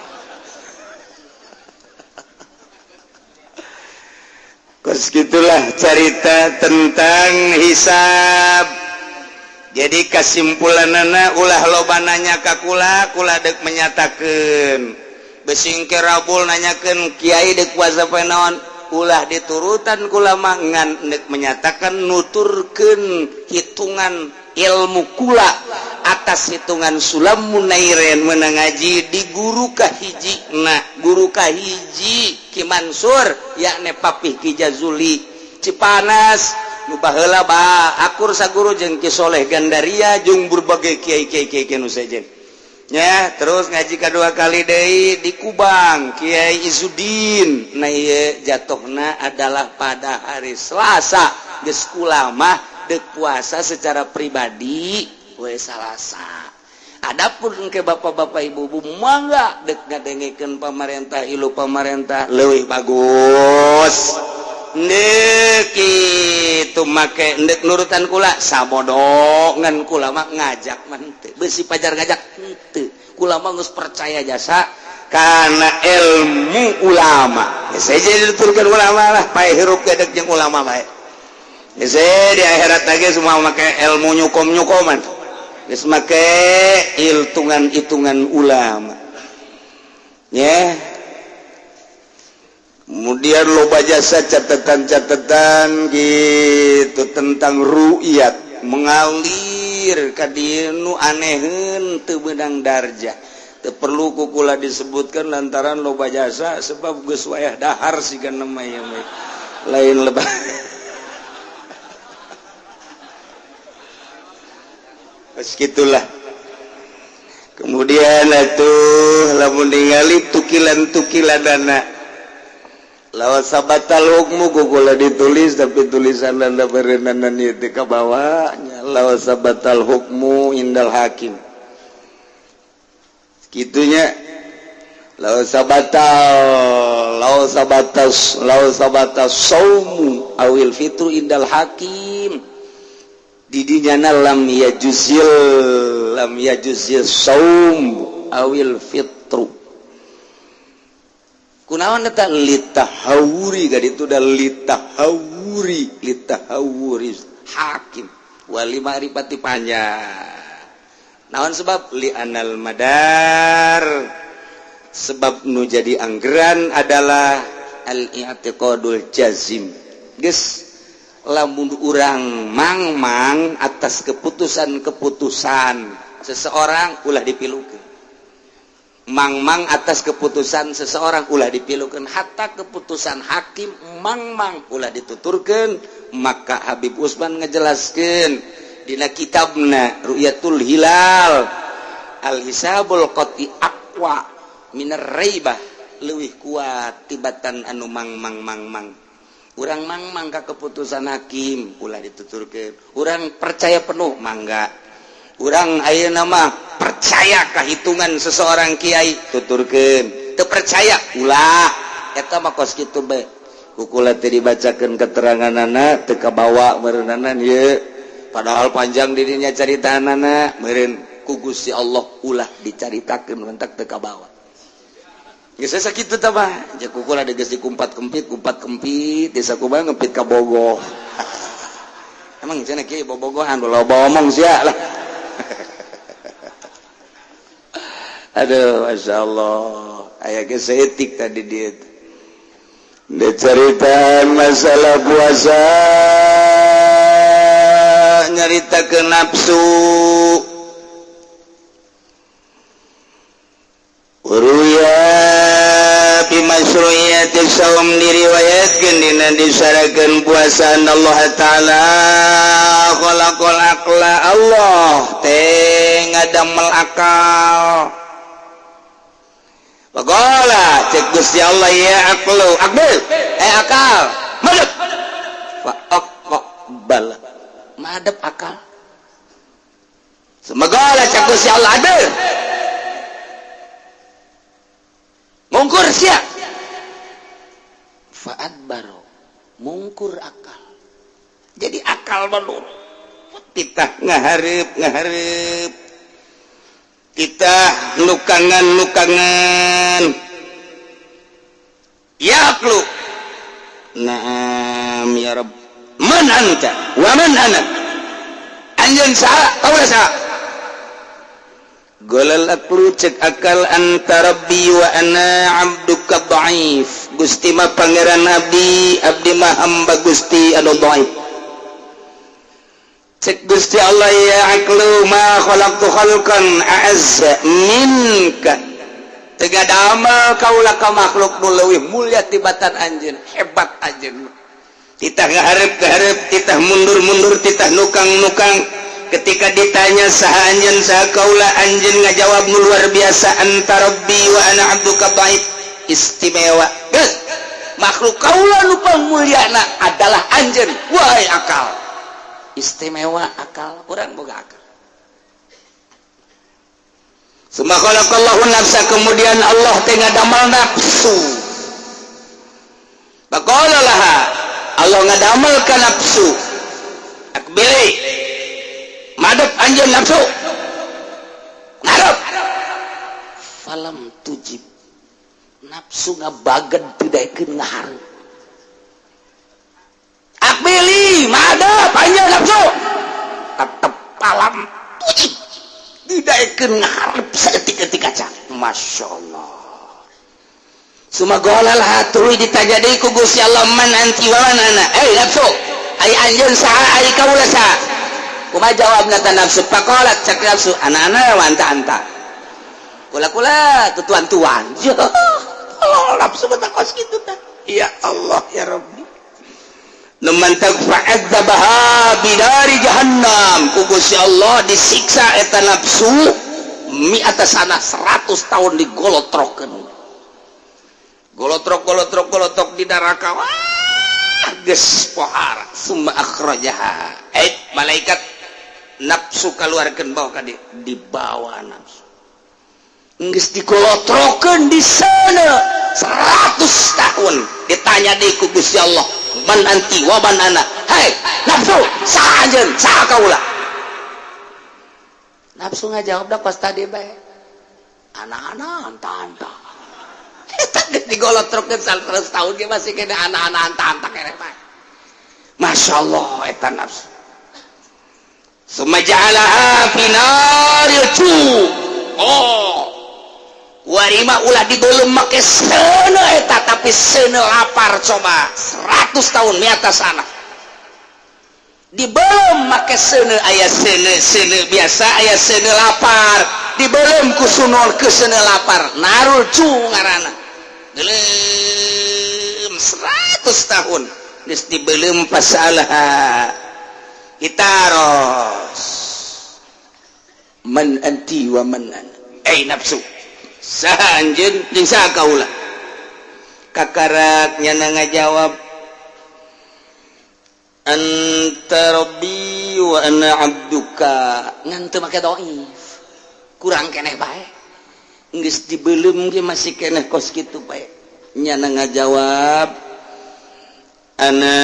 Kos gitulah cerita tentang hisab. Jadi kesimpulanana, ulah loba nanya ka kula, kula dek menyatakan besingke rabul nanyakeun kiai dek puasa poe naon, ulah diturutan kula mah, ngan dek menyatakan nuturkeun hitungan ilmu kula atas hitungan Sulam Munairen menang ngaji di guru kahiji. Nah, guru kahiji Ki Mansur, yakni Papih Ki Jazuli Cipanas nu baheula ba akur saguru jeung Ki Soleh Gandaria jeung berbagai kiai kiai kiai nu sejen ya. Terus ngaji kedua kali deui di Kubang, Kiai Izudin. Nah, ieu jatuhna adalah pada hari Selasa. Geus kula mah dek puasa secara pribadi we Salasa. Adapun ke bapak-bapak, ibu-ibu, mangga dek ngadengekeun pamarentah, ilu pamarentah leuwih bagus. Ndek itu make ndek nurutan kula sabodo, ngan kula mah ngajak mah henteu, besi pajar ngajak henteu. Kula mah geus percaya jasa karena ilmu ulama ya, saya jadi dituturkeun ulama lah, pae hirup ge dek jeung ulama bae ya. Saya di akhirat lagi semua make ilmu Newcomb Newcoman geus make hitungan-hitungan ulama ya. Kemudian loba jasa catatan-catatan gitu tentang ru'yat mengalir ka dieu nu aneheun teu beunang darjah. Teu perlu ku kula disebutkan lantaran loba jasa, sebab geus wayah dahar siga nama ieu mah lain lebah. Geus gitulah. Kemudian atuh lamun ningali tukilan-tukilanana lawan sabatal hukmu kula ditulis, tapi tulisan anda berenanan itu ke bawahnya lawan sabatal hukmu indal hakim gitunya, lawan sabatal lawan sabatas lawan sabatas saumu awil fitru indal hakim didinya lam yajuzil saum awil fitru. Kunaon eta? Litahawuri gak itu da, litahawuri litahawuri hakim wali ma'rifati panjang. Naon sebab? Li anal madar, sebab nu jadi anggeran adalah al-i'tiqadul jazim. Geus lamun urang mangmang atas keputusan-keputusan seseorang ulah dipilukeun, mangmang atas keputusan seseorang ulah dipilukeun, hatta keputusan hakim mangmang ulah dituturkeun. Maka Habib Usman ngejelaskeun dina kitabna Ru'yatul Hilal, al hisabul qat'i aqwa minar raibah, leuwih kuat tibatan anu mangmang mangmang. Urang mangmang ka keputusan hakim ulah dituturkeun, urang percaya penuh mangga. Urang ayeuna mah percaya kehitungan seseorang kiai, tuturkeun, teu percaya ulah. Eta mah kos kitu bae. Ku kula teh dibacakeun keteranganana teu kabawa meureunana ieu, padahal panjang dirinya caritanana meureun. ku Gusti Allah ulah dicaritakeun mentak teu kabawa. Geus sakitu tah mah jeung kukula geus dikumpat kempit kumpat kempit desa kumaha ngempit ka Bogoh. Emang cenah kieu bobogohan loba omong sia lah. Aduh, Masya Allah. Aya ge saeutik tadi dia. Diceritaan masalah puasa, nyarita ke nafsu. Uruya bi masyru'iyati shaum diriwayatkeun dina disarakeun puasa Allah Ta'ala khalaqal aqla Allah teh ngadamel akal. Faqala cek Gusti Allah ya aqlu aqbil eh akal madep fa aqbal madep akal. Semagala cek Gusti Allah adil mungkur sia faat baro mungkur akal. Jadi akal menurut titah ngahareup ngahareup titah nukangan nukangan ya aklu naam ya Rabb man anta wa man ana anjeun saha kaula saha golal aklu cek akal anta rabbi wa ana abduka dhaif Gusti mah pangeran abdi abdi mah hamba Gusti anu dhaif. Cek Gusti Allah ya aklu ma khalaqtu khalqan a'azza minka teu damel kaula ka makhluk nu leuwih mulia tibatan anjeun hebat anjeun. Titah ngahareup-ngahareup titah mundur-mundur titah nukang-nukang. Ketika ditanya saha anjeun saha kaula anjeun ngajawab nu luar biasa anta rabbi wa ana abduka dhaif istimewa. Geus makhluk kaula nu pangmulyana adalah anjeun wahai akal. Istimewa akal urang boga akal. Summa khalaqallahu nafsa kemudian Allah teh ngadamel nafsu. Faqala laha Allah ngadamel ka nafsu. Akbili madep anjeun nafsu ngarep falam tujib nafsu ngabagen teu daekeun ngahareup. Akbili madep anjeun nafsu tetep falam tujib teu daekeun ngahareup saeutik-eutik acan. Masya Allah. Summa qala laha tuluy ditanya deui ku Gusti Allah man anti wa man ana eh nafsu ai anjeun saha ai kaula saha. Kumaha jawabna ta nafsu faqalat cek nafsu ana-ana wa anta anta kula-kula tuan-tuan. Ya Allah nafsu mah kos kitu tah. Ya Allah ya Rabbi nu mantak fa'adzabaha bidari jahannam ku Gusti Allah disiksa eta nafsu mi'ata sana 100 tahun digolotrokeun golotrok golotrok golotrok di neraka. Wah geus pohara summa akhrajaha malaikat nafsu keluarkan bawa ka dibawa nafsu geus digolotrokeun di sana 100 tahun ditanya deui ku Gusti Allah man anti wa man ana hai nafsu saha anjeun saha kaula. Nafsu ngajawab dah pas tadi bae anak-anak anta-anta eta geus digolotrokeun 100 tahun ge masih kena anak-anak anta-anta keneh bae. Masya Allah eta nafsu. Summa ja'alaha fi naril ju. Oh. Warima ulah dibelum make seuneu eta tapi seuneu lapar coba 100 tahun di atas sana. Dibelum make seuneu aya seuneu seuneu biasa aya seuneu lapar. Dibelum ku sunol ke seuneu lapar. Narul cu ngaranna. Belum 100 tahun geus dibelum pasalaha. Itaros man anti wa man ana eh nafsu saha anjeun jeung saha kaula kakarak nyana ngajawab anta rabbi wa ana abduka ngan teu make dhaif kurang keneh bae geus dibeuleum ge masih keneh kos kitu bae nyana ngajawab ana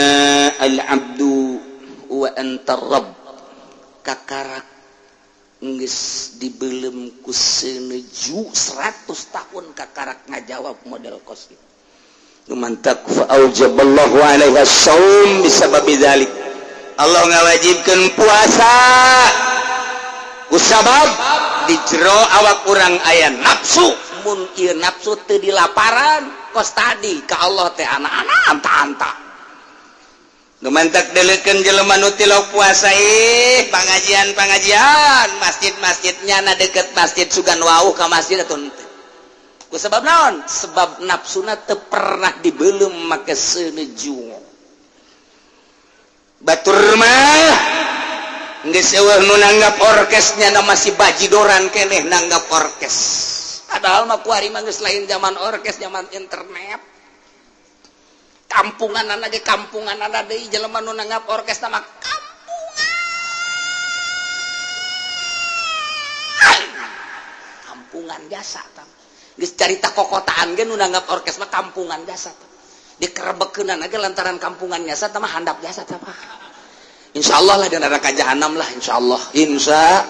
al abdu wa anta rabb kakarak Geus dibelem ku seneju 100 tahun kakarak ngajawab model kos kitu. Mantak fa aujaballahu alaiha shaum bisababi dzalik. Allah ngawajibkeun puasa kusabab di jero awak urang aya nafsu, mun ieu nafsu teu dilaparan kos tadi ka Allah teh anak-anak anta-anta. Nu mantak deleukeun jelema nu tilok puasa ih pangajian-pangajian masjid-masjidnya na deket masjid sugan wauh ka masjid atuh henteu. Ku sebab naon? Sebab nafsuna teu pernah dibelum make seneju. Batur mah geus eueuh nu nanggap orkesnya na masih bajidoran keneh nanggap orkes. Padahal mah kuari mah geus lain zaman orkes, zaman internet. Kampungan ge kampungan ada deui jelema nu nanggap orkes mah kampungan. Kampungan jasa tah. Geus carita kokotaan ge nu nanggap orkes mah kampungan jasa tah. Dikerebekeunan ge lantaran kampungan jasa tah mah handap jasa tah mah. Insyaallah lah di neraka jahanam lah insyaallah. Insya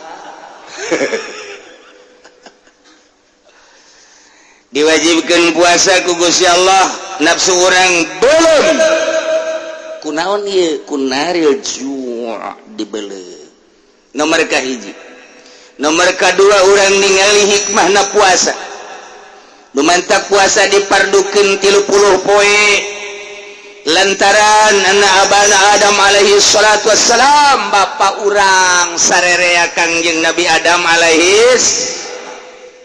diwajibkan puasa ku Gusti Allah nafsu urang belum kunaon ieu kunaril ju' dibeleuh. Nomor kahiji, nomor kadua urang ningali hikmahna puasa. Lumantak puasa dipardukeun 30 poe lantaran anak abana Adam alaihi salatu wassalam bapak urang sarerea Kangjeng Nabi Adam alaihis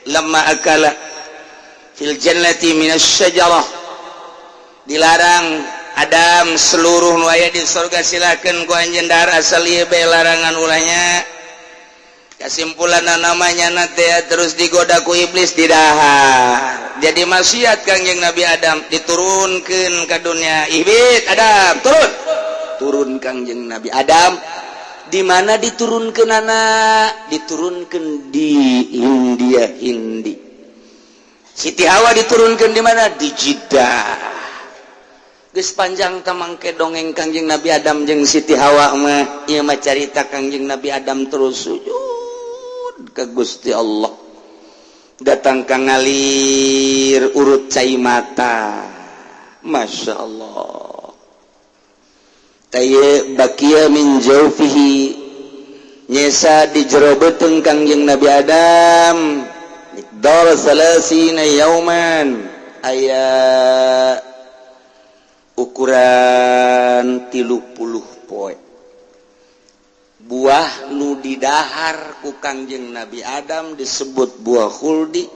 lamma akala fil jannati minas syajarah dilarang Adam seluruh nu aya di surga silakan ku anjeun dahar asal ieu bae larangan ulahnya. Kesimpulan namanya nanti terus digoda ku iblis didahar jadi maksiat Kangjeng Nabi Adam diturunkan ke dunia. Ihbit Adam turun turun Kangjeng Nabi Adam di mana diturunkan anak diturunkan di India Hindi. Siti Hawa diturunkan di mana di Jeddah. Geus panjang tamangke dongeng Kangjeng Nabi Adam jeung Siti Hawa mah ieu mah carita Kangjeng Nabi Adam terus sujud ke Gusti Allah datang ka ngalir urut cai mata. Masya Allah taye bakia min jaufihi nyesa di jero beuteung Kangjeng Nabi Adam miqdar salasina yauman aya ukuran 30 poe buah nu didahar ku Kangjeng Nabi Adam disebut buah khuldi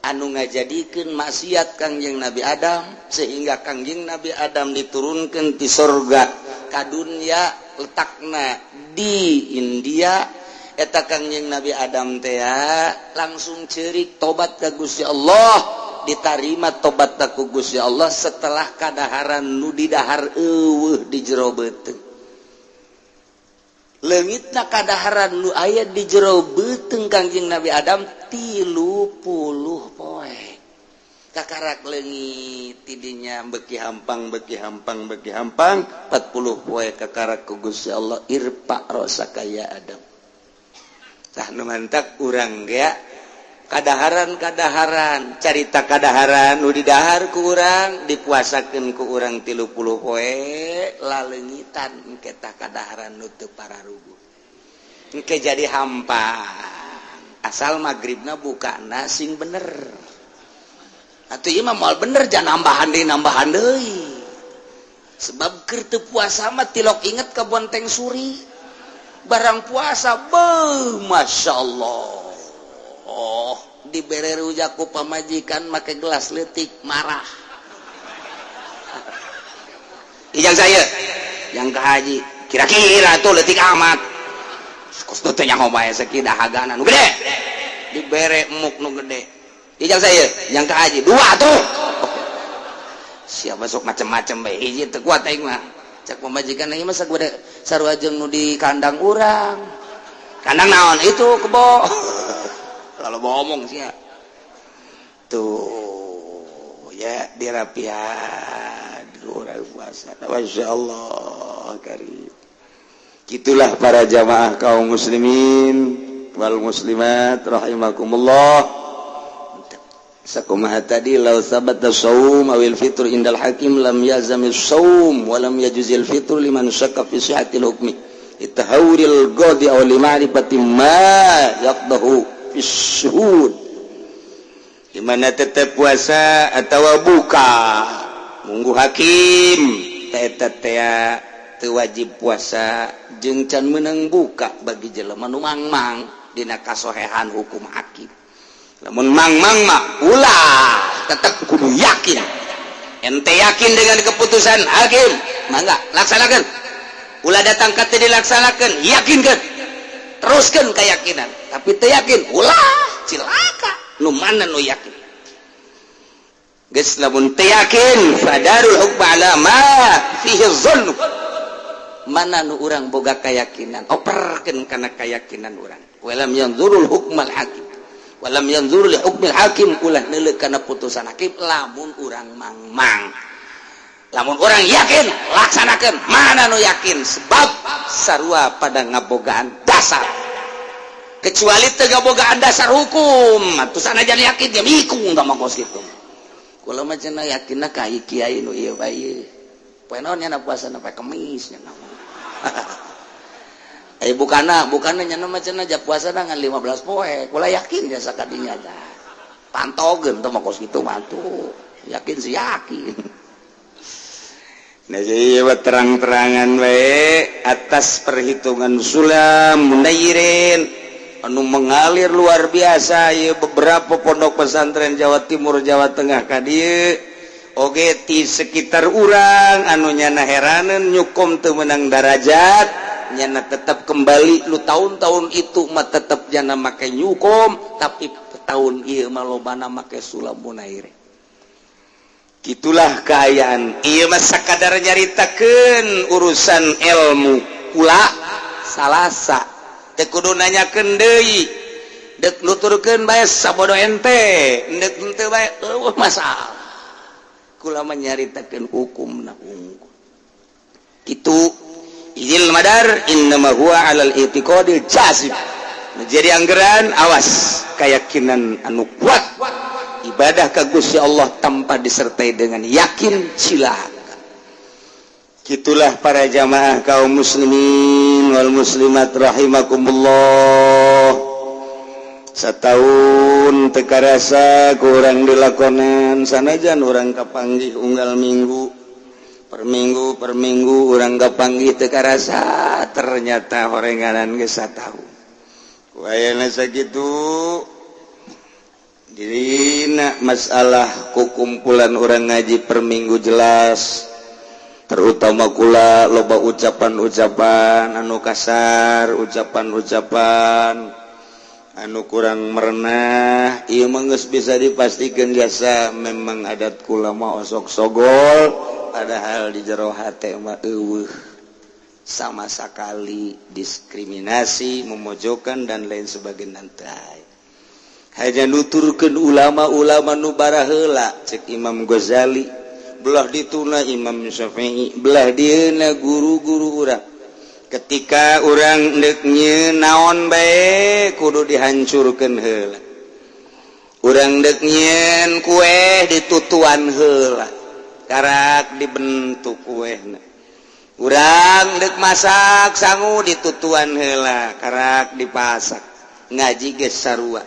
anu ngajadikeun maksiat Kangjeng Nabi Adam sehingga Kangjeng Nabi Adam diturunkan di sorga ka dunya letakna di India. Eta Kangjeng Nabi Adam teh langsung cerik tobat ka Gusti Allah, ditarima tobat ku Gusti Allah setelah kadaharan nu didahar eueuh di jero beuteung. Leungitna kadaharan nu aya di jero beuteung Kangjeng Nabi Adam 30 poe kakarak leungit tidinya beki hampang beki hampang beki hampang 40 poe kakarak ku Gusti Allah irfa rosaka ya Adam. Tah nu mantak urang ge kadaharan-kadaharan carita kadaharan nu didahar ku urang dipuasakeun ku urang 30 poe laleungitan engke tah kadaharan nu teu pararuguh engke jadi hampang asal magribna bukana sing bener atuh ieu mah moal bener jangan nambahan deui sebab keur teu puasa mah tilok inget ka bonteng suri barang puasa beuh masyaallah. Oh, dibere rujak ku pamajikan make gelas leutik marah. Ijang saya yang ke haji kira-kira tuh leutik amat. Kos teh nyaho bae sakieu dahagana nu gede. Dibere emuk nu gede. Ijang saya yang ke haji dua tuh. Siapa sok macem-macem bae hiji teu kuat aing mah. Cek pamajikan ieu mah sagede sarua jeung nu di kandang urang. Kandang naon itu kebo. Lalu ngomong sih ya. Tuh ya dirapian urang puasa. Masya Allah karim. Gitulah para jamaah kaum muslimin. Wal muslimat rahimakumullah. Sakumaha tadi, law thabata shaum awil fitr indal hakim lam yazami shaum wa lam yajuzil fitr liman syakka fi sihhatil hukmi itahawuril qadi aw li ma'rifati ma yaqdahu fi syuhud. Di mana tetap puasa atau buka munggu hakim eta teh teu wajib puasa jeung can meunang buka bagi jelema nu mangmang dina kasohehan hukum hakim. Lamun mangmang mah ulah, tetap kudu yakin. Ente yakin dengan keputusan hakim, mangga laksanakan. Ulah datang ka teu dilaksanakan, yakinkan, teruskan keyakinan. Tapi teu yakin, ulah, cilaka. Nu mana nu yakin? Geus, lamun teu yakin, fadarul hukma ala ma fihi dzann. Mana nu urang boga keyakinan, operkeun kana keyakinan urang. Walam yanzurul hukmal hakim, walam yanzur li hukmil hakim, ulah neuleuh kana putusan hakim lamun urang mangmang. Lamun urang yakin, laksanakeun. Mana nu yakin? Sebab sarua pada ngabogaan dasar, kecuali teu ngabogaan dasar hukum atuh sanajan yakin dia mikung tah mah kos kitu. Kula mah cenah yakinna ka kiai nu ieu bae. Poe naon nya puasa? Poe Kemis nya. Eh, bukana bukana nya mah cenah ja puasa ngan 15 poe. Kula yakin ya sakadinya tah pantogeun teh mah kos kitu mah tuh. Yakin sih yakin. Nah, jadi terang-terangan bae atas perhitungan sulam munairin anu mengalir luar biasa ya, beberapa pondok pesantren Jawa Timur, Jawa Tengah ka dieu oge ti sekitar urang anu nyana heranen nyukom teu meunang darajat, nyana tetap kembali lu tahun-tahun itu mah tetap nyana make nyukom, tapi tahun ieu mah lobana make sulam munairin. Gitulah keayaan. Ieu mah sakadar nyaritakeun urusan ilmu. Kula salasa teu kudu nanyakeun deui, dek nuturkeun bae sabodo ente, dek henteu bae eueuh masalah. Kula mah nyaritakeun hukumna hungkul kitu. Izil madar innama huwa alal i'tiqadil jazim. Menjadi anggaran, awas, keyakinan anu kuat. Ibadah ka Gusti Allah tanpa disertai dengan yakin, cilaka. Gitulah para jamaah kaum muslimin wal muslimat rahimakumullah. Setahun teu karasa kurang dilakonan, sanajan urang kapanggih unggal minggu, per minggu, per minggu urang kapanggih, teu karasa ternyata horenganan geus satahun. Wayana sakitu dina masalah kukumpulan urang ngaji per minggu. Jelas, terutama kula loba ucapan-ucapan anu kasar, ucapan-ucapan anu kurang merenah. Ieu mah geus bisa dipastikan jasa memang adat kula mah osok sogol, padahal di jero hate mah eueuh sama sekali diskriminasi, memojokkan, dan lain sebagainya. Nanti hanya nuturkeun ulama-ulama nu baraheula. Cek Imam Ghazali, belah dituna Imam Syafi'i, belah dieuna guru-guru urang, ketika urang deuk nyieun naon bae kudu dihancurkeun heula. Urang deuk nyieun kue, ditutuan heula, karak dibentuk kuehna. Urang deuk masak sangu, ditutuan heula, karak dipasak. Ngaji geus sarua,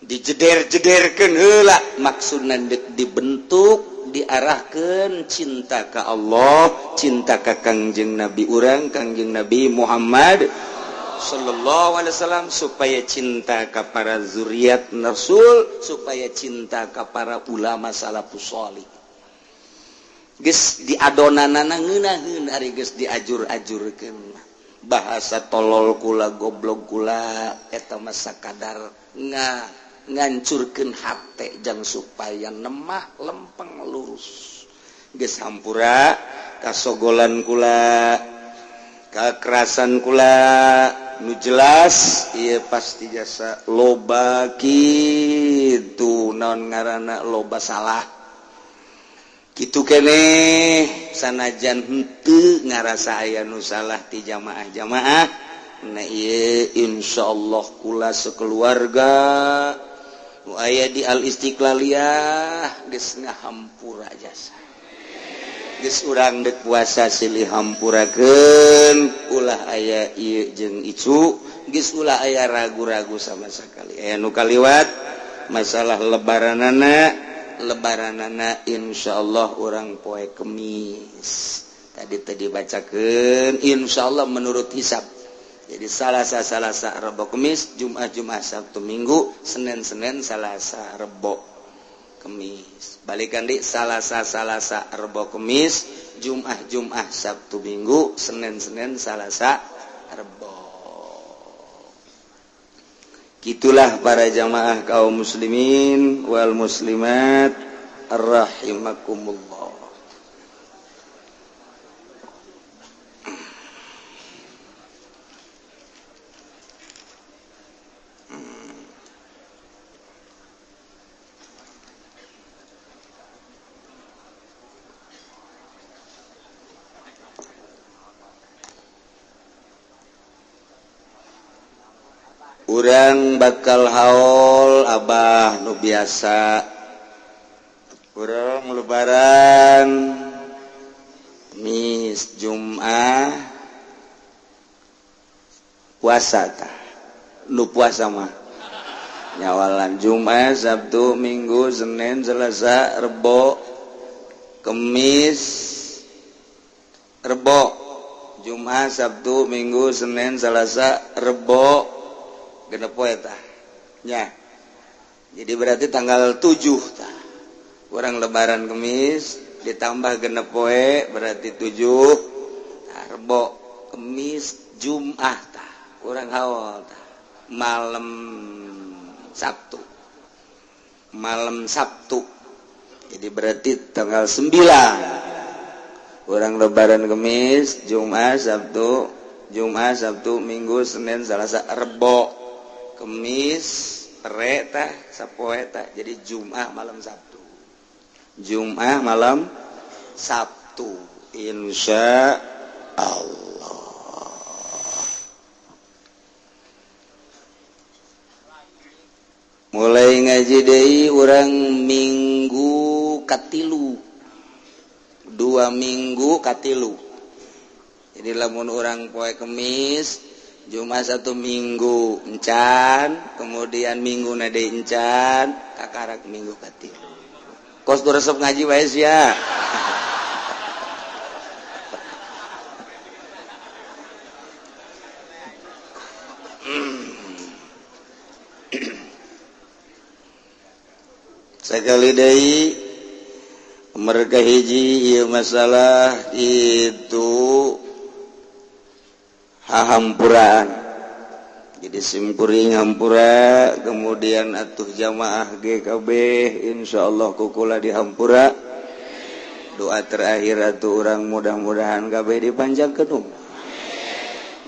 dijeder-jederkeun heula, maksudna deuk dibentuk, diarahkan cinta ka Allah, cinta ka Kangjeng Nabi urang, Kangjeng Nabi Muhammad Sallallahu Alaihi Wasallam, supaya cinta ka para zuriat Rasul, supaya cinta ka para ulama salafus sholih. Geus diadonanana ngeunaheun, ari geus diajur-ajurkeun. Bahasa tolol kula, goblok kula, eta mah sakadar nga ngancurkeun hate jang supaya nemah lempeng lurus. Geus, hampura kasogolan kula, kekerasan kula. Nu jelas ieu pasti jasa loba kitu, naon ngaranna, loba salah kitu kene. Sanajan henteu ngarasa aya nu salah ti jamaah-jamaah. Nah ieu insyaallah kula sekeluarga nu aya di Al Istiqlaliyah geus ngahampura jasa. Geus urang dek puasa silih hampurakeun, ulah aya ieu jeung icu, geus ulah aya ragu-ragu sama sekali. Aya nu kaliwat masalah lebaranana, lebaranana insyaallah urang poe Kemis. Tadi tadi bacakeun insyaallah menurut hisab. Jadi Salasa, Salasa, Rebo, Kemis, Jumat, Jumat, Sabtu, Minggu, Senin, Senin, Salasa, Rebo, Kemis. Balikan di Salasa, Salasa, Rebo, Kemis, Jumat, Jumat, Sabtu, Minggu, Senin, Senin, Salasa, Rebo. Gitulah para jamaah kaum muslimin wal muslimat rahimakumullah. Urang bakal haul abah nu biasa, urang lebaran Mis Jum'ah puasa tah nu puasa mah nyawalan Jumat, Sabtu, Minggu, Senin, Selasa, Rebo, Kemis, Rebo, Jumat, Sabtu, Minggu, Senin, Selasa, Rebo, genep poe tah nya. Jadi berarti tanggal 7 tah urang lebaran Kemis ditambah genep poe berarti 7 tah, Rebo, Kemis, Jumat tah urang haul tah malam Sabtu, malam Sabtu. Jadi berarti tanggal 9 urang lebaran Kemis, Jumat, Sabtu, Jumat, Sabtu, Minggu, Senin, Selasa, Rebo, Kemis, re tah sapoe tah. Jadi Jumat malam Sabtu, Jumat malam Sabtu insya Allah. Mulai ngaji deui urang minggu katilu, 2 minggu katilu. Jadi lamun urang poe Kemis, Jumat 1 minggu encan, kemudian minggu nade encan, kakarak minggu katilu. Kos tuh resep ngaji wae sia. Sekali deui mereka hiji ieu masalah itu hahampuran. Jadi simkuring hampura, kemudian atuh jamaah GKB insyaallah kukula dihampura. Doa terakhir atuh urang mudah-mudahan kabeh dipanjangkeun umur.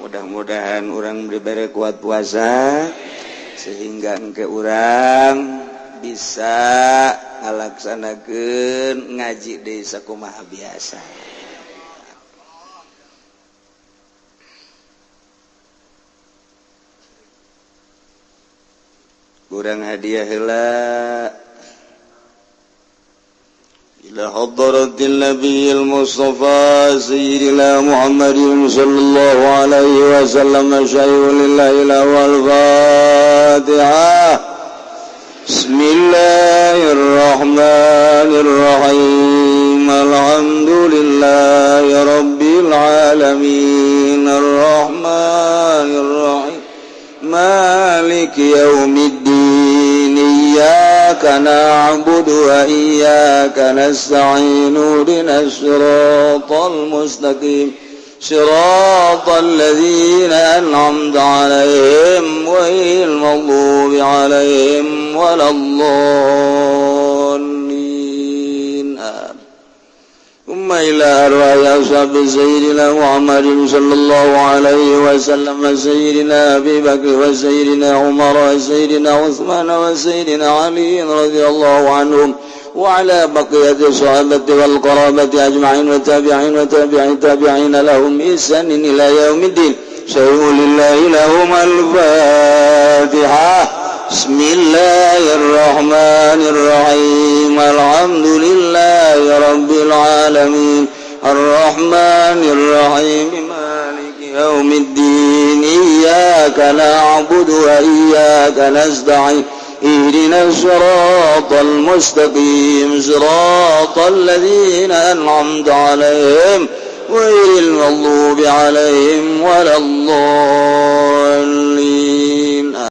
Mudah-mudahan urang diberi kuat puasa sehingga engke urang bisa ngalaksanakeun ngaji deui sakumaha biasa. Kurang hadiah heula ila hadratin nabiyil mustafa sayyidina Muhammadin sallallahu alaihi wasallam syai'un lillahi wal fatihah. Bismillahirrahmanirrahim. Alhamdulillahi rabbil alamin arrahmanir rahim maliki yaumiddin. Iyyaka na'budu wa iyyaka nasta'in ihdinas siratal mustaqim siratal ladzina an'amta 'alaihim ghairil maghdubi 'alaihim waladdallin. Umma ila arwahi ashabi sayyidina Muhammadin sallallahu alaihi wasallam sayyidina Abi Bakr wa sayyidina Umar wa sayyidina Utsman wa sayyidina Ali radhiyallahu anhum wa ala baqiyati sahabati wal qarabati ajma'in wa tabi'in wa tabi'in tabi'in lahum ihsanin ila yaumiddin. شيء لله. لهم الفاتحة. بسم الله الرحمن الرحيم. الحمد لله رب العالمين، الرحمن الرحيم، مالك يوم الدين. إياك نعبد وإياك نستعين. اهدنا الصراط المستقيم، صراط الذين أنعمت عليهم، غير المغضوب عليهم ولا الضالين.